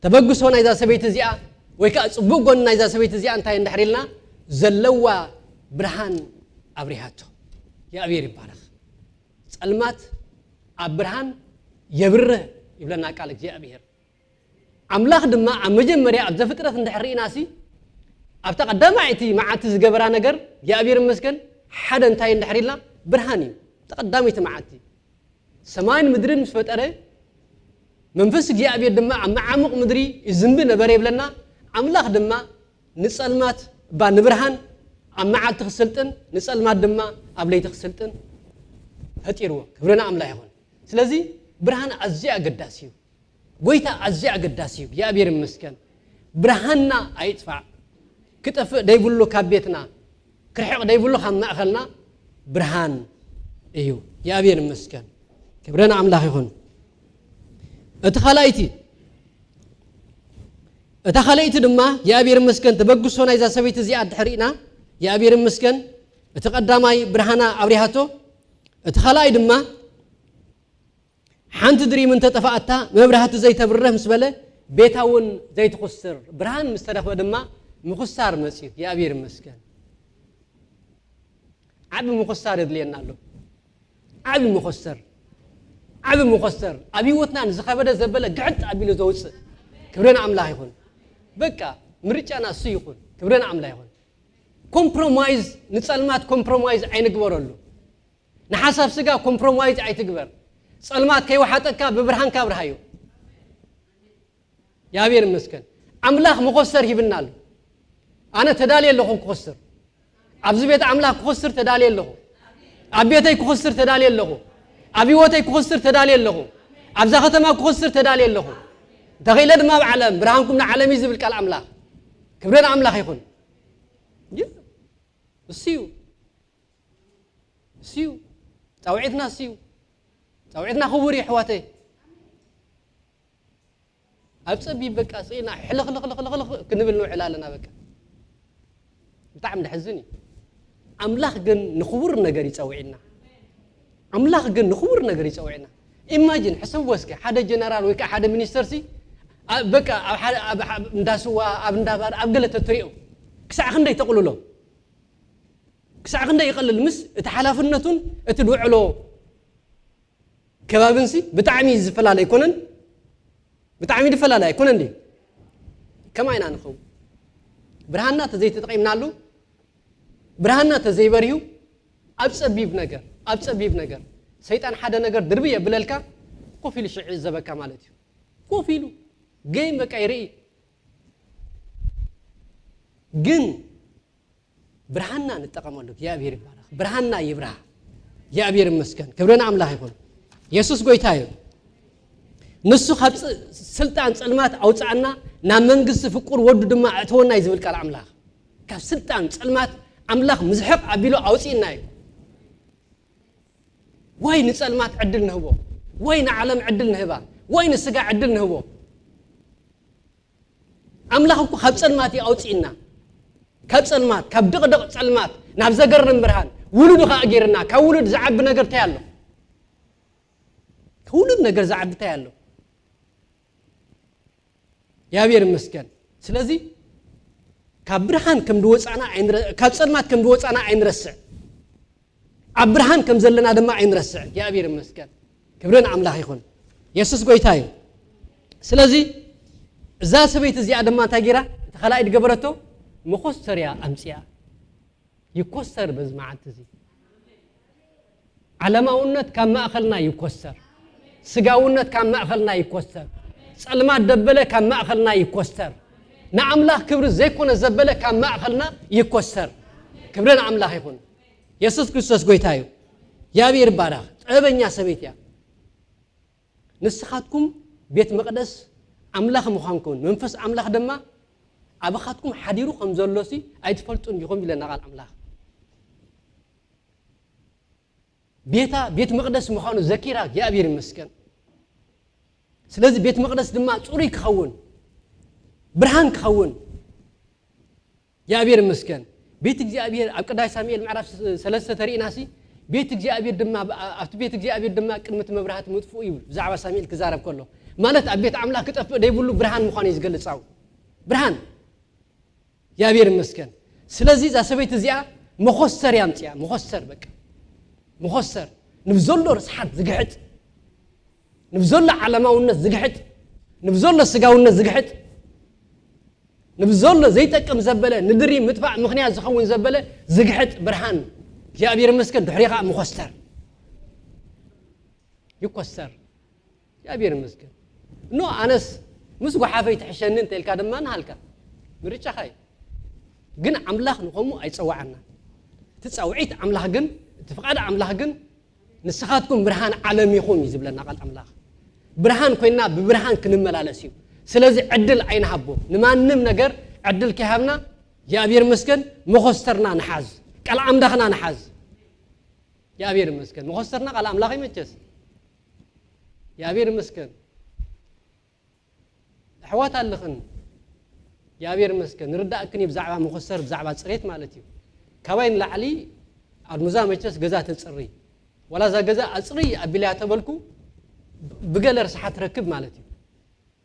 ተበግሶ ናይዛ ሰበይቲ እዚኣ ወይ ከኣ ጽቡቕ ጎኒ ናይዛ ሰበይቲ እዚኣ እንታይ እንድሕር ኢልና፣ ዘለዋ ብርሃን ኣብሪሃቶ። እግዚኣብሔር ይባረኽ። ጸልማት ኣብ ብርሃን የብርህ ይብለና ቃል እግዚኣብሔር። ኣምላኽ ድማ ኣብ መጀመርያ ኣብ ዘፍጥረት እንድሕር ርኢናሲ፣ ኣብታ ቀዳማይቲ መዓልቲ ዝገበራ ነገር እግዚኣብሔር ይመስገን ሓደ እንታይ እንድሕር ኢልና፣ ብርሃን እዩ። እታ ቀዳመይቲ መዓልቲ ሰማይን ምድርን ምስ ፈጠረ፣ መንፈስ እግዚኣብሔር ድማ ኣብ መዓሙቕ ምድሪ ይዝንቢ ነበረ ይብለና። ኣምላኽ ድማ ንጸልማት እባ ንብርሃን ኣብ መዓልቲ ክስልጥን ንጸልማት ድማ ኣብ ለይቲ ክስልጥን ፈጢርዎ። ክብሪ ንኣምላኽ ይኹን። ስለዚ ብርሃን ኣዝዩ ኣገዳሲ እዩ። ጎይታ ኣዝዩ ኣገዳሲ እዩ። እግዚኣብሔር ይመስገን። ብርሃንና ኣይጥፋእ። ክጠፍእ ደይብሉ ካብ ቤትና፣ ክርሕቕ ደይብሉ ካብ ማእኸልና ብርሃን እዩ። እግዚኣብሔር ይመስገን። ክብሪ ንኣምላኽ ይኹን። እቲ ካልኣይቲ፣ እታ ካልኣይቲ ድማ እግዚኣብሔር ይመስገን፣ ተበግሶ ናይዛ ሰበይቲ እዚኣ እንድሕር ርኢና፣ እግዚኣብሔር ይመስገን፣ እቲ ቀዳማይ ብርሃና ኣብሪሃቶ፣ እቲ ካልኣይ ድማ ሓንቲ ድሪም እንተጠፋኣታ መብራህቲ ዘይተብርህ ምስ በለ ቤታ እውን ዘይትኹስር ብርሃን ምስ ተረኽበ ድማ ምኹሳር መጽዩ። እግዚኣብሔር ይመስገን። ዓቢ ምኹሳር የድልየና ኣሎ። ዓቢ መኾሰር፣ ዓቢ መኾሰር ኣብ ህይወትና ንዝኸበደ ዘበለ ግዕጥ ኣቢሉ ዘውጽእ። ክብሪ ንኣምላኽ ይኹን። በቃ ምርጫና እሱ ይኹን። ክብሪ ንኣምላኽ ይኹን። ኮምፕሮማይዝ፣ ንጸልማት ኮምፕሮማይዝ ኣይንግበረሉ። ንሓሳብ ስጋ ኮምፕሮማይዝ ኣይትግበር። ጸልማት ከይወሓጠካ ብብርሃንካ ኣብርሃዮ። እግዚኣብሔር ይመስገን። ኣምላኽ መኾሰር ሂብና ኣሎ። ኣነ ተዳልየ ኣለኹ ክኾስር። ኣብዚ ቤት ኣምላኽ ክኾስር ተዳልየ ኣለኹ። ኣብ ቤተይ ክኾስር ተዳልየ ኣለኹ። ኣብ ህይወተይ ክኾስር ተዳልየ ኣለኹ። ኣብዛ ከተማ ክኾስር ተዳልየ ኣለኹ። እንተኽኢለ ድማ ኣብ ዓለም፣ ብርሃንኩም ንዓለም እዩ ዝብል ቃል ኣምላኽ። ክብሪ ንኣምላኽ ይኹን። እሱ እዩ። እሱ እዩ። ጻውዒትና እሱ እዩ። ጻውዒትና ክቡር እዩ፣ ኣሕዋተይ። ኣብ ጸቢብ በቃ ስኢና ሕልኽልኽልኽልኽ ክንብል ንውዕል ኣለና። በቃ ብጣዕሚ ዘሕዝን እዩ። ኣምላኽ ግን ንኽቡር ነገር ይጸውዕና። ኣምላኽ ግን ንኽቡር ነገር ይጸውዕና። ኢማጂን፣ ሕሰብዎ እስከ፣ ሓደ ጀነራል ወይ ከዓ ሓደ ሚኒስተር ሲ፣ ኣ-፣ በቃ ኣብ ሓደ፣ ኣብ፣ ኣብ እንዳ ስዋ፣ ኣብ እንዳ ባር፣ ኣብ ገለ ተትሪኦ፣ ክሳዕ ክንደይ ተቕልሎ? ክሳዕ ክንደይ ይቐልል? ምስ እቲ ሓላፍነቱን እቲ ዝውዕሎ ከባብንሲ ብጣዕሚ ዝፈላለ ኣይኮነን? ብጣዕሚ ዝፈላለ ኣይኮነን ድዩ? ከማይ ኢና ንኸውን። ብርሃንና ተዘይተጠቒምናሉ፣ ብርሃንና ተዘይበሪሁ፣ ኣብ ጸቢብ ነገር፣ ኣብ ጸቢብ ነገር፣ ሰይጣን ሓደ ነገር ድርቢ የብለልካ፣ ኮፍ ኢሉ ሽዕ ይዕዘበካ ማለት እዩ። ኮፍ ኢሉ ጌም በቃ ይርኢ። ግን ብርሃንና ንጠቐመሉ። እግዚኣብሔር ይባረኽ። ብርሃንና ይብርሃ። እግዚኣብሔር ይመስገን። ክብሪ ንኣምላኽ ይኹን። የሱስ ጎይታ እዩ። ንሱ ካብ ጽ-፣ ስልጣን ጸልማት ኣውጽኣና፣ ናብ መንግስቲ ፍቁር ወዱ ድማ ኣእተወና እዩ ዝብል ቃል ኣምላኽ። ካብ ስልጣን ጸልማት ኣምላኽ ምዝሕቕ ኣቢሉ ኣውጽእና እዩ። ወይ ንጸልማት ዕድል ንህቦ፣ ወይ ንዓለም ዕድል ንህባ፣ ወይ ንስጋ ዕድል ንህቦ። ኣምላኽ እኮ ካብ ጸልማት እዩ ኣውጽእና። ካብ ጸልማት፣ ካብ ድቕድቕ ጸልማት ናብ ዘገርም ብርሃን ውሉዱ ኸኣ ገይርና። ካብ ውሉድ ዝዓቢ ነገር እንታይ ኣሎ? ከሁሉም ነገር ዝዓቢ እንታይ ኣሎ? እግዚኣብሔር ይመስገን። ስለዚ ካብ ብርሃን ከም ዝወፃና ኣይንረ- ካብ ፀልማት ከም ዝወፃና ኣይንረስዕ። ኣብ ብርሃን ከም ዘለና ድማ ኣይንረስዕ። እግዚኣብሔር ይመስገን። ክብርን ኣምላኽ ይኹን። የሱስ ጎይታ እዩ። ስለዚ እዛ ሰበይቲ እዚኣ ድማ እንታይ ገይራ? እቲ ካልኣይ ዝገበረቶ መኾስተርያ ኣምፅኣ። ይኮሰር በዚ መዓልቲ እዚ። ዓለማውነት ካብ ማእኸልና ይኮሰር። ስጋውነት ካብ ማእኸልና ይኮሰር። ጸልማት ደበለ ካብ ማእኸልና ይኮሰር። ንኣምላኽ ክብሪ ዘይኮነ ዘበለ ካብ ማእኸልና ይኮሰር። ክብሪ ንኣምላኽ ይኹን። የሱስ ክርስቶስ ጎይታ እዩ። እግዚኣብሔር ይባረኽ። ጥበበኛ ሰበይቲ እያ። ንስኻትኩም ቤት መቕደስ ኣምላኽ ምዃንኩም፣ መንፈስ ኣምላኽ ድማ ኣባኻትኩም ሓዲሩ ከም ዘሎሲ ኣይትፈልጡን ዲኹም? ኢለና ቃል ኣምላኽ። ቤታ ቤት መቕደስ ምዃኑ ዘኪራ፣ እግዚኣብሔር ይመስገን። ስለዚ ቤት መቕደስ ድማ ጽሩይ ክኸውን፣ ብርሃን ክኸውን፣ እግዚኣብሔር ይመስገን። ቤት እግዚኣብሔር ኣብ ቀዳማይ ሳሙኤል ምዕራፍ ሰለስተ ተሪእናሲ፣ ቤት እግዚኣብሔር ድማ፣ ኣብቲ ቤት እግዚኣብሔር ድማ ቅድሚ እቲ መብራህቲ ምጥፍኡ እዩ፣ ብዛዕባ ሳሙኤል ክዛረብ ከሎ። ማለት ኣብ ቤት ኣምላኽ ክጠፍእ ዘይብሉ ብርሃን ምዃኑ እዩ ዝገልጽ። ኣው ብርሃን፣ እግዚኣብሔር ይመስገን። ስለዚ እዛ ሰበይቲ እዚኣ መኾሰር እያ ኣምፅኣ፣ መኾሰር፣ በቃ መኾሰር፣ ንብዘሎ ርስሓት ዝግሕጥ፣ ንብዘሎ ዓለማውነት ዝግሕጥ፣ ንብዘሎ ስጋውነት ዝግሕጥ፣ ንብዘሎ ዘይጠቅም ዘበለ፣ ንድሪ ምጥፋእ ምኽንያት ዝኸውን ዘበለ ዝግሕጥ ብርሃን፣ እግዚኣብሔር ይመስገን። ድሕሪ ከዓ መኾስተር፣ ይኮሰር። እግዚኣብሔር ይመስገን። ኖ፣ ኣነስ ምስ ጓሓፈይ ትሕሸኒ እንተ ኢልካ ድማ ንሃልካ፣ ምርጫኻ እዩ። ግን ኣምላኽ ንኸምኡ ኣይጸዋዓና። እቲ ጻውዒት ኣምላኽ ግን፣ እቲ ፍቓድ ኣምላኽ ግን፣ ንስኻትኩም ብርሃን ዓለም ኢኹም እዩ ዝብለና ቃል ኣምላኽ። ብርሃን ኮይንና ብብርሃን ክንመላለስ እዩ። ስለዚ ዕድል ኣይንሃቦ። ንማንም ነገር ዕድል ከይሃብና፣ እግዚኣብሔር ይመስገን፣ መኾስተርና ንሓዝ፣ ቃል ኣምላኽና ንሓዝ። እግዚኣብሔር ይመስገን። መኾስተርና ቃል ኣምላኽ ይመቸስ። እግዚኣብሔር ይመስገን። ኣሕዋት ኣለኽን። እግዚኣብሔር ይመስገን። ንርዳእክን እዩ ብዛዕባ መኾስተር፣ ብዛዕባ ጽሬት ማለት እዩ። ካባይ ንላዕሊ ኣድሙዛ መቸስ ገዛ ተጽሪ። ዋላ እዛ ገዛ ኣጽሪ ኣቢልያ ተበልኩ፣ ብገለ ርስሓት ትረክብ ማለት እዩ።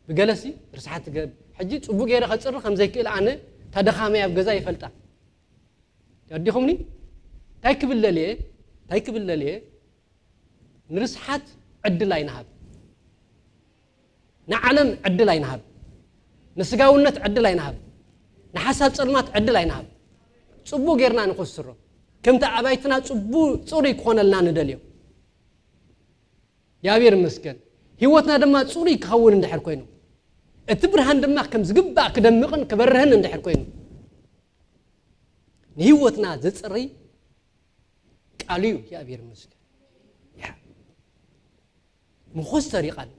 ብገለሲ ርስሓት ትገብ። ሕጂ ጽቡቅ ገይረ ከጽሪ ከም ዘይክእል ኣነ፣ እታ ደኻመይ ኣብ ገዛ ይፈልጣ። ተረዲኹምኒ? እንታይ ክብል ደልየ? እንታይ ክብል ደልየ? ንርስሓት ዕድል ኣይንሃብ። ንዓለም ዕድል ኣይንሃብ። ንስጋውነት ዕድል ኣይንሃብ። ንሓሳብ ጸልማት ዕድል ኣይንሃብ። ጽቡቅ ጌርና ንኹስሮ። ከምቲ ኣባይትና ጽቡቅ ጽሩይ ክኾነልና ንደልዮ። እግዚኣብሔር ይመስገን። ህይወትና ድማ ጽሩይ ክኸውን እንድሕር ኮይኑ፣ እቲ ብርሃን ድማ ከም ዝግባእ ክደምቕን ክበርህን እንድሕር ኮይኑ፣ ንህይወትና ዘጽሪ ቃሉ እዩ። እግዚኣብሔር ይመስገን። ያ። መኾስተር እዩ ቃሉ።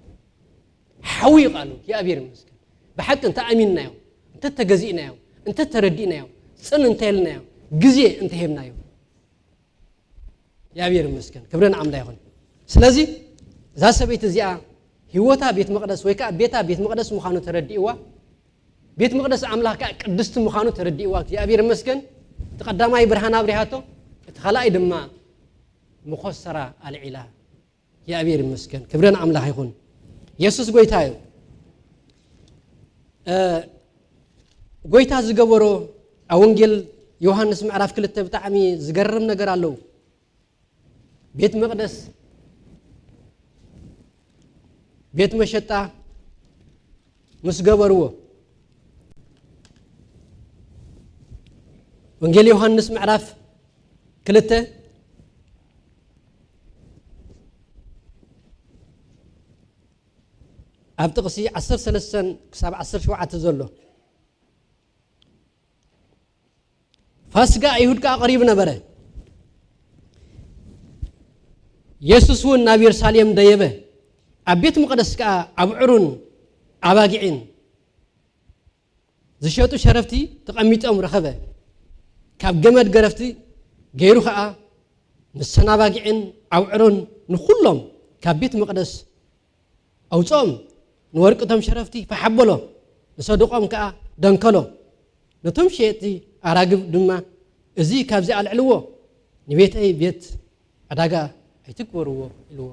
ሓዊ እዩ ቃሉ። እግዚኣብሔር ይመስገን። ብሓቂ እንተ ኣሚንናዮ፣ እንተ ተገዚእናዮ፣ እንተ ተረዲእናዮ፣ ጽን እንተ ኢልናዮ፣ ግዜ እንተ ሂብናዮ፣ እግዚኣብሔር ይመስገን። ክብሪ ንኣምላኽ ይኹን። ስለዚ እዛ ሰበይቲ እዚኣ ህይወታ ቤት መቕደስ ወይ ከዓ ቤታ ቤት መቕደስ ምዃኑ ተረዲእዋ፣ ቤት መቕደስ ኣምላኽ ከዓ ቅድስቲ ምዃኑ ተረዲእዋ፣ እግዚኣብሔር ይመስገን። እቲ ቀዳማይ ብርሃን ኣብሪሃቶ፣ እቲ ካልኣይ ድማ መኾስተራ ኣልዒላ። እግዚኣብሔር ይመስገን። ክብሪ ንኣምላኽ ይኹን። የሱስ ጎይታ እዩ። እ፣ ጎይታ ዝገበሮ ኣብ ወንጌል ዮሃንስ ምዕራፍ ክልተ ብጣዕሚ ዝገርም ነገር ኣለዉ። ቤት መቕደስ፣ ቤት መሸጣ ምስ ገበርዎ፣ ወንጌል ዮሃንስ ምዕራፍ ክልተ ኣብ ጥቕሲ ዓሰርተ ሰለስተ ክሳብ ዓሰርተ ሸውዓተ ዘሎ፣ ፋስጋ ኣይሁድ ከኣ ቀሪቡ ነበረ። የሱስ እውን ናብ የሩሳሌም ደየበ። ኣብ ቤት መቕደስ ከኣ ኣብዑርን ኣባጊዕን ዝሸጡ ሸረፍቲ ተቐሚጦም ረኸበ። ካብ ገመድ ገረፍቲ ገይሩ ኸኣ ንሰን ኣባጊዕን ኣብዑርን ንኹሎም ካብ ቤት መቕደስ ኣውጽኦም። ንወርቂ እቶም ሸረፍቲ ፋሕ ኣበሎ፣ ንሰደቖም ከኣ ደንከሎ። ነቶም ሸየጥቲ ኣራግብ ድማ፣ "እዚ ካብዚ ኣልዕልዎ፣ ንቤተይ ቤት ዕዳጋ ኣይትግበርዎ" ኢልዎ።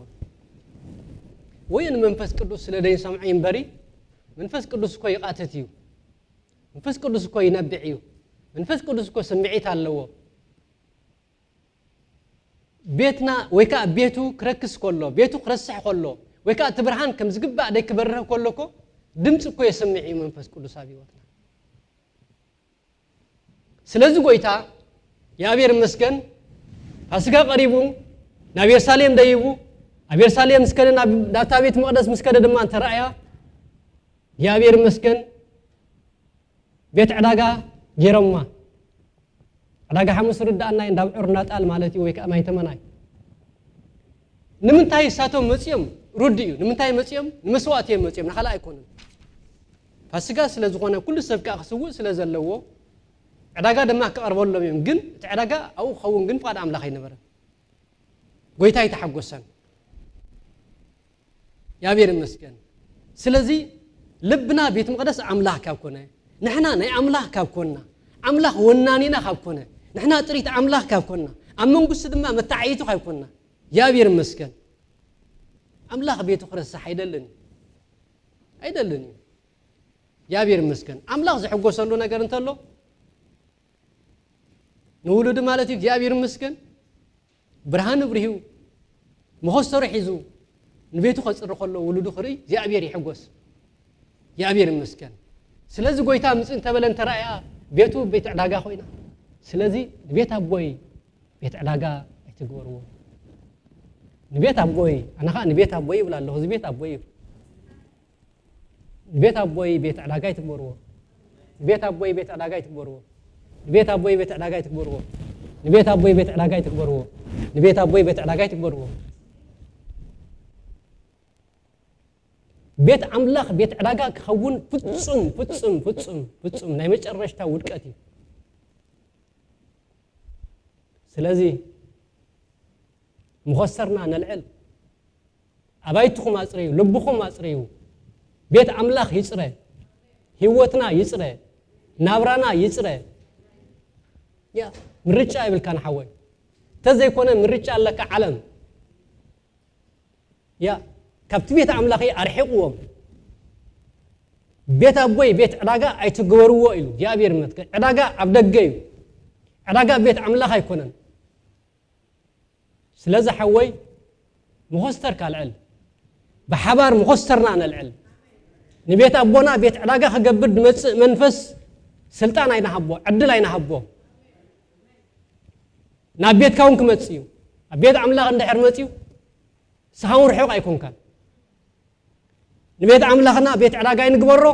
ወይ ንመንፈስ ቅዱስ ስለ ዘይንሰምዖ እዩ እምበሪ፣ መንፈስ ቅዱስ እኮ ይቓትት እዩ። መንፈስ ቅዱስ እኮ ይነብዕ እዩ። መንፈስ ቅዱስ እኮ ስምዒት ኣለዎ። ቤትና ወይ ከዓ ቤቱ ክረክስ ከሎ፣ ቤቱ ክረስሕ ከሎ፣ ወይ ከዓ እቲ ብርሃን ከም ዝግባእ ደይ ክበርህ ከሎ እኮ ድምፂ እኮ የስምዕ እዩ መንፈስ ቅዱስ ኣብ ህይወትና። ስለዚ ጎይታ የኣብሔር ይመስገን፣ ፋሲካ ቀሪቡ፣ ናብ የሩሳሌም ደይቡ፣ ኣብ የሩሳሌም ምስ ከደ፣ ናብ ናብታ ቤት መቕደስ ምስ ከደ ድማ እንተረኣያ፣ የኣብሔር ይመስገን፣ ቤት ዕዳጋ ገይሮማ። ዕዳጋ ሓሙስ ርዳእና እንዳብ ዑር እንዳጣል ማለት እዩ፣ ወይ ከዓ ማይ ተመናይ። ንምንታይ እሳቶም መፅዮም? ሩድ እዩ። ንምንታይ መፅዮም? ንመስዋእቲ እዮም መፅዮም፣ ንኻልእ ኣይኮኑን። ፋሲካ ስለ ዝኾነ ኩሉ ሰብ ከዓ ክስውእ ስለ ዘለዎ ዕዳጋ ድማ ክቐርበሎም እዮም። ግን እቲ ዕዳጋ ኣብኡ ክኸውን ግን ፍቓድ ኣምላኽ ኣይነበረን። ጎይታ ኣይተሓጎሰን። የኣብሔር ይመስገን። ስለዚ ልብና ቤት መቕደስ ኣምላኽ ካብ ኮነ፣ ንሕና ናይ ኣምላኽ ካብ ኮንና፣ ኣምላኽ ወናኒና ካብ ኮነ፣ ንሕና ጥሪት ኣምላኽ ካብ ኮንና፣ ኣብ መንግስቱ ድማ መተዓይቱ ካብ ኮንና፣ የኣብሔር ይመስገን። ኣምላኽ ቤቱ ክረስሕ ኣይደልን እዩ። ኣይደልን እዩ። የኣብሔር ይመስገን። ኣምላኽ ዝሕጎሰሉ ነገር እንተሎ ንውሉዱ ማለት እዩ። እግዚኣብሔር ይመስገን። ብርሃን ኣብሪሁ፣ መኸስተሩ ሒዙ ንቤቱ ከጽሪ ከሎ ውሉዱ ክርኢ እግዚኣብሔር ይሕጎስ። እግዚኣብሔር ይመስገን። ስለዚ ጎይታ ምጽእ እንተበለ እንተረኣያ ቤቱ ቤት ዕዳጋ ኮይና። ስለዚ ንቤት ኣቦይ ቤት ዕዳጋ ኣይትግበርዎ። ንቤት ኣቦይ፣ ኣነ ኸኣ ንቤት ኣቦይ ይብል ኣለኹ። እዚ ቤት ኣቦይ እዩ። ንቤት ኣቦይ ቤት ዕዳጋ ኣይትግበርዎ። ንቤት ኣቦይ ቤት ዕዳጋ ኣይትግበርዎ። ንቤት ኣቦይ ቤት ዕዳጋ ኣይትግበርዎ። ንቤት ኣቦይ ቤት ዕዳጋ ኣይትግበርዎ። ንቤት ኣቦይ ቤት ዕዳጋ ኣይትግበርዎ። ቤት ኣምላኽ ቤት ዕዳጋ ክኸውን ፍጹም፣ ፍጹም፣ ፍጹም፣ ፍጹም ናይ መጨረሽታ ውድቀት እዩ። ስለዚ መኸስተርና ነልዕል። ኣባይትኹም ኣጽርዩ፣ ልብኹም ኣጽርዩ። ቤት ኣምላኽ ይጽረ፣ ህይወትና ይጽረ፣ ናብራና ይጽረ። ያ፣ ምርጫ ይብልካን ሓወይ። እንተዘይኮነ ምርጫ ኣለካ ዓለም። ያ፣ ካብቲ ቤት ኣምላኽ ኣርሒቕዎም። ቤት ኣቦይ ቤት ዕዳጋ ኣይትግበርዎ ኢሉ እግዚኣብሔር ይመስገን። ዕዳጋ ኣብ ደገ እዩ። ዕዳጋ ቤት ኣምላኽ ኣይኮነን። ስለዚ ሓወይ መኾስተርካ ልዕል። ብሓባር መኾስተርና ነልዕል። ንቤት ኣቦና ቤት ዕዳጋ ክገብር ዝመጽእ መንፈስ ስልጣን ኣይንሃቦ፣ ዕድል ኣይንሃቦ። ናብ ቤትካ እውን ክመጽእ እዩ። ኣብ ቤት ኣምላኽ እንድሕር መጽዩ ንስኻ እውን ርሑቕ ኣይኮንካን። ንቤት ኣምላኽና ቤት ዕዳጋ ኣይንግበሮ፣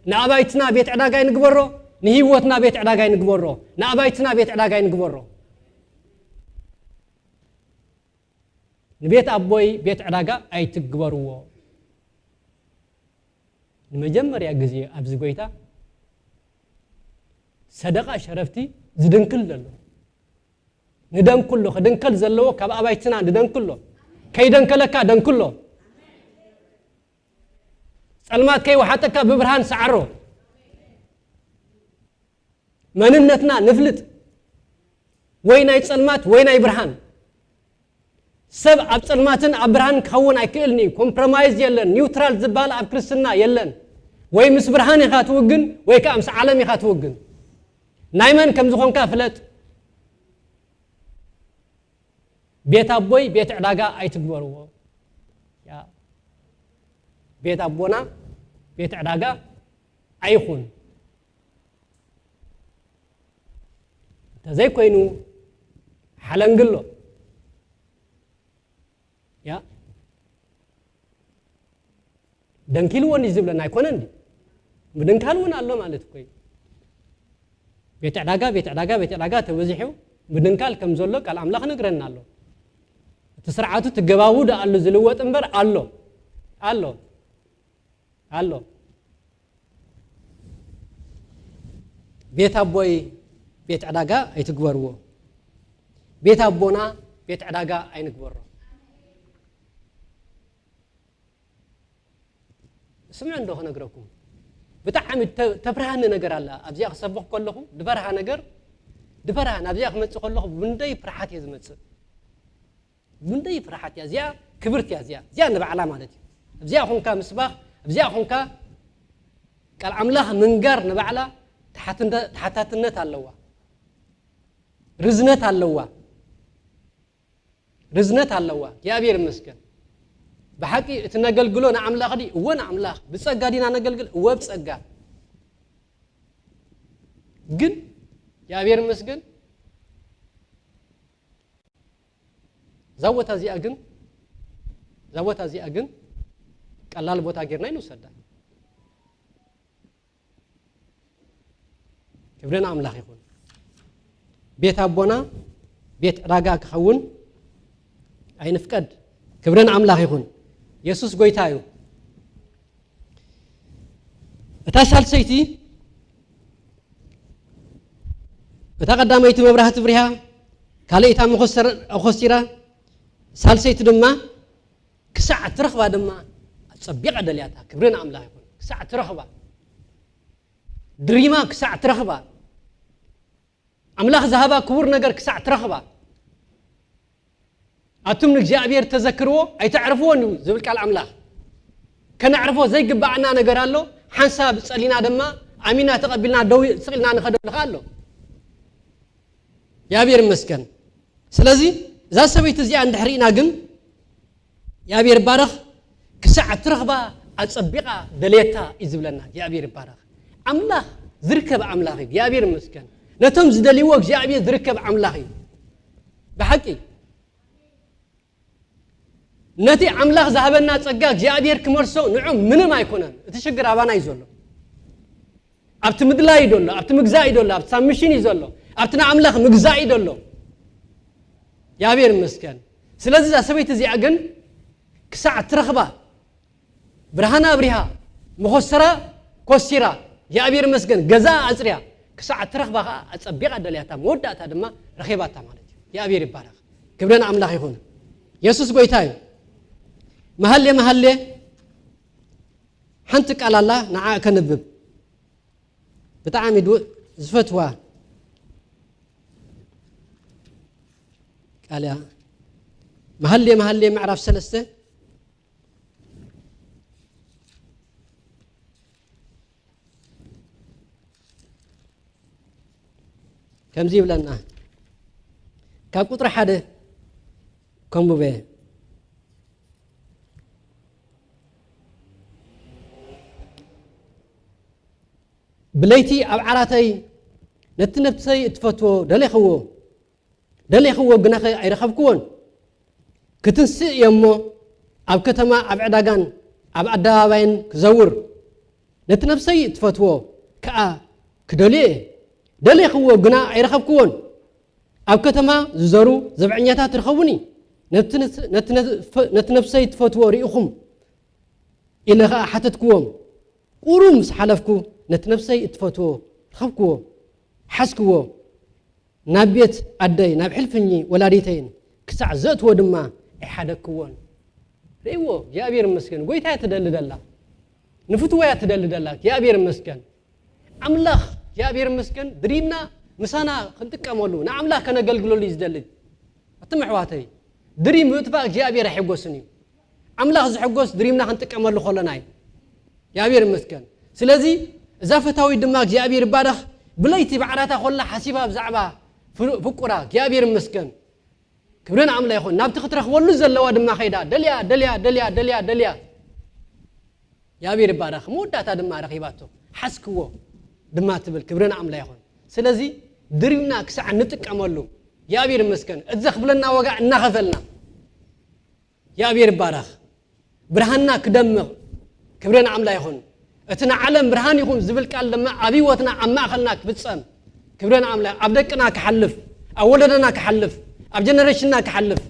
ንኣባይትና ቤት ዕዳጋ ኣይንግበሮ፣ ንህይወትና ቤት ዕዳጋ ኣይንግበሮ፣ ንኣባይትና ቤት ዕዳጋ ኣይንግበሮ። ንቤት ኣቦይ ቤት ዕዳጋ ኣይትግበርዎ። ንመጀመርያ ግዜ ኣብዚ ጎይታ ሰደቓ ሸረፍቲ ዝድንክል ዘሎ። ንደንክሎ፣ ክድንከል ዘለዎ ካብ ኣባይትና ንደንክሎ። ከይደንከለካ ደንክሎ። ጸልማት ከይወሓጠካ ብብርሃን ሰዓሮ። መንነትና ንፍልጥ። ወይ ናይ ጸልማት ወይ ናይ ብርሃን። ሰብ ኣብ ጸልማትን ኣብ ብርሃን ክኸውን ኣይክእልን እዩ። ኮምፕሮማይዝ የለን። ኒውትራል ዝበሃል ኣብ ክርስትና የለን። ወይ ምስ ብርሃን ኢኻ ትውግን ወይ ከኣ ምስ ዓለም ኢኻ ትውግን። ናይ መን ከም ዝኾንካ ፍለጥ። ቤት ኣቦይ ቤት ዕዳጋ ኣይትግበርዎ። ያ፣ ቤት ኣቦና ቤት ዕዳጋ ኣይኹን። እንተዘይኮይኑ ሓለንግሎ። ያ፣ ደንኪልዎ እንዲ ዝብለና ኣይኮነን ድዩ? ምድንካል እውን ኣሎ ማለት እኮ እዩ። ቤት ዕዳጋ፣ ቤት ዕዳጋ፣ ቤት ዕዳጋ ተበዚሑ ምድንካል ከም ዘሎ ቃል ኣምላኽ ነግረና ኣሎ። እቲ ስርዓቱ ትገባቡ ደኣ ኣሎ ዝልወጥ እምበር ኣሎ። ኣሎ። ኣሎ። ቤት ኣቦይ ቤት ዕዳጋ ኣይትግበርዎ። ቤት ኣቦና ቤት ዕዳጋ ኣይንግበሮ። ስምዑ እንዶ ክነግረኩም። ብጣዕሚ ተ-፣ ተፍርሃኒ ነገር ኣላ። ኣብዚኣ ክሰብኽ ከለኹ ድፈርሃ ነገር፣ ድፈርሃ፣ ናብዚኣ ክመጽእ ከለኹ ብንደይ ፍርሓት እየ ዝመጽእ። ብንደይ ፍርሓት እያ። እዚኣ ክብርቲ እያ፣ እዚኣ። እዚኣ ንባዕላ ማለት እዩ። ኣብዚኣ ኾንካ ምስባኽ፣ ኣብዚኣ ኾንካ ቃል ኣምላኽ ምንጋር ንባዕላ ተሓትነ-፣ ተሓታትነት ኣለዋ፣ ርዝነት ኣለዋ፣ ርዝነት ኣለዋ። እግዚኣብሔር ይመስገን። ብሓቂ እቲ ነገልግሎ ንኣምላኽ ድዩ? እወ ንኣምላኽ። ብጸጋ ዲና ነገልግል? እወ ብጸጋ። ግን እግዚኣብሔር ይመስገን፣ እዛ ቦታ እዚኣ ግን፣ እዛ ቦታ እዚኣ ግን ቀላል ቦታ ጌርና ኣይንውሰዳ። ክብሪ ንኣምላኽ ይኹን። ቤት ኣቦና ቤት ዕዳጋ ክኸውን ኣይንፍቀድ። ክብሪ ንኣምላኽ ይኹን። የሱስ ጎይታ እዩ። እታ ሳልሰይቲ፣ እታ ቀዳመይቲ መብራህቲ ብሪሃ፣ ካልኣይታ መኾሰር-፣ ኣኾሲራ፣ ሳልሰይቲ ድማ ክሳዕ ትረኽባ ድማ ኣጸቢቓ ደልያታ። ክብሪ ንኣምላኽ ይኹን። ክሳዕ ትረኽባ፣ ድሪማ ክሳዕ ትረኽባ፣ ኣምላኽ ዝሃባ ክቡር ነገር ክሳዕ ትረኽባ፣ ኣቱም ንእግዚኣብሔር ተዘክርዎ ኣይተዕርፍዎን እዩ ዝብል ቃል ኣምላኽ። ከነዕርፎ ዘይግባኣና ነገር ኣሎ። ሓንሳብ ጸሊና ድማ ኣሚና ተቐቢልና ደው ስቕ ኢልና ንኸደሉ ኸኣ ኣሎ። እግዚኣብሔር ይመስገን። ስለዚ እዛ ሰበይቲ እዚኣ እንድሕር ርኢና ግን እግዚኣብሔር ይባረኽ፣ ክሳዕ ትረኽባ ኣጸቢቓ ደልየታ እዩ ዝብለና። እግዚኣብሔር ይባረኽ። ኣምላኽ ዝርከብ ኣምላኽ እዩ። እግዚኣብሔር ይመስገን። ነቶም ዝደልይዎ እግዚኣብሔር ዝርከብ ኣምላኽ እዩ። ብሓቂ ነቲ ኣምላኽ ዝሃበና ጸጋ እግዚኣብሔር ክመልሶ ንዑ ምንም ኣይኮነን። እቲ ሽግር ኣባና እዩ ዘሎ። ኣብቲ ምድላይ እዩ ዘሎ፣ ኣብቲ ምግዛእ እዩ ዘሎ፣ ኣብቲ ሳብሚሽን እዩ ዘሎ፣ ኣብቲ ንኣምላኽ ምግዛእ እዩ ዘሎ። እግዚኣብሔር ይመስገን። ስለዚ እዛ ሰበይቲ እዚኣ ግን ክሳዕ ትረኽባ ብርሃና ኣብሪሃ፣ መኾሰራ ኮሲራ፣ እግዚኣብሔር ይመስገን፣ ገዛ ኣጽርያ፣ ክሳዕ ትረኽባ ኸኣ ኣጸቢቓ ደልያታ፣ መወዳእታ ድማ ረኺባታ ማለት እዩ። እግዚኣብሔር ይባረኽ። ክብሪ ንኣምላኽ ይኹን። የሱስ ጎይታ እዩ። መሃሌ መሃሌ ሓንቲ ቃል ኣላ፣ ንዓ ከንብብ። ብጣዕሚ ድው-፣ ዝፈትዋ ቃል እያ። መሃሌ መሃሌ ምዕራፍ ሰለስተ ከምዚ ይብለና። ካብ ቁጥሪ ሓደ ከንብበ። ብለይቲ ኣብ ዓራተይ ነቲ ነብሰይ እትፈትዎ ደሌኽዎ፣ ደሌኽዎ ግናኸ ኣይረኸብክዎን። ክትንስእ እየ እሞ ኣብ ከተማ ኣብ ዕዳጋን ኣብ ኣደባባይን ክዘውር፣ ነቲ ነብሰይ እትፈትዎ ከኣ ክደልዮ እየ። ደሌኽዎ ግና ኣይረኸብክዎን። ኣብ ከተማ ዝዘሩ ዘብዐኛታት ርኸቡኒ፣ ነቲ ነስ-፣ ነቲ ነፍ-፣ ነቲ ነብሰይ እትፈትዎ ርኢኹም ኢለ ኸኣ ሓተትክዎም። ቁሩብ ምስ ሓለፍኩ ነቲ ነብሰይ እትፈትዎ ረኸብክዎ፣ ሓዝክዎ። ናብ ቤት ኣደይ ናብ ሕልፍኚ ወላዲተይን ክሳዕ ዘእትዎ ድማ ኣይሓደግክዎን። ርእይዎ፣ እግዚኣብሔር ይመስገን። ጎይታ እያ ትደሊ ደላ፣ ንፍትዋ እያ ትደሊ ደላ። እግዚኣብሔር ይመስገን። ኣምላኽ እግዚኣብሔር ይመስገን። ድሪምና ምሳና ክንጥቀመሉ፣ ንኣምላኽ ከነገልግለሉ እዩ ዝደሊ። ኣቱም ኣሕዋተይ፣ ድሪም ምጥፋእ እግዚኣብሔር ኣይሕጎስን እዩ። ኣምላኽ ዝሕጎስ ድሪምና ክንጥቀመሉ ከለና እዩ። እግዚኣብሔር ይመስገን። ስለዚ እዛ ፈታዊት ድማ እግዚኣብሔር ይባረኽ፣ ብለይቲ ብዓራታ ኮላ ሓሲባ ብዛዕባ ፍ-፣ ፍቁራ እግዚኣብሔር ይመስገን። ክብሪ ንኣምላኽ ይኹን። ናብቲ ክትረኽበሉ ዘለዋ ድማ ከይዳ ደልያ፣ ደልያ፣ ደልያ፣ ደልያ፣ ደልያ። እግዚኣብሔር ይባረኽ። መወዳእታ ድማ ረኺባቶ። ሓዝክዎ ድማ ትብል። ክብሪ ንኣምላኽ ይኹን። ስለዚ ድሪምና ክሳዕ እንጥቀመሉ እግዚኣብሔር ይመስገን። እቲ ዘኽፍለና ዋጋ እናኸፈልና እግዚኣብሔር ይባረኽ። ብርሃንና ክደምቕ። ክብሪ ንኣምላኽ ይኹን። እቲ ንዓለም ብርሃን ይኹን ዝብል ቃል ድማ ኣብ ህይወትና ኣብ ማእኸልና ክፍጸም። ክብሪ ንኣምላኽ። ኣብ ደቅና ክሓልፍ፣ ኣብ ወለዶና ክሓልፍ፣ ኣብ ጀነሬሽንና ክሓልፍ፣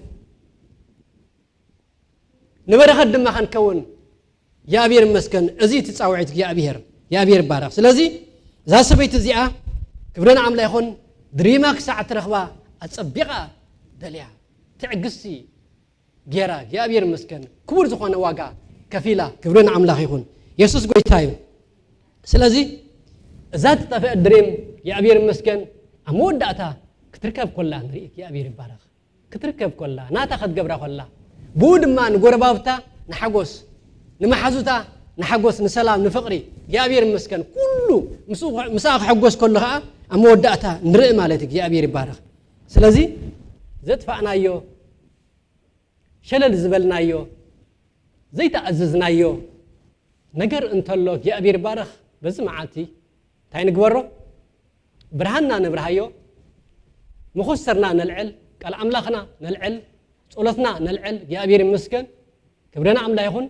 ንበረኸት ድማ ክንከውን እግዚኣብሔር ይመስገን። እዚ እቲ ጻውዒት እግዚኣብሔር፣ እግዚኣብሔር ይባረኽ። ስለዚ እዛ ሰበይቲ እዚኣ ክብሪ ንኣምላኽ ይኹን፣ ድሪማ ክሳዕ ትረኽባ ኣጸቢቓ ደልያ፣ ትዕግስቲ ጌራ፣ እግዚኣብሔር ይመስገን፣ ክቡር ዝኾነ ዋጋ ከፊላ። ክብሪ ንኣምላኽ ይኹን። የሱስ ጎይታ እዩ። ስለዚ እዛ ትጠፍአ ድሪም እግዚኣብሔር ይመስገን ኣብ መወዳእታ ክትርከብ ኮላ ንርኢ። እግዚኣብሔር ይባረኽ። ክትርከብ ኮላ፣ ናታ ክትገብራ ኮላ፣ ብኡ ድማ ንጎረባብታ ንሓጎስ። ንመሓዙታ ንሓጎስ፣ ንሰላም፣ ንፍቕሪ እግዚኣብሔር ይመስገን። ኩሉ ምስኡ ክሕ-፣ ምስኣ ክሕጎስ ከሎ ኸዓ ኣብ መወዳእታ ንርኢ ማለት እዩ። እግዚኣብሔር ይባረኽ። ስለዚ ዘጥፋእናዮ፣ ሸለል ዝበልናዮ፣ ዘይተኣዘዝናዮ ነገር እንተሎ እግዚኣብሔር ይባረኽ። በዚ መዓልቲ እንታይ ንግበሮ? ብርሃንና ነብርሃዮ፣ መኾስተርና ነልዕል፣ ቃል ኣምላኽና ነልዕል፣ ጸሎትና ነልዕል። እግዚኣብሔር ይመስገን። ክብሪ ንኣምላኽ ይኹን።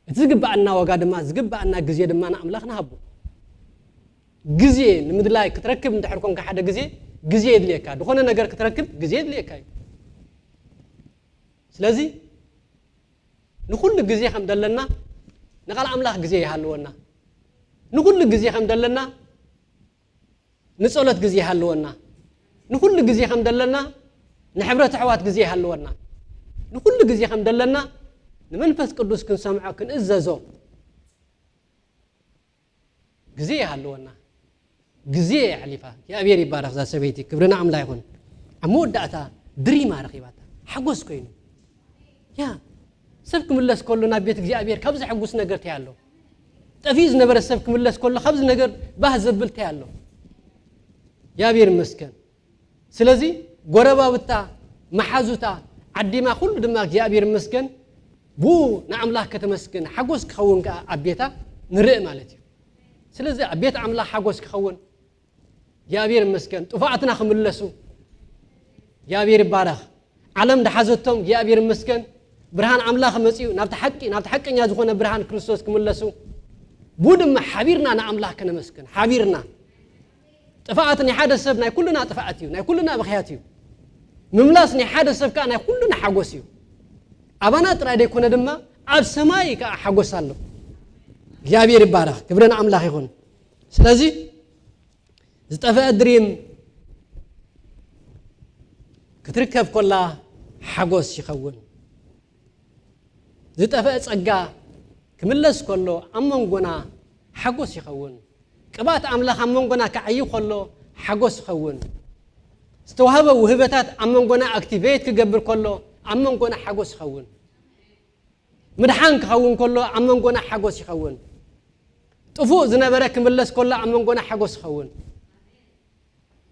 እቲ ዝግብኣና ዋጋ ድማ፣ ዝግብኣና ግዜ ድማ ንኣምላኽ ንሃቦ። ግዜ ንምድላይ ክትረክብ እንድሕር ኮንካ፣ ሓደ ግዜ ግዜ የድልየካ። ዝኾነ ነገር ክትረክብ ግዜ የድልየካ እዩ። ስለዚ ንኹሉ ግዜ ከም ደለና ንቃል ኣምላኽ ግዜ ይሃልወና። ንኹሉ ግዜ ከም ደለና ንጸሎት ግዜ ይሃልወና። ንኹሉ ግዜ ከም ደለና ንሕብረት ኣሕዋት ግዜ ይሃልወና። ንኹሉ ግዜ ከም ደለና ንመንፈስ ቅዱስ ክንሰምዖ፣ ክንእዘዞ ግዜ ይሃልወና። ግዜ የሕሊፋ። እግዚኣብሔር ይባረኽ። እዛ ሰበይቲ ክብሪ ንኣምላኽ ይኹን። ኣብ መወዳእታ ድሪማ ረኺባታ። ሓጎስ ኮይኑ። ያ፣ ሰብ ክምለስ ከሎ ናብ ቤት እግዚኣብሔር ካብ ዘሐጉስ ነገር እንታይ ኣሎ? ጠፊኡ ዝነበረ ሰብ ክምለስ ከሎ ካብዚ ነገር ባህ ዘብል እንታይ ኣሎ? እግዚኣብሔር ይመስገን። ስለዚ ጎረባብታ፣ መሓዙታ፣ ዓዲማ፣ ኩሉ ድማ እግዚኣብሔር ይመስገን። ብኡ ንኣምላኽ ከተመስግን፣ ሓጎስ ክኸውን ከኣ ኣብ ቤታ ንርኢ ማለት እዩ። ስለዚ ኣብ ቤት ኣምላኽ ሓጎስ ክኸውን፣ እግዚኣብሔር ይመስገን። ጥፉኣትና ክምለሱ፣ እግዚኣብሔር ይባረኽ። ዓለም ድሓዘቶም፣ እግዚኣብሔር ይመስገን። ብርሃን ኣምላኽ መጺኡ፣ ናብቲ ሓቂ፣ ናብቲ ሓቀኛ ዝኾነ ብርሃን ክርስቶስ ክምለሱ፣ ብኡ ድማ ሓቢርና ንኣምላኽ ከነመስግን፣ ሓቢርና። ጥፍኣት ናይ ሓደ ሰብ ናይ ኩልና ጥፍኣት እዩ፣ ናይ ኩልና ብኽያት እዩ። ምምላስ ናይ ሓደ ሰብ ከኣ ናይ ኩልና ሓጎስ እዩ። ኣባና ጥራይ ደይኮነ ድማ ኣብ ሰማይ ከኣ ሓጎስ ኣሎ። እግዚኣብሔር ይባረኽ፣ ክብሪ ንኣምላኽ ይኹን። ስለዚ ዝጠፍአ ድሪም ክትርከብ ኮላ ሓጎስ ይኸውን። ዝጠፍአ ጸጋ ክምለስ ከሎ ኣብ መንጎና ሓጎስ ይኸውን። ቅብኣት ኣምላኽ ኣብ መንጎና ክዓዪ ከሎ ሓጎስ ይኸውን። ዝተዋህበ ውህበታት ኣብ መንጎና ኣክቲቬት ክገብር ከሎ ኣብ መንጎና ሓጎስ ይኸውን። ምድሓን ክኸውን ከሎ ኣብ መንጎና ሓጎስ ይኸውን። ጥፉእ ዝነበረ ክምለስ ከሎ ኣብ መንጎና ሓጎስ ይኸውን።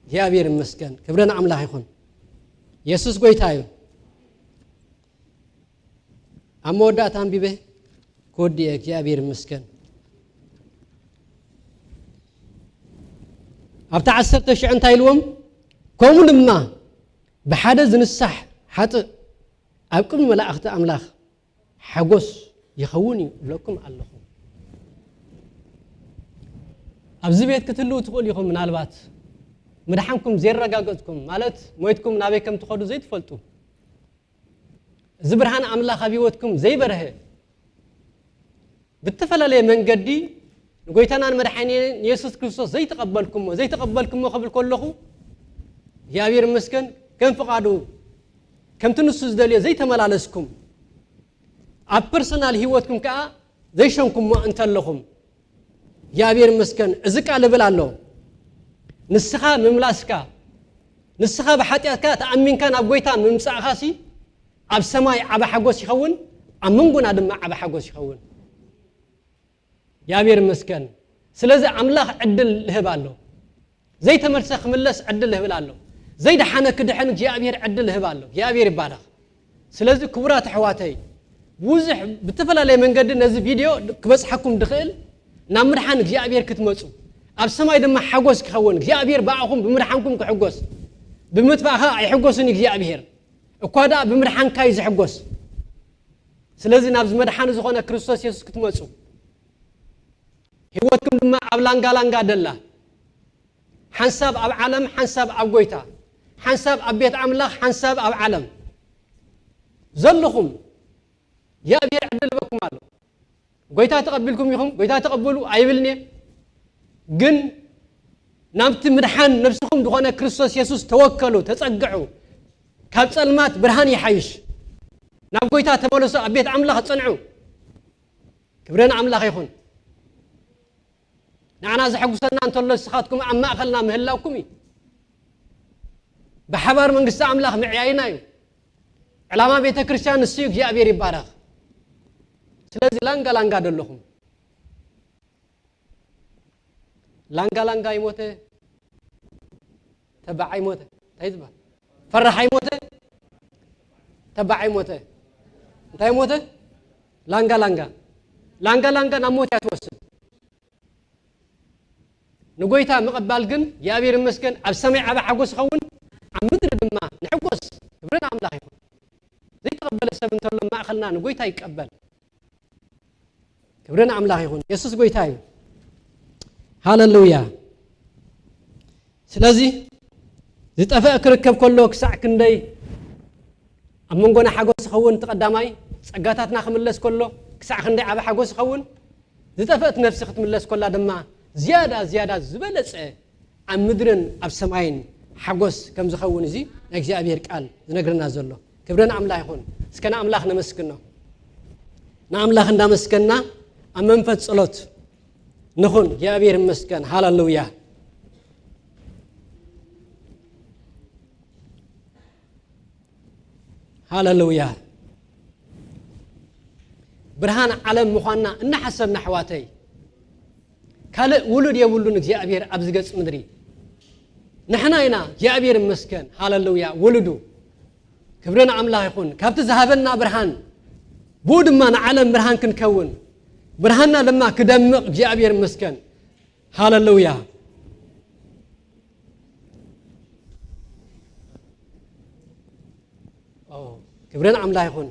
እግዚኣብሔር ይመስገን። ክብሪ ንኣምላኽ ይኹን። የሱስ ጎይታ እዩ። ኣብ መወዳእታ ኣንቢበ ክወድእ እየ። እግዚኣብሔር ይመስገን። ኣብታ ዓሰርተ ሽሕ እንታይ ኢልዎም? ከምኡ ድማ ብሓደ ዝንሳሕ ሓጥእ ኣብ ቅድሚ መላእኽቲ ኣምላኽ ሓጎስ ይኸውን እዩ እብለኩም ኣለኹ። ኣብዚ ቤት ክትህልዉ ትኽእሉ ኢኹም። ምናልባት ምድሓንኩም ዘየረጋገጽኩም፣ ማለት ሞይትኩም ናበይ ከም ትኸዱ ዘይትፈልጡ፣ እዚ ብርሃን ኣምላኽ ኣብ ህይወትኩም ዘይበርሀ፣ ብተፈላለየ መንገዲ ንጎይታናን መድሓኒን የሱስ ክርስቶስ ዘይተቐበልኩሞ፣ ዘይተቐበልኩሞ ክብል ከለኹ፣ እግዚኣብሔር ይመስገን፣ ከም ፍቓዱ፣ ከምቲ ንሱ ዝደልዮ ዘይተመላለስኩም፣ ኣብ ፐርሰናል ህይወትኩም ከኣ ዘይሸንኩሞ እንተለኹም፣ እግዚኣብሔር ይመስገን፣ እዚ ቃል እብል ኣሎ። ንስኻ ምምላስካ፣ ንስኻ ብሓጢኣትካ ተኣሚንካ ናብ ጎይታ ምምጻእኻሲ፣ ኣብ ሰማይ ዓቢ ሓጎስ ይኸውን፣ ኣብ መንጎና ድማ ዓቢ ሓጎስ ይኸውን። እግዚኣብሔር ይመስገን። ስለዚ ኣምላኽ ዕድል ይህብ ኣሎ። ዘይተመልሰ ክምለስ ዕድል ይህብ ኣሎ። ዘይደሓነ ክድሕን እግዚኣብሔር ዕድል ይህብ ኣሎ። እግዚኣብሔር ይባረኽ። ስለዚ ክቡራት ኣሕዋተይ፣ ብዙሕ ብተፈላለየ መንገዲ ነዚ ቪድዮ ክበጽሓኩም ድኽእል፣ ናብ ምድሓን እግዚኣብሔር ክትመጹ፣ ኣብ ሰማይ ድማ ሓጎስ ክኸውን፣ እግዚኣብሔር ብኣኹም ብምድሓንኩም ክሕጎስ፣ ብምጥፋእኻ ኣይሕጎስን እዩ እግዚኣብሔር፣ እኳ ደኣ ብምድሓንካ እዩ ዝሕጎስ። ስለዚ ናብዚ መድሓኒ ዝኾነ ክርስቶስ የሱስ ክትመጹ፣ ህይወትኩም ድማ ኣብ ላንጋ ላንጋ ደላ፣ ሓንሳብ ኣብ ዓለም፣ ሓንሳብ ኣብ ጎይታ፣ ሓንሳብ ኣብ ቤት ኣምላኽ፣ ሓንሳብ ኣብ ዓለም ዘለኹም እግዚኣብሔር ዕድል ህበኩም ኣሎ። ጎይታ ተቐቢልኩም ኢኹም፣ ጎይታ ተቐበሉ ኣይብልን እየ። ግን ናብቲ ምድሓን ነብስኹም ዝኾነ ክርስቶስ የሱስ ተወከሉ፣ ተጸግዑ። ካብ ጸልማት ብርሃን ይሓይሽ። ናብ ጎይታ ተመለሱ፣ ኣብ ቤት ኣምላኽ ጽንዑ። ክብሪ ንኣምላኽ ይኹን። ንዓና ዘሐጉሰና እንተሎ ንስኻትኩም ኣብ ማእኸልና ምህላውኩም እዩ። ብሓባር መንግስቲ ኣምላኽ ምዕያይና እዩ። ዕላማ ቤተ ክርስቲያን ንሱ እዩ። እግዚኣብሔር ይባረኽ። ስለዚ ላንጋ ላንጋ ደለኹም። ላንጋ ላንጋ ይሞተ፣ ተባዕ ይሞተ። እንታይ ዝበሃል? ፈራሕ ይሞተ፣ ተባዕ ይሞተ። እንታይ ሞተ? ላንጋ ላንጋ። ላንጋ ላንጋ ናብ ሞት እያ ትወስድ። ንጎይታ ምቕባል ግን እግዚኣብሔር ይመስገን ኣብ ሰማይ ዓቢ ሓጎስ ይኸውን፣ ኣብ ምድሪ ድማ ንሕጎስ። ክብሪ ንኣምላኽ ይኹን። ዘይተቐበለ ሰብ እንተሎ ኣብ ማእኸልና ንጎይታ ይቀበል። ክብሪ ንኣምላኽ ይኹን። የሱስ ጎይታ እዩ። ሃለሉያ። ስለዚ ዝጠፍአ ክርከብ ከሎ ክሳዕ ክንደይ ኣብ መንጎና ሓጎስ ይኸውን? እቲ ቀዳማይ ጸጋታትና ክምለስ ከሎ ክሳዕ ክንደይ ዓቢ ሓጎስ ይኸውን? ዝጠፍአት ነፍሲ ክትምለስ ከላ ድማ ዝያዳ ዝያዳ ዝበለጸ ኣብ ምድርን ኣብ ሰማይን ሓጎስ ከም ዝኸውን እዚ ናይ እግዚኣብሔር ቃል ዝነግረና ዘሎ። ክብሪ ንኣምላኽ ይኹን። እስከ ንኣምላኽ ነመስግኖ። ንኣምላኽ እንዳመስገና ኣብ መንፈስ ጸሎት ንኹን። እግዚኣብሔር ይመስገን። ሃለሉያ። ሃለሉያ። ብርሃን ዓለም ምዃንና እናሓሰብና ኣሕዋተይ፣ ካልእ ውሉድ የብሉን እግዚኣብሔር ኣብዚ ገጽ ምድሪ። ንሕና ኢና እግዚኣብሔር ይመስገን። ሃለሉያ። ውሉዱ። ክብሪ ንኣምላኽ ይኹን። ካብቲ ዝሃበና ብርሃን፣ ብኡ ድማ ንዓለም ብርሃን ክንከውን፣ ብርሃንና ድማ ክደምቕ እግዚኣብሔር ይመስገን። ሃለሉያ። ኦ፣ ክብርን ኣምላኽ ይኹን።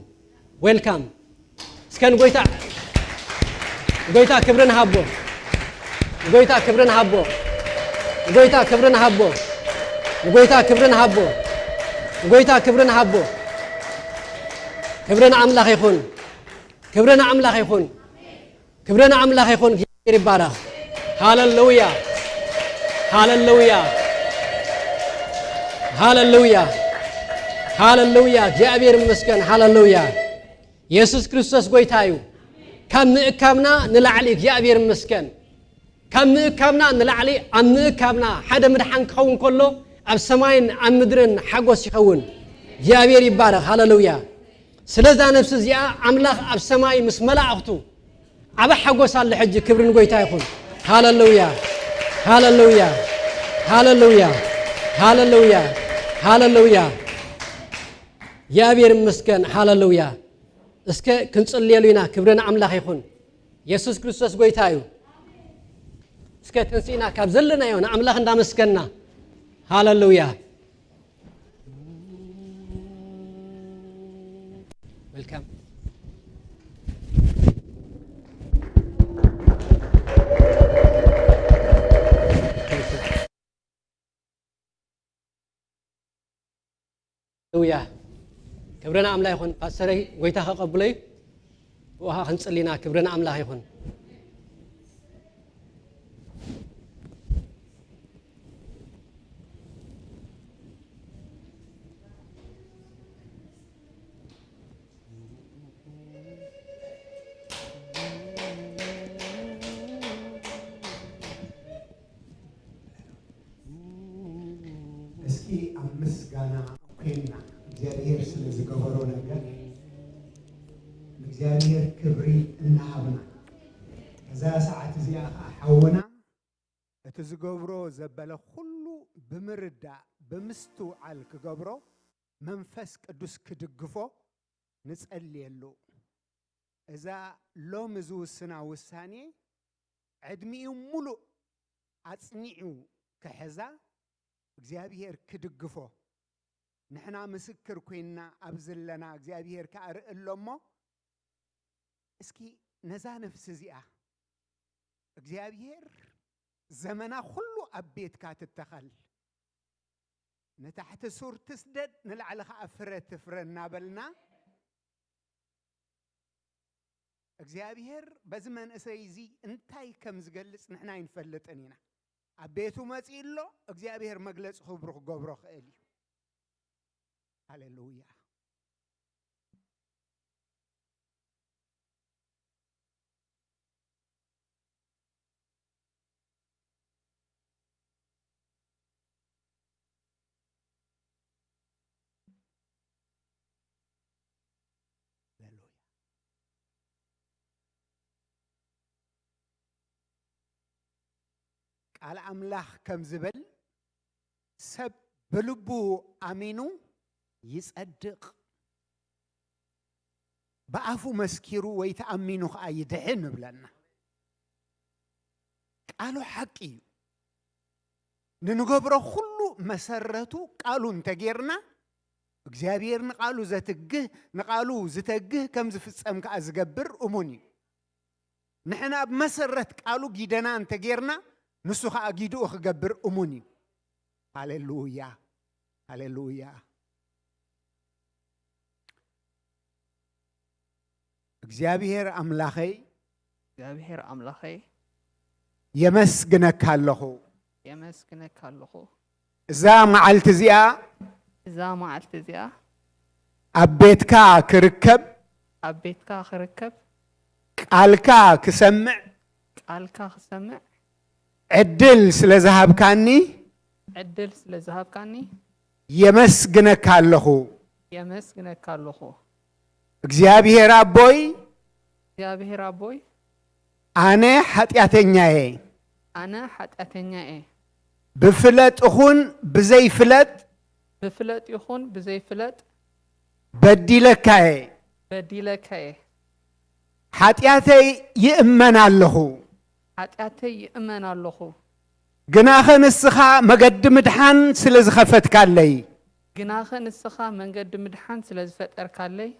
ዌልካም። እስከ ንጎይታ፣ ንጎይታ ክብርን ሃቦ። ንጎይታ ክብርን ሃቦ። ንጎይታ ክብርን ሃቦ። ንጎይታ ክብርን ሃቦ። ንጎይታ ክብርን ሃቦ። ክብርን ኣምላኽ ይኹን። ክብርን ኣምላኽ ይኹን። ክብሪ ንኣምላኽ ይኹን። እግዚኣብሔር ይባረኽ። ሃለሉያ፣ ሃለሉያ፣ ሃለሉያ፣ ሃለሉያ። እግዚኣብሔር ይመስገን። ሃለሉያ። የሱስ ክርስቶስ ጎይታ እዩ። ካብ ምእካብና ንላዕሊ እግዚኣብሔር ይመስገን። ካብ ምእካብና ንላዕሊ ኣብ ምእካብና ሓደ ምድሓን ክኸውን ከሎ ኣብ ሰማይን ኣብ ምድርን ሓጎስ ይኸውን። እግዚኣብሔር ይባረኽ። ሃለሉያ። ስለዛ ነፍሲ እዚኣ ኣምላኽ ኣብ ሰማይ ምስ መላእኽቱ ዓቢ ሓጎስ ኣሎ። ሕጂ ክብሪ ንጎይታ ይኹን። ሃለሉያ፣ ሃለሉያ፣ ሃለሉያ፣ ሃለሉያ፣ ሃለሉያ። እግዚኣብሔር ይመስገን። ሃለሉያ። እስከ ክንጽልየሉ ኢና። ክብሪ ንኣምላኽ ይኹን። የሱስ ክርስቶስ ጎይታ እዩ። እስከ ተንሲእና ካብ ዘለናዮ ንኣምላኽ እንዳመስገና። ሃለሉያ። ዌልካም። ሃሌሉያ። ክብሪ ንኣምላኽ ይኹን። ፓስተረይ ጎይታ ከቐብሎ እዩ። ብኡ ኸዓ ክንጽሊ ኢና። ክብሪ ንኣምላኽ ይኹን። እስኪ ኣብ ምስጋና ኮይንና እግዚኣብሔር ስለ ዝገበሮ ነገር ንእግዚኣብሔር ክብሪ እናሃብና፣ እዛ ሰዓት እዚኣ ኸዓ ሓውና እቲ ዝገብሮ ዘበለ ኩሉ ብምርዳእ ብምስትውዓል ክገብሮ መንፈስ ቅዱስ ክድግፎ ንጸልየሉ። እዛ ሎሚ ዝውስና ውሳኔ ዕድሚኡ ሙሉእ ኣጽኒዑ ክሕዛ እግዚኣብሔር ክድግፎ። ንሕና ምስክር ኮይንና ኣብ ዘለና እግዚኣብሔር ክኣ ርኢ ኣሎ እሞ፣ እስኪ ነዛ ነፍሲ እዚኣ እግዚኣብሔር ዘመና ኩሉ ኣብ ቤትካ ትተኸል፣ ንታሕቲ ሱር ትስደድ፣ ንላዕሊ ኸዓ ፍረ ትፍረ እናበልና፣ እግዚኣብሔር በዚ መንእሰይ እዚ እንታይ ከም ዝገልጽ ንሕና ኣይንፈልጥን ኢና። ኣብ ቤቱ መጺኡ ኣሎ፣ እግዚኣብሔር መግለጺ ክብሩ ክገብሮ ክእል እዩ። ሃሌሉያ። ሃሌሉያ። ቃል ኣምላኽ ከም ዝበል ሰብ ብልቡ ኣሚኑ ይጸድቕ፣ ብኣፉ መስኪሩ ወይ ተኣሚኑ ኸኣ ይድሕን እብለና። ቃሉ ሓቂ እዩ። ንንገብሮ ኩሉ መሰረቱ ቃሉ እንተጌርና፣ እግዚኣብሔር ንቃሉ ዘትግህ፣ ንቃሉ ዝተግህ ከም ዝፍጸም ከኣ ዝገብር እሙን እዩ። ንሕና ኣብ መሰረት ቃሉ ጊደና እንተጌርና፣ ንሱ ከኣ ጊድኡ ክገብር እሙን እዩ። ሃሌሉያ፣ ሃሌሉያ። እግዚኣብሔር ኣምላኸይ፣ እግዚኣብሔር ኣምላኸይ የመስግነካ ኣለኹ። የመስግነካ ኣለኹ። እዛ መዓልቲ እዚኣ እዛ መዓልቲ እዚኣ ኣብ ቤትካ ክርከብ፣ ኣብ ቤትካ ክርከብ፣ ቃልካ ክሰምዕ ቃልካ ክሰምዕ ዕድል ስለ ዝሃብካኒ ዕድል ስለ ዝሃብካኒ የመስግነካ ኣለኹ። የመስግነካ ኣለኹ። እግዚኣብሔር ኣቦይ፣ እግዚኣብሔር ኣቦይ ኣነ ሓጢኣተኛ እየ። ኣነ ሓጢኣተኛ እየ። ብፍለጥ እኹን ብዘይፍለጥ ብፍለጥ ይኹን ብዘይፍለጥ በዲለካ እየ። በዲለካ እየ። ሓጢኣተይ ይእመን ኣለኹ። ሓጢኣተይ ይእመን ኣለኹ። ግናኸ ንስኻ መገዲ ምድሓን ስለ ዝኸፈትካለይ ግናኸ ንስኻ መንገዲ ምድሓን ስለ ዝፈጠርካለይ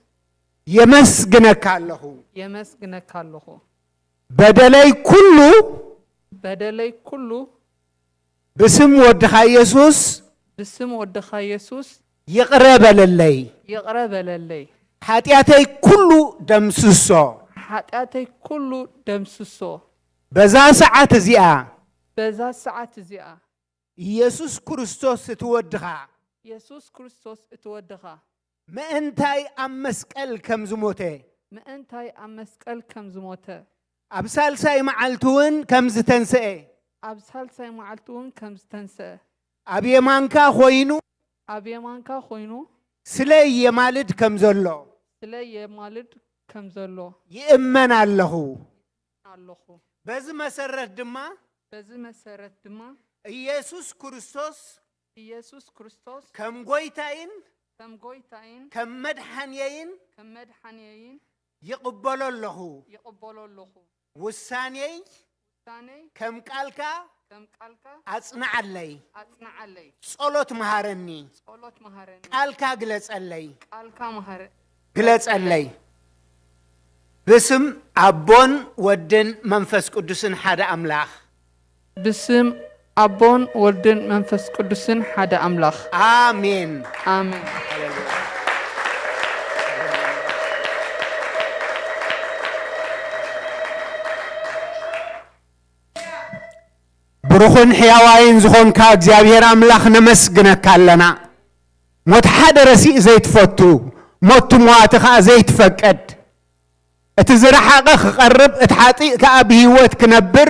የመስግነካ ኣለኹ። የመስግነካ ኣለኹ። በደለይ ኩሉ በደለይ ኩሉ ብስም ወድኻ ኢየሱስ ብስም ወድኻ ኢየሱስ ይቕረ በለለይ። ይቕረ በለለይ። ሓጢኣተይ ኩሉ ደምስሶ። ሓጢኣተይ ኩሉ ደምስሶ። በዛ ሰዓት እዚኣ በዛ ሰዓት እዚኣ ኢየሱስ ክርስቶስ እቲ ወድኻ የሱስ ክርስቶስ እቲ ወድኻ ምእንታይ ኣብ መስቀል ከም ዝሞተ ምእንታይ ኣብ መስቀል ከም ዝሞተ ኣብ ሳልሳይ መዓልቲ እውን ከም ዝተንስአ ኣብ ሳልሳይ መዓልቲ እውን ከም ዝተንስአ ኣብ የማንካ ኮይኑ ኣብ የማንካ ኮይኑ ስለይ የማልድ ከም ዘሎ ስለ የማልድ ከም ዘሎ ይእመን ኣለኹ። ኣለኹ። በዚ መሰረት ድማ በዚ መሰረት ድማ ኢየሱስ ክርስቶስ ኢየሱስ ክርስቶስ ከም ጎይታይን ከም ጎይታይን ከም መድሓንየይን ከም መድሓንየይን ይቕበሎ ኣለኹ። ይቕበሎ ኣለኹ። ውሳኔይ ውሳኔይ ከም ቃልካ ከም ቃልካ ኣጽንዓለይ። ኣጽንዓለይ። ጸሎት መሃረኒ። ጸሎት መሃረኒ። ቃልካ ግለጸለይ። ቃልካ መሃረ ግለጸለይ። ብስም ኣቦን ወድን መንፈስ ቅዱስን ሓደ ኣምላኽ። ብስም ኣቦን ወድን መንፈስ ቅዱስን ሓደ ኣምላኽ። ኣሜን። ኣሜን። ብሩኽን ሕያዋይን ዝኾንካ እግዚኣብሔር ኣምላኽ ነመስግነካ ኣለና። ሞት ሓደ ረሲእ ዘይትፈቱ፣ ሞት ትምዋቲ ኸኣ ዘይትፈቅድ፣ እቲ ዝረሓቐ ክቐርብ፣ እቲ ሓጢእ ከኣ ብህይወት ክነብር፣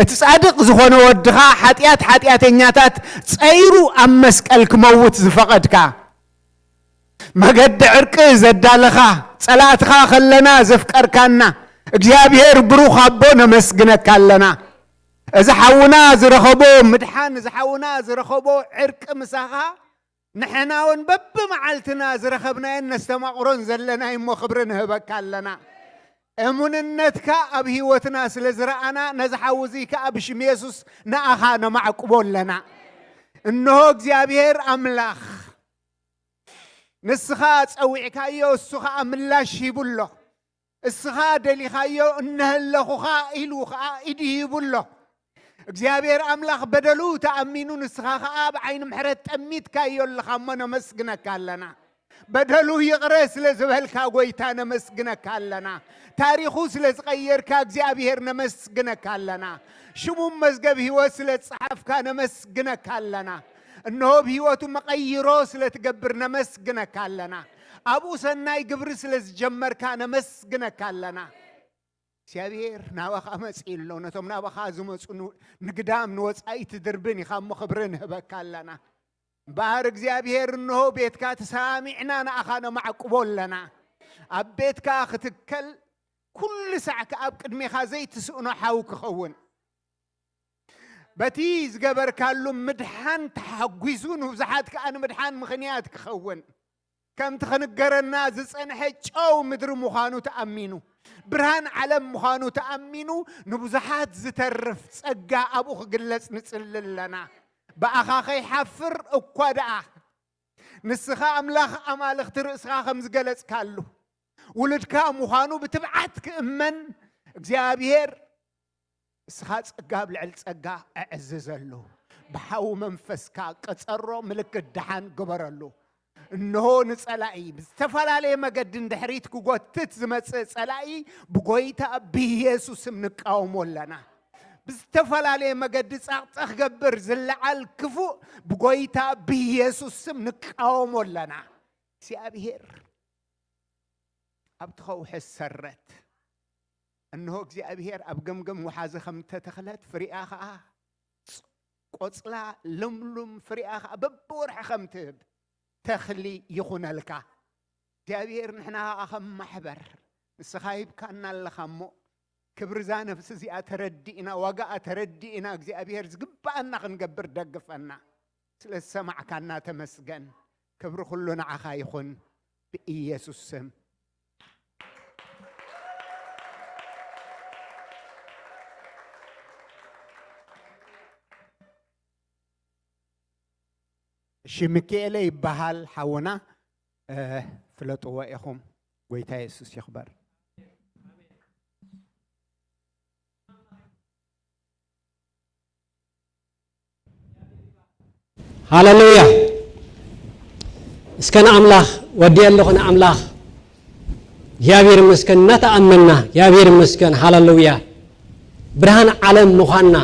እቲ ጻድቕ ዝኾነ ወድኻ ሓጢኣት ሓጢኣተኛታት ጸይሩ ኣብ መስቀል ክመውት ዝፈቐድካ፣ መገዲ ዕርቂ ዘዳለኻ፣ ጸላእትኻ ከለና ዘፍቀርካና እግዚኣብሔር ብሩኽ ኣቦ ነመስግነካ ኣለና። እዚ ሓውና ዝረኸቦ ምድሓን፣ እዚ ሓውና ዝረኸቦ ዕርቂ ምሳኻ ንሕና እውን በብመዓልትና ዝረኸብናዮን ነስተማቕሮን ዘለናይ እሞ ክብሪ ንህበካ ኣለና። እሙንነትካ ኣብ ህይወትና ስለ ዝረኣና ነዚ ሓዊ እዚ ከኣ ብሽም የሱስ ንኣኻ ነማዕቁቦ ኣለና። እንሆ እግዚኣብሔር ኣምላኽ ንስኻ ጸዊዕካዮ እሱ ኸኣ ምላሽ ሂቡ ኣሎ። እስኻ ደሊኻዮ እነሀለኹኻ ኢሉ ኸኣ ኢዱ ሂቡ ኣሎ። እግዚኣብሔር ኣምላኽ በደሉ ተኣሚኑ ንስኻ ኸኣ ብዓይኒ ምሕረት ጠሚትካዮ ኣለኻ እሞ ነመስግነካ ኣለና። በደሉ ይቕረ ስለ ዝበልካ ጎይታ ነመስግነካ ኣለና። ታሪኹ ስለ ዝቐየርካ እግዚኣብሔር ነመስግነካ ኣለና። ሽሙ መዝገብ ህይወት ስለ ዝጸሓፍካ ነመስግነካ ኣለና። እንሆ ብህይወቱ መቐይሮ ስለ ትገብር ነመስግነካ ኣለና። ኣብኡ ሰናይ ግብሪ ስለ ዝጀመርካ ነመስግነካ ኣለና። እግዚኣብሔር ናባኻ መጺኡ ኣሎ። ነቶም ናባኻ ዝመጹ ን- ንግዳም ንወጻኢ ትድርብን ኢኻ እሞ ክብሪ ንህበካ ኣለና። እምበኣር እግዚኣብሔር እንሆ ቤትካ ተሰማሚዕና ንኣኻ ነማዕቁቦ ኣለና። ኣብ ቤትካ ክትከል ኩሉ ሳዕ ከኣ ኣብ ቅድሜኻ ዘይትስእኖ ሓው ክኸውን በቲ ዝገበርካሉ ምድሓን ተሓጒሱ፣ ንብዙሓት ከኣ ንምድሓን ምኽንያት ክኸውን፣ ከምቲ ክንገረና ዝጸንሐ ጨው ምድሪ ምዃኑ ተኣሚኑ፣ ብርሃን ዓለም ምዃኑ ተኣሚኑ፣ ንብዙሓት ዝተርፍ ጸጋ ኣብኡ ክግለጽ ንጽሊ ኣለና። ብኣኻ ከይሓፍር እኳ ደኣ፣ ንስኻ ኣምላኽ ኣማልኽቲ ርእስኻ ከም ዝገለጽካሉ፣ ውሉድካ ምዃኑ ብትብዓት ክእመን፣ እግዚኣብሔር እስኻ ጸጋ ኣብ ልዕሊ ጸጋ ኣዕዝዘሉ። ብሓዊ መንፈስካ ቅጸሮ፣ ምልክት ደሓን ግበረሉ። እንሆ ንጸላኢ ብዝተፈላለየ መገዲ ንድሕሪት ክጎትት ዝመጽእ ጸላኢ ብጎይታ ብኢየሱስ ስም ንቃወሞ ኣለና። ብዝተፈላለየ መገዲ ጸቕጢ ክገብር ዝለዓል ክፉእ ብጎይታ ብኢየሱስ ስም ንቃወሞ ኣለና። እግዚኣብሔር ኣብቲ ከውሒ ሰረት። እንሆ እግዚኣብሔር ኣብ ገምገም ወሓዚ ከም ተተኽለት ፍሪኣ ኸኣ ቆጽላ ልምሉም ፍሪኣ ኸኣ በብወርሒ ከም ትህብ ተኽሊ ይኹነልካ። እግዚኣብሔር ንሕና ኸኣ ከም ማሕበር ንስኻ ሂብካና ኣለኻ እሞ ክብሪ እዛ ነፍሲ እዚኣ ተረዲእና፣ ዋጋኣ ተረዲእና እግዚኣብሔር ዝግብኣና ክንገብር ደግፈና። ስለ ዝሰማዕካና ተመስገን። ክብሪ ኩሉ ንዓኻ ይኹን ብኢየሱስ ስም። እሺ፣ ሚካኤለ ይበሃል ሓውና፣ እ፣ ፍለጥዎ ኢኹም። ጎይታ የሱስ ይኽበር። ሃለሉያ። እስከ ንኣምላኽ ወዲየ ኣለኹ። ንኣምላኽ እግዚኣብሔር ይመስገን። እናተኣመንና እግዚኣብሔር ይመስገን። ሃለሉያ። ብርሃን ዓለም ምዃንና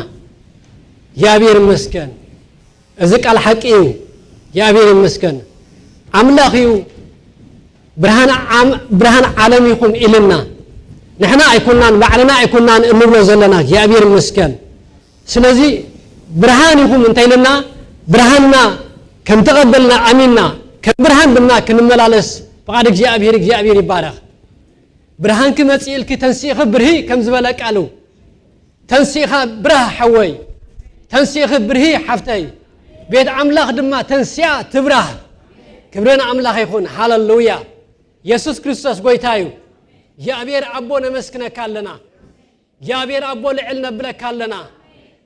እግዚኣብሔር ይመስገን። እዚ ቃል ሓቂ እዩ። እግዚኣብሔር ይመስገን። ኣምላኽ እዩ። ብርሃን ዓም-፣ ብርሃን ዓለም ኢኹም ኢልና፣ ንሕና ኣይኮናን፣ ባዕልና ኣይኮናን እንብሎ ዘለና። እግዚኣብሔር ይመስገን። ስለዚ ብርሃን ኢኹም እንተ ኢልና፣ ብርሃንና ከም ተቐበልና ኣሚንና፣ ከም ብርሃን ድማ ክንመላለስ ፍቓድ እግዚኣብሔር፣ እግዚኣብሔር ይባረኽ። ብርሃንኪ መጺእልኪ ተንሲእኺ ብርሂ ከም ዝበለ ቃሉ፣ ተንሲእኻ ብራህ ሓወይ፣ ተንሲእኺ ብርሂ ሓፍተይ፣ ቤት ኣምላኽ ድማ ተንሲኣ ትብራህ። ክብሪ ንኣምላኽ ይኹን። ሃለሉያ። የሱስ ክርስቶስ ጎይታ እዩ። እግዚኣብሔር ኣቦ ነመስግነካ ኣለና። እግዚኣብሔር ኣቦ ልዕል ነብለካ ኣለና።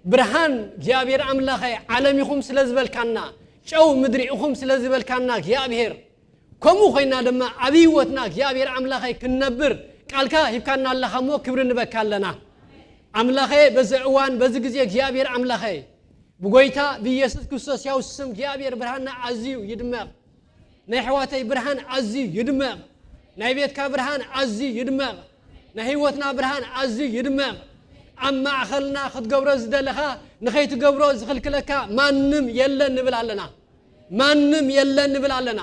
ብርሃን እግዚኣብሔር ኣምላኸ ዓለም ኢኹም ስለ ዝበልካና፣ ጨው ምድሪ ኢኹም ስለ ዝበልካና እግዚኣብሔር፣ ከምኡ ኮይና ድማ ኣብ ህይወትና እግዚኣብሔር ኣምላኸይ ክንነብር ቃልካ ሂብካና ኣለኻ እሞ ክብሪ ንበካ ኣለና። ኣምላኸ በዚ እዋን በዚ ግዜ እግዚኣብሔር ኣምላኸይ ብጎይታ ብኢየሱስ ክርስቶስ ያው ስም እግዚኣብሔር ብርሃንና ኣዝዩ ይድመቕ። ናይ ኣሕዋተይ ብርሃን ኣዝዩ ይድመቕ። ናይ ቤትካ ብርሃን ኣዝዩ ይድመቕ። ናይ ህይወትና ብርሃን ኣዝዩ ይድመቕ። ኣብ ማእኸልና ክትገብሮ ዝደለኻ ንኸይትገብሮ ዝኽልክለካ ማንም የለን ንብል ኣለና። ማንም የለን ንብል ኣለና።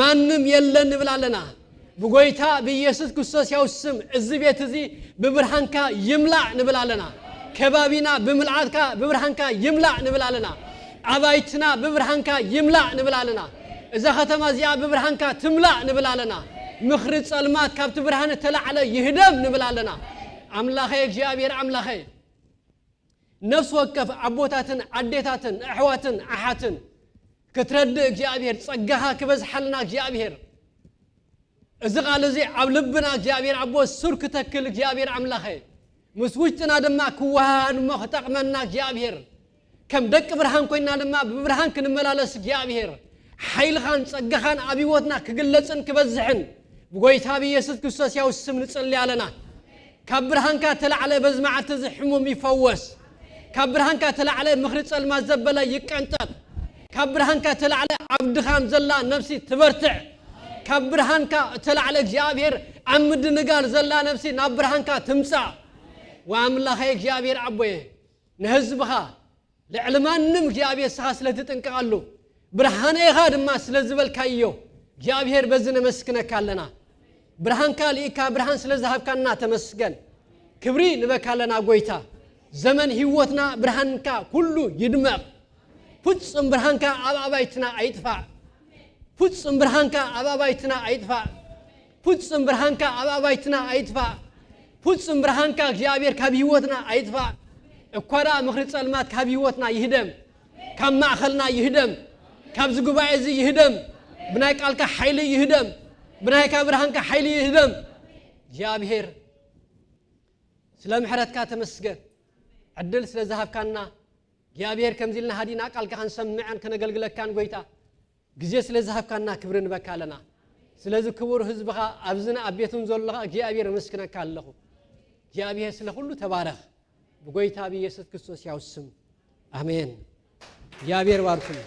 ማንም የለን ንብል ኣለና። ብጎይታ ብኢየሱስ ክርስቶስ ያው ስም እዚ ቤት እዚ ብብርሃንካ ይምላእ ንብል ኣለና። ከባቢና ብምልኣትካ ብብርሃንካ ይምላእ ንብል ኣለና። ኣባይትና ብብርሃንካ ይምላእ ንብል ኣለና። እዛ ከተማ እዚኣ ብብርሃንካ ትምላእ ንብል ኣለና። ምኽሪ ጸልማት ካብቲ ብርሃን እተላዕለ ይህደም ንብል ኣለና። ኣምላኸይ እግዚኣብሔር ኣምላኸይ ነፍሲ ወከፍ ኣቦታትን ኣዴታትን ኣሕዋትን ኣሓትን ክትረድእ እግዚኣብሔር ጸጋኻ ክበዝሓልና እግዚኣብሔር እዚ ቃል እዚ ኣብ ልብና እግዚኣብሔር ኣቦ ሱር ክተክል እግዚኣብሔር ኣምላኸ ምስ ውሽጥና ድማ ክወሃሃድ እሞ ክጠቕመና እግዚኣብሔር ከም ደቂ ብርሃን ኮይና ድማ ብብርሃን ክንመላለስ እግዚኣብሔር ሓይልኻን ጸጋኻን ኣብ ህይወትና ክግለጽን ክበዝሕን ብጎይታ ብኢየሱስ ክርስቶስ ያው ስም ንጽሊ ኣለና። ካብ ብርሃንካ ተላዕለ በዚ መዓልቲ እዚ ሕሙም ይፈወስ። ካብ ብርሃንካ ተላዕለ ምኽሪ ጸልማት ዘበለ ይቀንጠጥ። ካብ ብርሃንካ ተላዕለ ኣብ ድኻም ዘላ ነፍሲ ትበርትዕ። ካብ ብርሃንካ ተላዕለ እግዚኣብሔር ኣብ ምድንጋር ዘላ ነፍሲ ናብ ብርሃንካ ትምጻእ። ወኣምላኸይ እግዚኣብሔር ኣቦየ ንህዝብኻ ልዕሊ ማንም እግዚኣብሔር ስኻ ስለ ትጥንቀቐሉ ብርሃነ ኢኻ ድማ ስለ ዝበልካዮ እግዚኣብሔር በዚ ነመስግነካ ኣለና። ብርሃንካ ልኢካ ብርሃን ስለ ዝሃብካና ተመስገን። ክብሪ ንበካ ኣለና ጎይታ። ዘመን ህይወትና ብርሃንካ ኩሉ ይድመቕ። ፍጹም ብርሃንካ ኣብ ኣባይትና ኣይጥፋእ። ፍጹም ብርሃንካ ኣብ ኣባይትና ኣይጥፋእ። ፍጹም ብርሃንካ ኣብ ኣባይትና ኣይጥፋእ። ፍጹም ብርሃንካ እግዚኣብሔር ካብ ህይወትና ኣይጥፋእ። እኳ ደኣ ምኽሪ ጸልማት ካብ ህይወትና ይህደም፣ ካብ ማእኸልና ይህደም፣ ካብዚ ጉባኤ እዚ ይህደም። ብናይ ቃልካ ሓይሊ ይህደም፣ ብናይካ ብርሃንካ ሓይሊ ይህደም። እግዚኣብሔር ስለ ምሕረትካ ተመስገን። ዕድል ስለ ዝሃብካና እግዚኣብሔር፣ ከምዚ ኢልና ሃዲና ቃልካ ክንሰምዕን ከነገልግለካን ጎይታ ግዜ ስለ ዝሃብካና ክብሪ ንበካ ኣለና። ስለዚ ክቡር ህዝብኻ ኣብዝን ኣብ ቤቱን ዘለኻ እግዚኣብሔር ኣመስግነካ ኣለኹ። እግዚኣብሔር ስለ ኩሉ ተባረኽ። ብጎይታ ብኢየሱስ ክርስቶስ ያው ስም ኣሜን። እግዚኣብሔር ባርኩም።